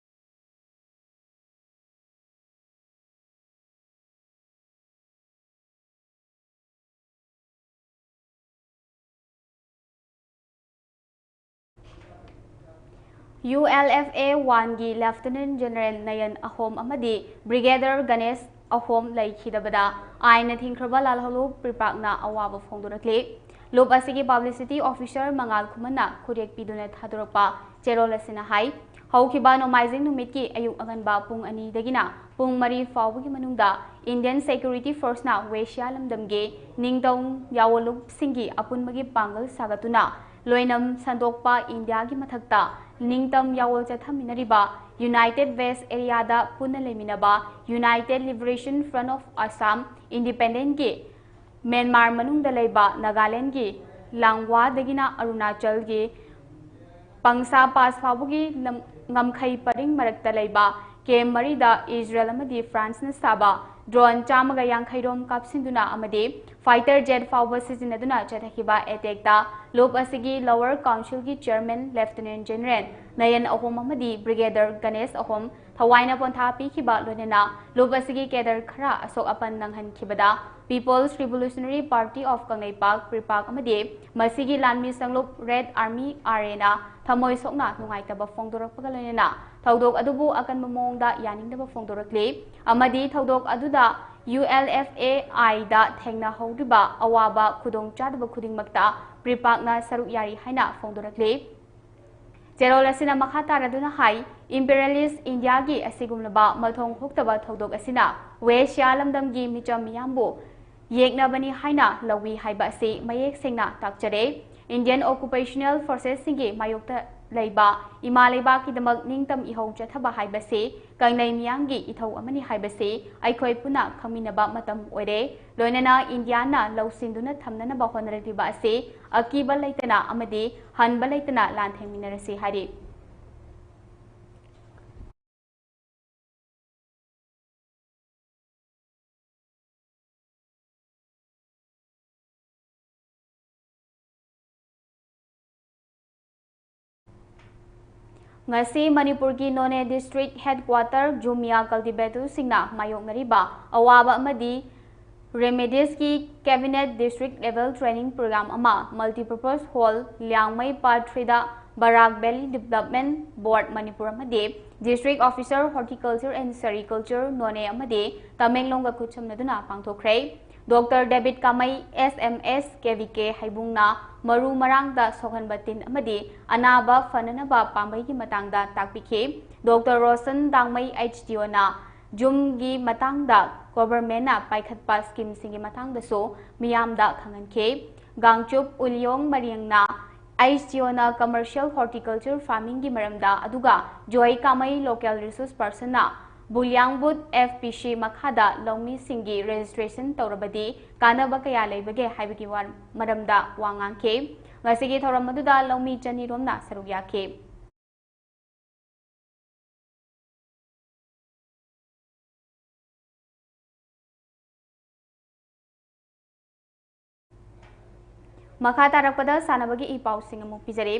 ꯌꯨ ꯑꯦꯜ ꯑꯦꯐ ꯑꯦ ꯋꯥꯟꯒꯤ ꯂꯦꯐꯇꯤꯅꯦꯟ ꯖꯦꯅꯔꯦꯜ ꯅꯌꯟ ꯑꯍꯣꯝ ꯑꯃꯗꯤ ꯕ꯭ꯔꯤꯒꯦꯗꯔ ꯒꯅꯦꯁ ꯑꯍꯣꯝ ꯂꯩꯈꯤꯗꯕꯗ ꯑꯥꯏꯟꯅ ꯊꯤꯡꯈ꯭ꯔꯕ ꯂꯥꯜꯍꯧꯂꯨꯞ ꯄ꯭ꯔꯤꯄꯥꯛꯅ ꯑꯋꯥꯕ ꯐꯣꯡꯗꯣꯔꯛꯂꯤ꯫ ꯂꯨꯞ ꯑꯁꯤꯒꯤ ꯄꯕ꯭ꯂꯤꯁꯤꯇꯤ ꯑꯣꯐꯤꯁꯔ ꯃꯉꯥꯜ ꯈꯨꯃꯟꯅ ꯈꯨꯔꯦꯛ ꯄꯤꯗꯨꯅ ꯊꯥꯗꯣꯔꯛꯄ ꯆꯦꯔꯣꯜ ꯑꯁꯤꯅ ꯍꯥꯏ, ꯍꯧꯈꯤꯕ ꯅꯣꯡꯃꯥꯏꯖꯤꯡ ꯅꯨꯃꯤꯠꯀꯤ ꯑꯌꯨꯛ ꯑꯉꯟꯕ ꯄꯨꯡ ꯑꯅꯤꯗꯒꯤꯅ ꯄꯨꯡ ꯃꯔꯤ ꯐꯥꯎꯕꯒꯤ ꯃꯅꯨꯡꯗ ꯏꯟꯗꯤꯌꯟ ꯁꯦꯀ꯭ꯌꯨꯔꯤꯇꯤ ꯐꯣꯔꯁꯅ ꯋꯦꯁꯤꯌꯥ ꯂꯝꯗꯝꯒꯤ ꯅꯤꯡꯇꯝ ꯌꯥꯑꯣꯂꯨꯞꯁꯤꯡꯒꯤ ꯑꯄꯨꯟꯕꯒꯤ ꯄꯥꯡꯒꯜ ꯁꯥꯒꯠꯇꯨꯅ ꯂꯣꯏꯅꯝ ꯁꯟꯗꯣꯛꯄ ꯏꯟꯗꯤꯌꯥꯒꯤ ꯃꯊꯛꯇ ꯅꯤꯡꯇꯝ ꯌꯥꯑꯣꯜ ꯆꯠꯊꯃꯤꯟꯅꯔꯤꯕ ꯌꯨꯅꯥꯏꯇꯦꯗ ꯋꯦꯁ ꯑꯦꯔꯤꯌꯥꯗ ꯄꯨꯟꯅ ꯂꯩꯃꯤꯟꯅꯕ united liberation front of Assam, ꯏꯟꯗꯤꯄꯦꯟꯗꯦꯟꯠꯀꯤ ꯃ꯭ꯌꯥꯟꯃꯥꯔ ꯃꯅꯨꯡꯗ ꯂꯩꯕ ꯅꯥꯒꯥꯂꯦꯟꯗꯒꯤ ꯂꯥꯡꯋꯥꯗꯒꯤꯅ ꯑꯔꯨꯅꯥꯆꯜꯒꯤ ꯄꯪꯁꯥ ꯄꯥꯁ ꯐꯥꯎꯕꯒꯤ ꯂꯝ-, ꯉꯝꯈꯩ ꯄꯔꯤꯡ ꯃꯔꯛꯇ ꯂꯩꯕ ꯀꯦꯝ ꯃꯔꯤꯗ ꯏꯖꯔꯦꯜ ꯑꯃꯗꯤ ꯐ꯭ꯔꯥꯟꯁꯅ ꯁꯥꯕ ꯗ꯭ꯔꯣꯟ ꯆꯥꯝꯃꯒ ꯌꯥꯡꯈꯩ ꯔꯣꯝ ꯀꯥꯞꯁꯤꯟꯗꯨꯅ ꯑꯃꯗꯤ ꯐꯥꯏꯇꯔ ꯖꯦꯠ ꯐꯥꯎꯕ ꯁꯤꯖꯤꯟꯅꯗꯨꯅ ꯆꯠꯊꯈꯤꯕ ꯑꯦꯇꯦꯛꯇ ꯂꯨꯞ ꯑꯁꯤꯒꯤ ꯂꯣꯋꯔ ꯀꯥꯎꯟꯁꯤꯜꯒꯤ ꯆꯤꯌꯔꯃꯦꯟ ꯂꯦꯐꯇꯤꯅꯦꯟ ꯖꯦꯅꯔꯦꯜ ꯅꯌꯟ ꯑꯍꯣꯝ ꯑꯃꯗꯤ ꯕ꯭ꯔꯤꯒꯦꯗꯔ ꯒꯅꯦꯁ ꯑꯍꯣꯝ ꯊꯋꯥꯏꯅ ꯄꯣꯟꯊꯥ ꯄꯤꯈꯤꯕ ꯂꯣꯏꯅꯅ ꯂꯨꯞ ꯑꯁꯤꯒꯤ ꯀꯦꯗꯔ ꯈꯔ ꯑꯁꯣꯛ ꯑꯄꯟ ꯅꯪꯍꯟꯈꯤꯕꯗ People's Revolutionary Party of Kangleipak, ꯄ꯭ꯔꯤꯄꯥꯛ ꯑꯃꯗꯤ ꯃꯁꯤꯒꯤ ꯂꯥꯟꯃꯤ ꯁꯪꯂꯨꯞ ꯔꯦꯗ ꯑꯥꯔꯃꯤ, ꯑꯥꯔ ꯑꯦꯅ ꯊꯃꯣꯏ ꯁꯣꯛꯅ ꯅꯨꯡꯉꯥꯏꯇꯕ ꯐꯣꯡꯗꯣꯔꯛꯄꯒ ꯂꯣꯏꯅꯅ ꯊꯧꯗꯣꯛ ꯑꯗꯨꯕꯨ ꯑꯀꯟꯕ ꯃꯑꯣꯡꯗ ꯌꯥꯅꯤꯡꯗꯕ ꯐꯣꯡꯗꯣꯔꯛꯂꯤ ꯑꯃꯗꯤ ꯊꯧꯗꯣꯛ ꯑꯗꯨꯗ ꯌꯨ ꯑꯦꯜ ꯑꯦꯐ ꯑꯦ ꯑꯥꯏꯗ ꯊꯦꯡꯅꯍꯧꯔꯤꯕ ꯑꯋꯥꯕ ꯈꯨꯗꯣꯡꯆꯥꯗꯕ ꯈꯨꯗꯤꯡꯃꯛꯇ ꯄ꯭ꯔꯤꯄꯥꯛꯅ ꯁꯔꯨꯛ ꯌꯥꯔꯤ ꯍꯥꯏꯅ ꯐꯣꯡꯗꯣꯔꯛꯂꯤ꯫ ꯆꯦꯔꯣꯜ ꯑꯁꯤꯅ ꯃꯈꯥ ꯇꯥꯔꯗꯨꯅ ꯍꯥꯏ, ꯏꯝꯄꯤꯔꯤꯌꯦꯂꯤꯁ ꯏꯟꯗꯤꯌꯥꯒꯤ ꯑꯁꯤꯒꯨꯝꯂꯕ ꯃꯊꯣꯡ ꯍꯨꯛꯇꯕ ꯊꯧꯗꯣꯛ ꯑꯁꯤꯅ ꯋꯦꯁꯤꯌꯥ ꯂꯝꯗꯝꯒꯤ ꯃꯤꯆꯝ ꯃꯤꯌꯥꯝꯕꯨ ꯌꯦꯛꯅꯕꯅꯤ ꯍꯥꯏꯅ ꯂꯧꯏ ꯍꯥꯏꯕ ꯑꯁꯤ ꯃꯌꯦꯛ ꯁꯦꯡꯅ ꯇꯥꯛꯆꯔꯦ꯫ ꯏꯟꯗꯤꯌꯟ ꯑꯣꯀꯨꯄꯦꯁꯅꯦꯜ ꯐꯣꯔꯁꯦꯁꯁꯤꯡꯒꯤ ꯃꯥꯌꯣꯛꯇ ꯂꯩꯕ ꯏꯃꯥ ꯂꯩꯕꯥꯛꯀꯤꯗꯃꯛ ꯅꯤꯡꯇꯝ ꯏꯍꯧ ꯆꯠꯊꯕ ꯍꯥꯏꯕꯁꯤ ꯀꯪꯂꯩ ꯃꯤꯌꯥꯝꯒꯤ ꯏꯊꯧ ꯑꯃꯅꯤ ꯍꯥꯏꯕꯁꯤ ꯑꯩꯈꯣꯏ ꯄꯨꯟꯅ ꯈꯪꯃꯤꯟꯅꯕ ꯃꯇꯝ ꯑꯣꯏꯔꯦ꯫ ꯂꯣꯏꯅꯅ ꯏꯟꯗꯤꯌꯥꯅ ꯂꯧꯁꯤꯟꯗꯨꯅ ꯊꯝꯅꯅꯕ ꯍꯣꯠꯅꯔꯛꯂꯤꯕ ꯑꯁꯤ ꯑꯀꯤꯕ ꯂꯩꯇꯅ ꯑꯃꯗꯤ ꯍꯟꯕ ꯂꯩꯇꯅ ꯂꯥꯟꯊꯦꯡꯃꯤꯟꯅꯔꯁꯤ ꯍꯥꯏꯔꯤ꯫ ꯉꯁꯤ ꯃꯅꯤꯄꯨꯔꯒꯤ ꯅꯣꯅꯦ district headquarter ꯖꯨꯃꯤꯌꯥ cultivatorꯁꯤꯡꯅ ꯃꯥꯌꯣꯛꯅꯔꯤꯕ ꯑꯋꯥꯕ ꯑꯃꯗꯤ ꯔꯦꯃꯦꯗꯤꯁꯀꯤ cabinet district level training program ꯑꯃ multipurpose hall ꯂꯤꯌꯥꯡꯃꯩ part threeꯗ ꯕꯔꯥꯛ Valley Development Board ꯃꯅꯤꯄꯨꯔ ꯑꯃꯗꯤ District Officer Horticulture and Sericulture ꯅꯣꯅꯦ ꯑꯃꯗꯤ ꯇꯃꯦꯡꯂꯣꯡꯒ ꯈꯨꯠꯁꯝꯅꯗꯨꯅ ꯄꯥꯡꯊꯣꯛꯈ꯭ꯔꯦ꯫ ꯗꯣꯛꯇꯔ ꯗꯦꯕꯤꯠ Kamei, S M S, K V K ꯍꯩꯕꯨꯡꯅ ꯃꯔꯨ ꯃꯔꯥꯡꯗ ꯁꯣꯛꯍꯟꯕ ꯇꯤꯟ ꯑꯃꯗꯤ ꯑꯅꯥꯕ ꯐꯅꯅꯕ ꯄꯥꯝꯕꯩꯒꯤ ꯃꯇꯥꯡꯗ ꯇꯥꯛꯄꯤꯈꯤ꯫ ꯗꯣꯛꯇꯔ ꯔꯣꯁꯟ ꯗꯥꯡꯃꯩ, H D Oꯅ ꯖꯨꯝꯒꯤ ꯃꯇꯥꯡꯗ governmentꯅ ꯄꯥꯏꯈꯠꯄ schemeꯁꯤꯡꯒꯤ ꯃꯇꯥꯡꯗꯁꯨ ꯃꯤꯌꯥꯝꯗ ꯈꯪꯍꯟꯈꯤ꯫ ꯒꯥꯡꯆꯨꯞ ꯎꯂꯤꯌꯣꯡ ꯃꯔꯤꯌꯪꯅ H D Oꯅ commercial horticulture farmingꯒꯤ ꯃꯔꯝꯗ, ꯑꯗꯨꯒ ꯖꯣꯏ ꯀꯥꯃꯩ, local resource personꯅ ꯕꯨꯂꯤꯌꯥꯡꯕꯨꯠ F P C ꯃꯈꯥꯗ ꯂꯧꯃꯤꯁꯤꯡꯒꯤ registration ꯇꯧꯔꯕꯗꯤ ꯀꯥꯟꯅꯕ ꯀꯌꯥ ꯂꯩꯕꯒꯦ ꯍꯥꯏꯕꯒꯤ ꯋꯥ-, ꯃꯔꯝꯗ ꯋꯥ ꯉꯥꯡꯈꯤ꯫ ꯉꯁꯤꯒꯤ ꯊꯧꯔꯝ ꯑꯗꯨꯗ ꯂꯧꯃꯤ ꯆꯅꯤꯔꯣꯝꯅ ꯁꯔꯨꯛ ꯌꯥꯈꯤ꯫ ꯃꯈꯥ ꯇꯥꯔꯛꯄꯗ ꯁꯥꯟꯅꯕꯒꯤ ꯏ ꯄꯥꯎꯁꯤꯡ ꯑꯃꯨꯛ ꯄꯤꯖꯔꯤ꯫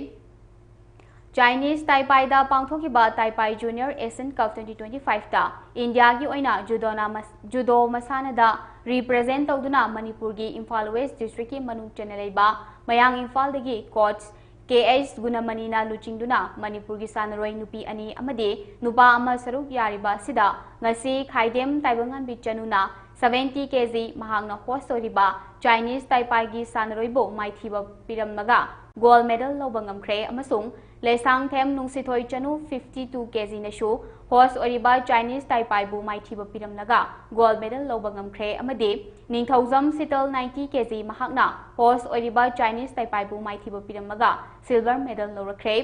Chinese Taipeiꯗ ꯄꯥꯡꯊꯣꯛꯈꯤꯕ Taipei Junior Asian Cup twenty twenty-fiveꯇ ꯏꯟꯗꯤꯌꯥꯒꯤ ꯑꯣꯏꯅ ꯖꯨꯗꯣꯅ ꯃꯁ-, ꯖꯨꯗꯣ ꯃꯁꯥꯟꯅꯗ represent ꯇꯧꯗꯨꯅ ꯃꯅꯤꯄꯨꯔꯒꯤ ꯏꯝꯐꯥꯜ West districtꯀꯤ ꯃꯅꯨꯡ ꯆꯟꯅ ꯂꯩꯕ ꯃꯌꯥꯡ ꯏꯝꯐꯥꯜꯗꯒꯤ coach K H ꯒꯨꯅꯃꯅꯤꯅ ꯂꯨꯆꯤꯡꯗꯨꯅ ꯃꯅꯤꯄꯨꯔꯒꯤ ꯁꯥꯟꯅꯔꯣꯏ ꯅꯨꯄꯤ ꯑꯅꯤ ꯑꯃꯗꯤ ꯅꯨꯄꯥ ꯑꯃ ꯁꯔꯨꯛ ꯌꯥꯔꯤꯕ ꯑꯁꯤꯗ ꯉꯁꯤ ꯈꯥꯏꯗꯦꯝ ꯇꯥꯏꯕꯪꯉꯥꯟꯕꯤ ꯆꯅꯨꯅ seventy K G ꯃꯍꯥꯛꯅ host ꯑꯣꯏꯔꯤꯕ Chinese Taipeiꯒꯤ ꯁꯥꯟꯅꯔꯣꯏꯕꯨ ꯃꯥꯏꯊꯤꯕ ꯄꯤꯔꯝꯂꯒ gold medal ꯂꯧꯕ ꯉꯝꯈ꯭ꯔꯦ ꯑꯃꯁꯨꯡ ꯂꯩꯁꯥꯡꯊꯦꯝ ꯅꯨꯡꯁꯤꯊꯣꯏ ꯆꯅꯨ fifty two K Gꯅꯁꯨ host ꯑꯣꯏꯔꯤꯕ Chinese Taipeiꯕꯨ ꯃꯥꯏꯊꯤꯕ ꯄꯤꯔꯝꯂꯒ gold medal ꯂꯧꯕ ꯉꯝꯈ꯭ꯔꯦ ꯑꯃꯗꯤ ꯅꯤꯡꯊꯧꯖꯝ ꯁꯤꯇꯜ ninety K G ꯃꯍꯥꯛꯅ host ꯑꯣꯏꯔꯤꯕ Chinese Taipeiꯕꯨ ꯃꯥꯏꯊꯤꯕ ꯄꯤꯔꯝꯂꯒ silver medal ꯂꯧꯔꯛꯈ꯭ꯔꯦ꯫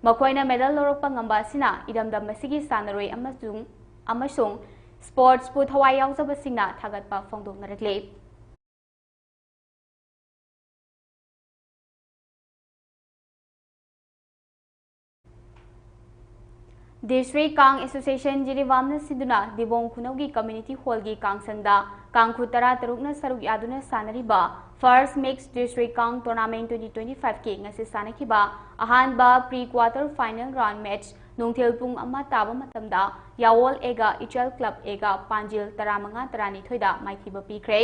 ꯃꯈꯣꯏꯅ medal ꯂꯧꯔꯛꯄ ꯉꯝꯕ ꯑꯁꯤꯅ ꯏꯔꯝꯗꯝ ꯑꯁꯤꯒꯤ ꯁꯥꯟꯅꯔꯣꯏ ꯑꯃꯁꯨꯡ, ꯑꯃꯁꯨꯡ sportsꯄꯨ ꯊꯋꯥꯏ ꯌꯥꯎꯖꯕꯁꯤꯡꯅ ꯊꯥꯒꯠꯄ ꯐꯣꯡꯗꯣꯛꯅꯔꯛꯂꯤ꯫ District Kang Association ꯖꯤꯔꯤꯕꯥꯝꯅ ꯁꯤꯟꯗꯨꯅ ꯗꯤꯕꯣꯡ ꯈꯨꯅꯧꯒꯤ community hallꯒꯤ ꯀꯥꯡꯁꯪꯗ ꯀꯥꯡꯈꯨꯠ ꯇꯔꯥꯇꯔꯨꯛꯅ ꯁꯔꯨꯛ ꯌꯥꯗꯨꯅ ꯁꯥꯟꯅꯔꯤꯕ First Mixed District Kang Tournament twenty twenty-fiveꯀꯤ ꯉꯁꯤ ꯁꯥꯟꯅꯈꯤꯕ ꯑꯍꯥꯟꯕ pre quarter final round match ꯅꯨꯡꯊꯤꯜ ꯄꯨꯡ ꯑꯃ ꯇꯥꯕ ꯃꯇꯝꯗ ꯌꯥꯋꯣꯜ Aꯒ ꯏꯆꯦꯜ Club Aꯒ ꯄꯥꯟꯖꯤꯜ ꯇꯔꯥꯃꯉꯥ ꯇꯔꯥꯅꯤꯊꯣꯏꯗ ꯃꯥꯏꯊꯤꯕ ꯄꯤꯈ꯭ꯔꯦ꯫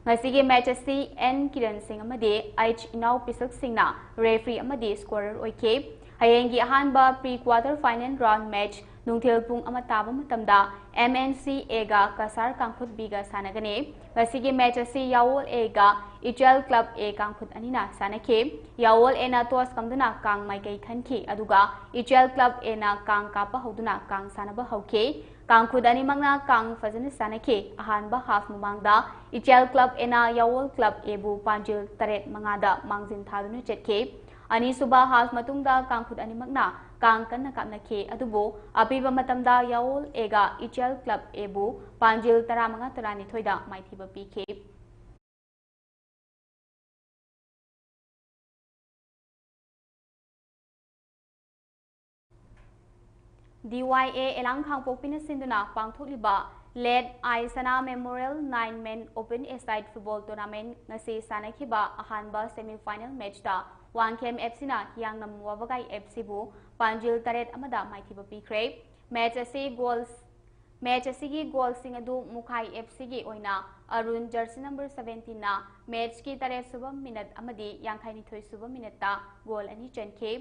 ꯉꯁꯤꯒꯤ match ꯑꯁꯤ ꯑꯦꯟ ꯀꯤꯔꯟ ꯁꯤꯡ ꯑꯃꯗꯤ ꯑꯩꯆ ꯏꯅꯥꯎ ꯄꯤꯁꯛ ꯁꯤꯡꯅ referee ꯑꯃꯗꯤ scorer ꯑꯣꯏꯈꯤ꯫ ꯍꯌꯦꯡꯒꯤ ꯑꯍꯥꯟꯕ pre quarter final round match ꯅꯨꯡꯊꯤꯜ ꯄꯨꯡ ꯑꯃ ꯇꯥꯕ ꯃꯇꯝꯗ M N C ꯑꯦꯒ Cachar ꯀꯥꯡꯈꯨꯠ big ꯁꯥꯟꯅꯒꯅꯤ꯫ ꯉꯁꯤꯒꯤ match ꯑꯁꯤ ꯌꯥꯋꯣꯜ ꯑꯦꯒ ꯏꯆꯦꯜ Club A ꯀꯥꯡꯈꯨꯠ ꯑꯅꯤꯅ ꯁꯥꯟꯅꯈꯤ꯫ ꯌꯥꯋꯣꯜ ꯑꯦꯅ toss ꯀꯝꯗꯨꯅ ꯀꯥꯡ ꯃꯥꯏꯀꯩ ꯈꯟꯈꯤ, ꯑꯗꯨꯒ ꯏꯆꯦꯜ Club Aꯅ ꯀꯥꯡ ꯀꯥꯞꯄ ꯍꯧꯗꯨꯅ ꯀꯥꯡ ꯁꯥꯟꯅꯕ ꯍꯧꯈꯤ꯫ ꯀꯥꯡꯈꯨꯠ ꯑꯅꯤꯃꯛꯅ ꯀꯥꯡ ꯐꯖꯅ ꯁꯥꯟꯅꯈꯤ꯫ ꯑꯍꯥꯟꯕ half ꯃꯃꯥꯡꯗ ꯏꯆꯦꯜ Club Aꯅ ꯌꯥꯋꯣꯜ Club Aꯕꯨ ꯄꯥꯟꯖꯤꯜ ꯇꯔꯦꯠ ꯃꯉꯥꯗ ꯃꯥꯡꯖꯤꯟ ꯊꯥꯗꯨꯅ ꯆꯠꯈꯤ꯫ ꯑꯅꯤꯁꯨꯕ half ꯃꯇꯨꯡꯗ ꯀꯥꯡꯈꯨꯠ ꯑꯅꯤꯃꯛꯅ ꯀꯥꯡ ꯀꯟꯅ ꯀꯥꯞꯅꯈꯤ, ꯑꯗꯨꯕꯨ ꯑꯄꯤꯕ ꯃꯇꯝꯗ ꯌꯥꯋꯣꯜ Aꯒ ꯏꯆꯦꯜ Club Aꯕꯨ ꯄꯥꯟꯖꯤꯜ ꯇꯔꯥꯃꯉꯥ ꯇꯔꯥꯅꯤꯊꯣꯏꯗ ꯃꯥꯏꯊꯤꯕ ꯄꯤꯈꯤ꯫ ꯗꯤ ꯋꯥꯏ ꯑꯦ ꯑꯦꯂꯥꯡ ꯈꯥꯡꯄꯣꯛꯄꯤꯅ ꯁꯤꯟꯗꯨꯅ ꯄꯥꯡꯊꯣꯛꯂꯤꯕ Late ꯑꯥꯏ ꯁꯅꯥ Memorial nine man open a side football tournament ꯉꯁꯤ ꯁꯥꯟꯅꯈꯤꯕ ꯑꯍꯥꯟꯕ semi final matchꯇ ꯋꯥꯡꯈꯦꯝ ꯑꯦꯐ ꯁꯤꯅ ꯍꯤꯌꯥꯡꯂꯝ ꯋꯥꯕꯒꯥꯏ ꯑꯦꯐ ꯁꯤꯕꯨ ꯄꯥꯟꯖꯤꯜ ꯇꯔꯦꯠ ꯑꯃꯗ ꯃꯥꯏꯊꯤꯕ ꯄꯤꯈ꯭ꯔꯦ꯫ Match ꯑꯁꯤ goals Match ꯑꯁꯤꯒꯤ goalꯁꯤꯡ ꯑꯗꯨ ꯃꯨꯈꯥꯏ ꯑꯦꯐ ꯁꯤꯒꯤ ꯑꯣꯏꯅ ꯑꯔꯨꯟ jersey number seventeenꯅ matchꯀꯤ ꯇꯔꯦꯠ ꯁꯨꯕ minute ꯑꯃꯗꯤ ꯌꯥꯡꯈꯩ ꯅꯤꯊꯣꯏ ꯁꯨꯕ minuteꯇ goal ꯑꯅꯤ ꯆꯟꯈꯤ꯫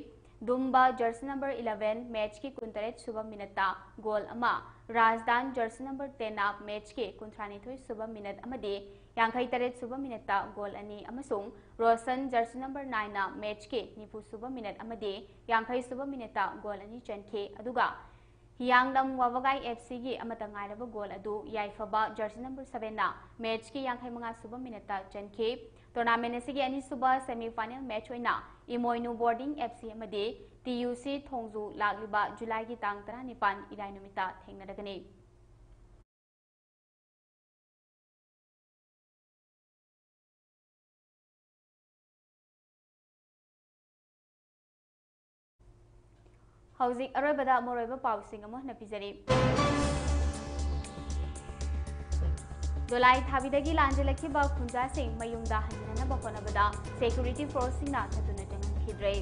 ꯗꯨꯝꯕ jersey number eleven matchꯀꯤ ꯀꯨꯟꯇꯔꯦꯠ ꯁꯨꯕ minuteꯇ goal ꯑꯃ, ꯔꯥꯖꯗꯥꯟ jersey number tenꯅ matchꯀꯤ ꯀꯨꯟꯊ꯭ꯔꯥ ꯅꯤꯊꯣꯏ ꯁꯨꯕ minute ꯑꯃꯗꯤ ꯌꯥꯡꯈꯩ ꯇꯔꯦꯠ ꯁꯨꯕ minuteꯇ goal ꯑꯅꯤ ꯑꯃꯁꯨꯡ ꯔꯣꯁꯟ jersey number nineꯅ matchꯀꯤ ꯅꯤꯐꯨ ꯁꯨꯕ minute ꯑꯃꯗꯤ ꯌꯥꯡꯈꯩ ꯁꯨꯕ minuteꯇ goal ꯑꯅꯤ ꯆꯟꯈꯤ꯫ ꯑꯗꯨꯒ ꯍꯤꯌꯥꯡꯂꯝ ꯋꯥꯕꯒꯥꯏ ꯑꯦꯐ ꯁꯤꯒꯤ ꯑꯃꯠꯇ ꯉꯥꯏꯔꯕ goal ꯑꯗꯨ ꯌꯥꯏꯐꯕ jersey number sevenꯅ matchꯀꯤ ꯌꯥꯡꯈꯩ ꯃꯉꯥ ꯁꯨꯕ minuteꯇ ꯆꯟꯈꯤ꯫ Tournament ꯑꯁꯤꯒꯤ ꯑꯅꯤꯁꯨꯕ semi final match ꯑꯣꯏꯅ ꯏꯃꯣꯏꯅꯨ boarding ꯑꯦꯐ ꯁꯤ ꯑꯃꯗꯤ ꯇꯤ ꯌꯨ ꯁꯤ ꯊꯣꯡꯖꯨ ꯂꯥꯛꯂꯤꯕ ꯖꯨꯂꯥꯏꯒꯤ ꯇꯥꯡ ꯇꯔꯥꯅꯤꯄꯥꯟ ꯏꯔꯥꯏ ꯅꯨꯃꯤꯠꯇ ꯊꯦꯡꯅꯔꯒꯅꯤ꯫ ꯍꯧꯖꯤꯛ ꯑꯔꯣꯏꯕꯗ ꯃꯔꯨꯑꯣꯏꯕ ꯄꯥꯎꯁꯤꯡ ꯑꯃꯨꯛ ꯍꯟꯅ ꯄꯤꯖꯔꯤ꯫ ꯗꯣꯂꯥꯏ ꯊꯥꯕꯤꯗꯒꯤ ꯂꯥꯟꯖꯦꯜꯂꯛꯈꯤꯕ ꯈꯨꯟꯖꯥꯁꯤꯡ ꯃꯌꯨꯝꯗ ꯍꯟꯖꯤꯟꯅꯅꯕ ꯍꯣꯠꯅꯕꯗ ꯁꯦꯀ꯭ꯌꯨꯔꯤꯇꯤ ꯐꯣꯔꯁꯁꯤꯡꯅ ꯊꯨꯅ ꯆꯪꯍꯟꯈꯤꯗ꯭ꯔꯦ꯫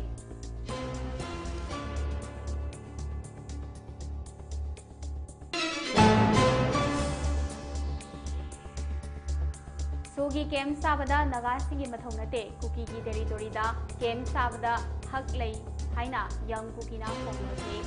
ꯁꯣꯒꯤ ꯀꯦꯝ ꯁꯥꯕꯗ ꯅꯥꯒꯥꯁꯤꯡꯒꯤ ꯃꯊꯧ ꯅꯠꯇꯦ, ꯀꯨꯀꯤꯒꯤ ꯇꯦꯔꯤꯇꯣꯔꯤꯗ ꯀꯦꯝ ꯁꯥꯕꯗ ꯍꯛ ꯂꯩ ꯍꯥꯏꯅ ꯌꯪ ꯀꯨꯀꯤꯅ ꯐꯣꯡꯗꯣꯛꯈꯤ꯫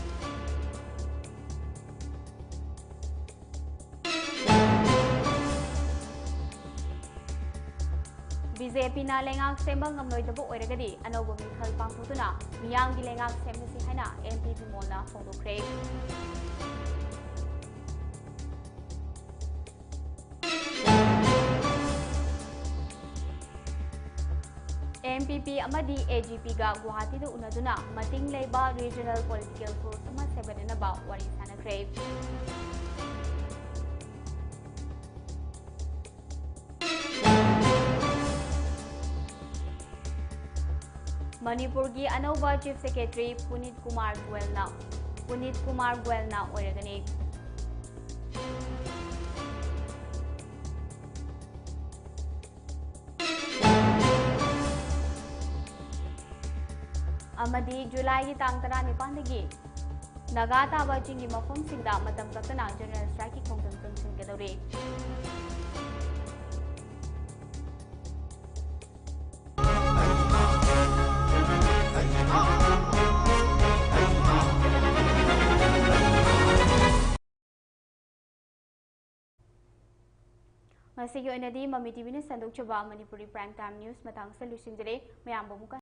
ꯕꯤ ꯖꯦ ꯄꯤꯅ ꯂꯩꯉꯥꯛ ꯁꯦꯝꯕ ꯉꯝꯂꯣꯏꯗꯕ ꯑꯣꯏꯔꯒꯗꯤ ꯑꯅꯧꯕ ꯃꯤꯈꯜ ꯄꯥꯡꯊꯣꯛꯇꯨꯅ ꯃꯤꯌꯥꯝꯒꯤ ꯂꯩꯉꯥꯛ ꯁꯦꯝꯂꯁꯤ ꯍꯥꯏꯅ ꯑꯦꯝ ꯄꯤ ꯕꯤꯃꯣꯜꯅ ꯐꯣꯡꯗꯣꯛꯈ꯭ꯔꯦ꯫ ꯑꯦꯝ ꯄꯤ ꯄꯤ ꯑꯃꯗꯤ ꯑꯦ ꯖꯤ ꯄꯤꯒ ꯒꯨꯋꯥꯍꯥꯇꯤꯗ ꯎꯅꯗꯨꯅ ꯃꯇꯤꯡ ꯂꯩꯕ ꯔꯤꯖꯅꯦꯜ ꯄꯣꯂꯤꯇꯤꯀꯦꯜ ꯐꯣꯔꯁ ꯑꯃ ꯁꯦꯝꯒꯠꯅꯅꯕ ꯋꯥꯔꯤ ꯁꯥꯟꯅꯈ꯭ꯔꯦ꯫ ꯃꯅꯤꯄꯨꯔꯒꯤ ꯑꯅꯧꯕ ꯆꯤꯐ ꯁꯦꯀ꯭ꯔꯦꯇꯔꯤ ꯄꯨꯅꯤꯠ ꯀꯨꯃꯥꯔ ꯒꯣꯌꯜꯅ, ꯄꯨꯅꯤꯠ ꯀꯨꯃꯥꯔ ꯒꯣꯌꯜꯅ ꯑꯣꯏꯔꯒꯅꯤ꯫ ꯑꯃꯗꯤ ꯖꯨꯂꯥꯏꯒꯤ ꯇꯥꯡ ꯇꯔꯥꯅꯤꯄꯥꯟꯗꯒꯤ ꯅꯥꯒꯥ ꯇꯥꯕ ꯆꯤꯡꯒꯤ ꯃꯐꯝꯁꯤꯡꯗ ꯃꯇꯝ ꯀꯛꯇꯅ ꯖꯦꯅꯔꯦꯜ ꯁ꯭ꯇ꯭ꯔꯥꯏꯛꯀꯤ ꯈꯣꯡꯖꯪ ꯆꯪꯁꯤꯟꯒꯗꯧꯔꯤ꯫ ꯉꯁꯤꯒꯤ ꯑꯣꯏꯅꯗꯤ ꯃꯃꯤ ꯇꯤ ꯚꯤꯅ ꯁꯟꯗꯣꯛꯆꯕ ꯃꯅꯤꯄꯨꯔꯤ Prime Time News ꯃꯇꯥꯡꯁꯤꯗ ꯂꯣꯏꯁꯤꯟꯖꯔꯦ꯫ ꯃꯌꯥꯝꯕꯨ ꯑꯃꯨꯛꯀ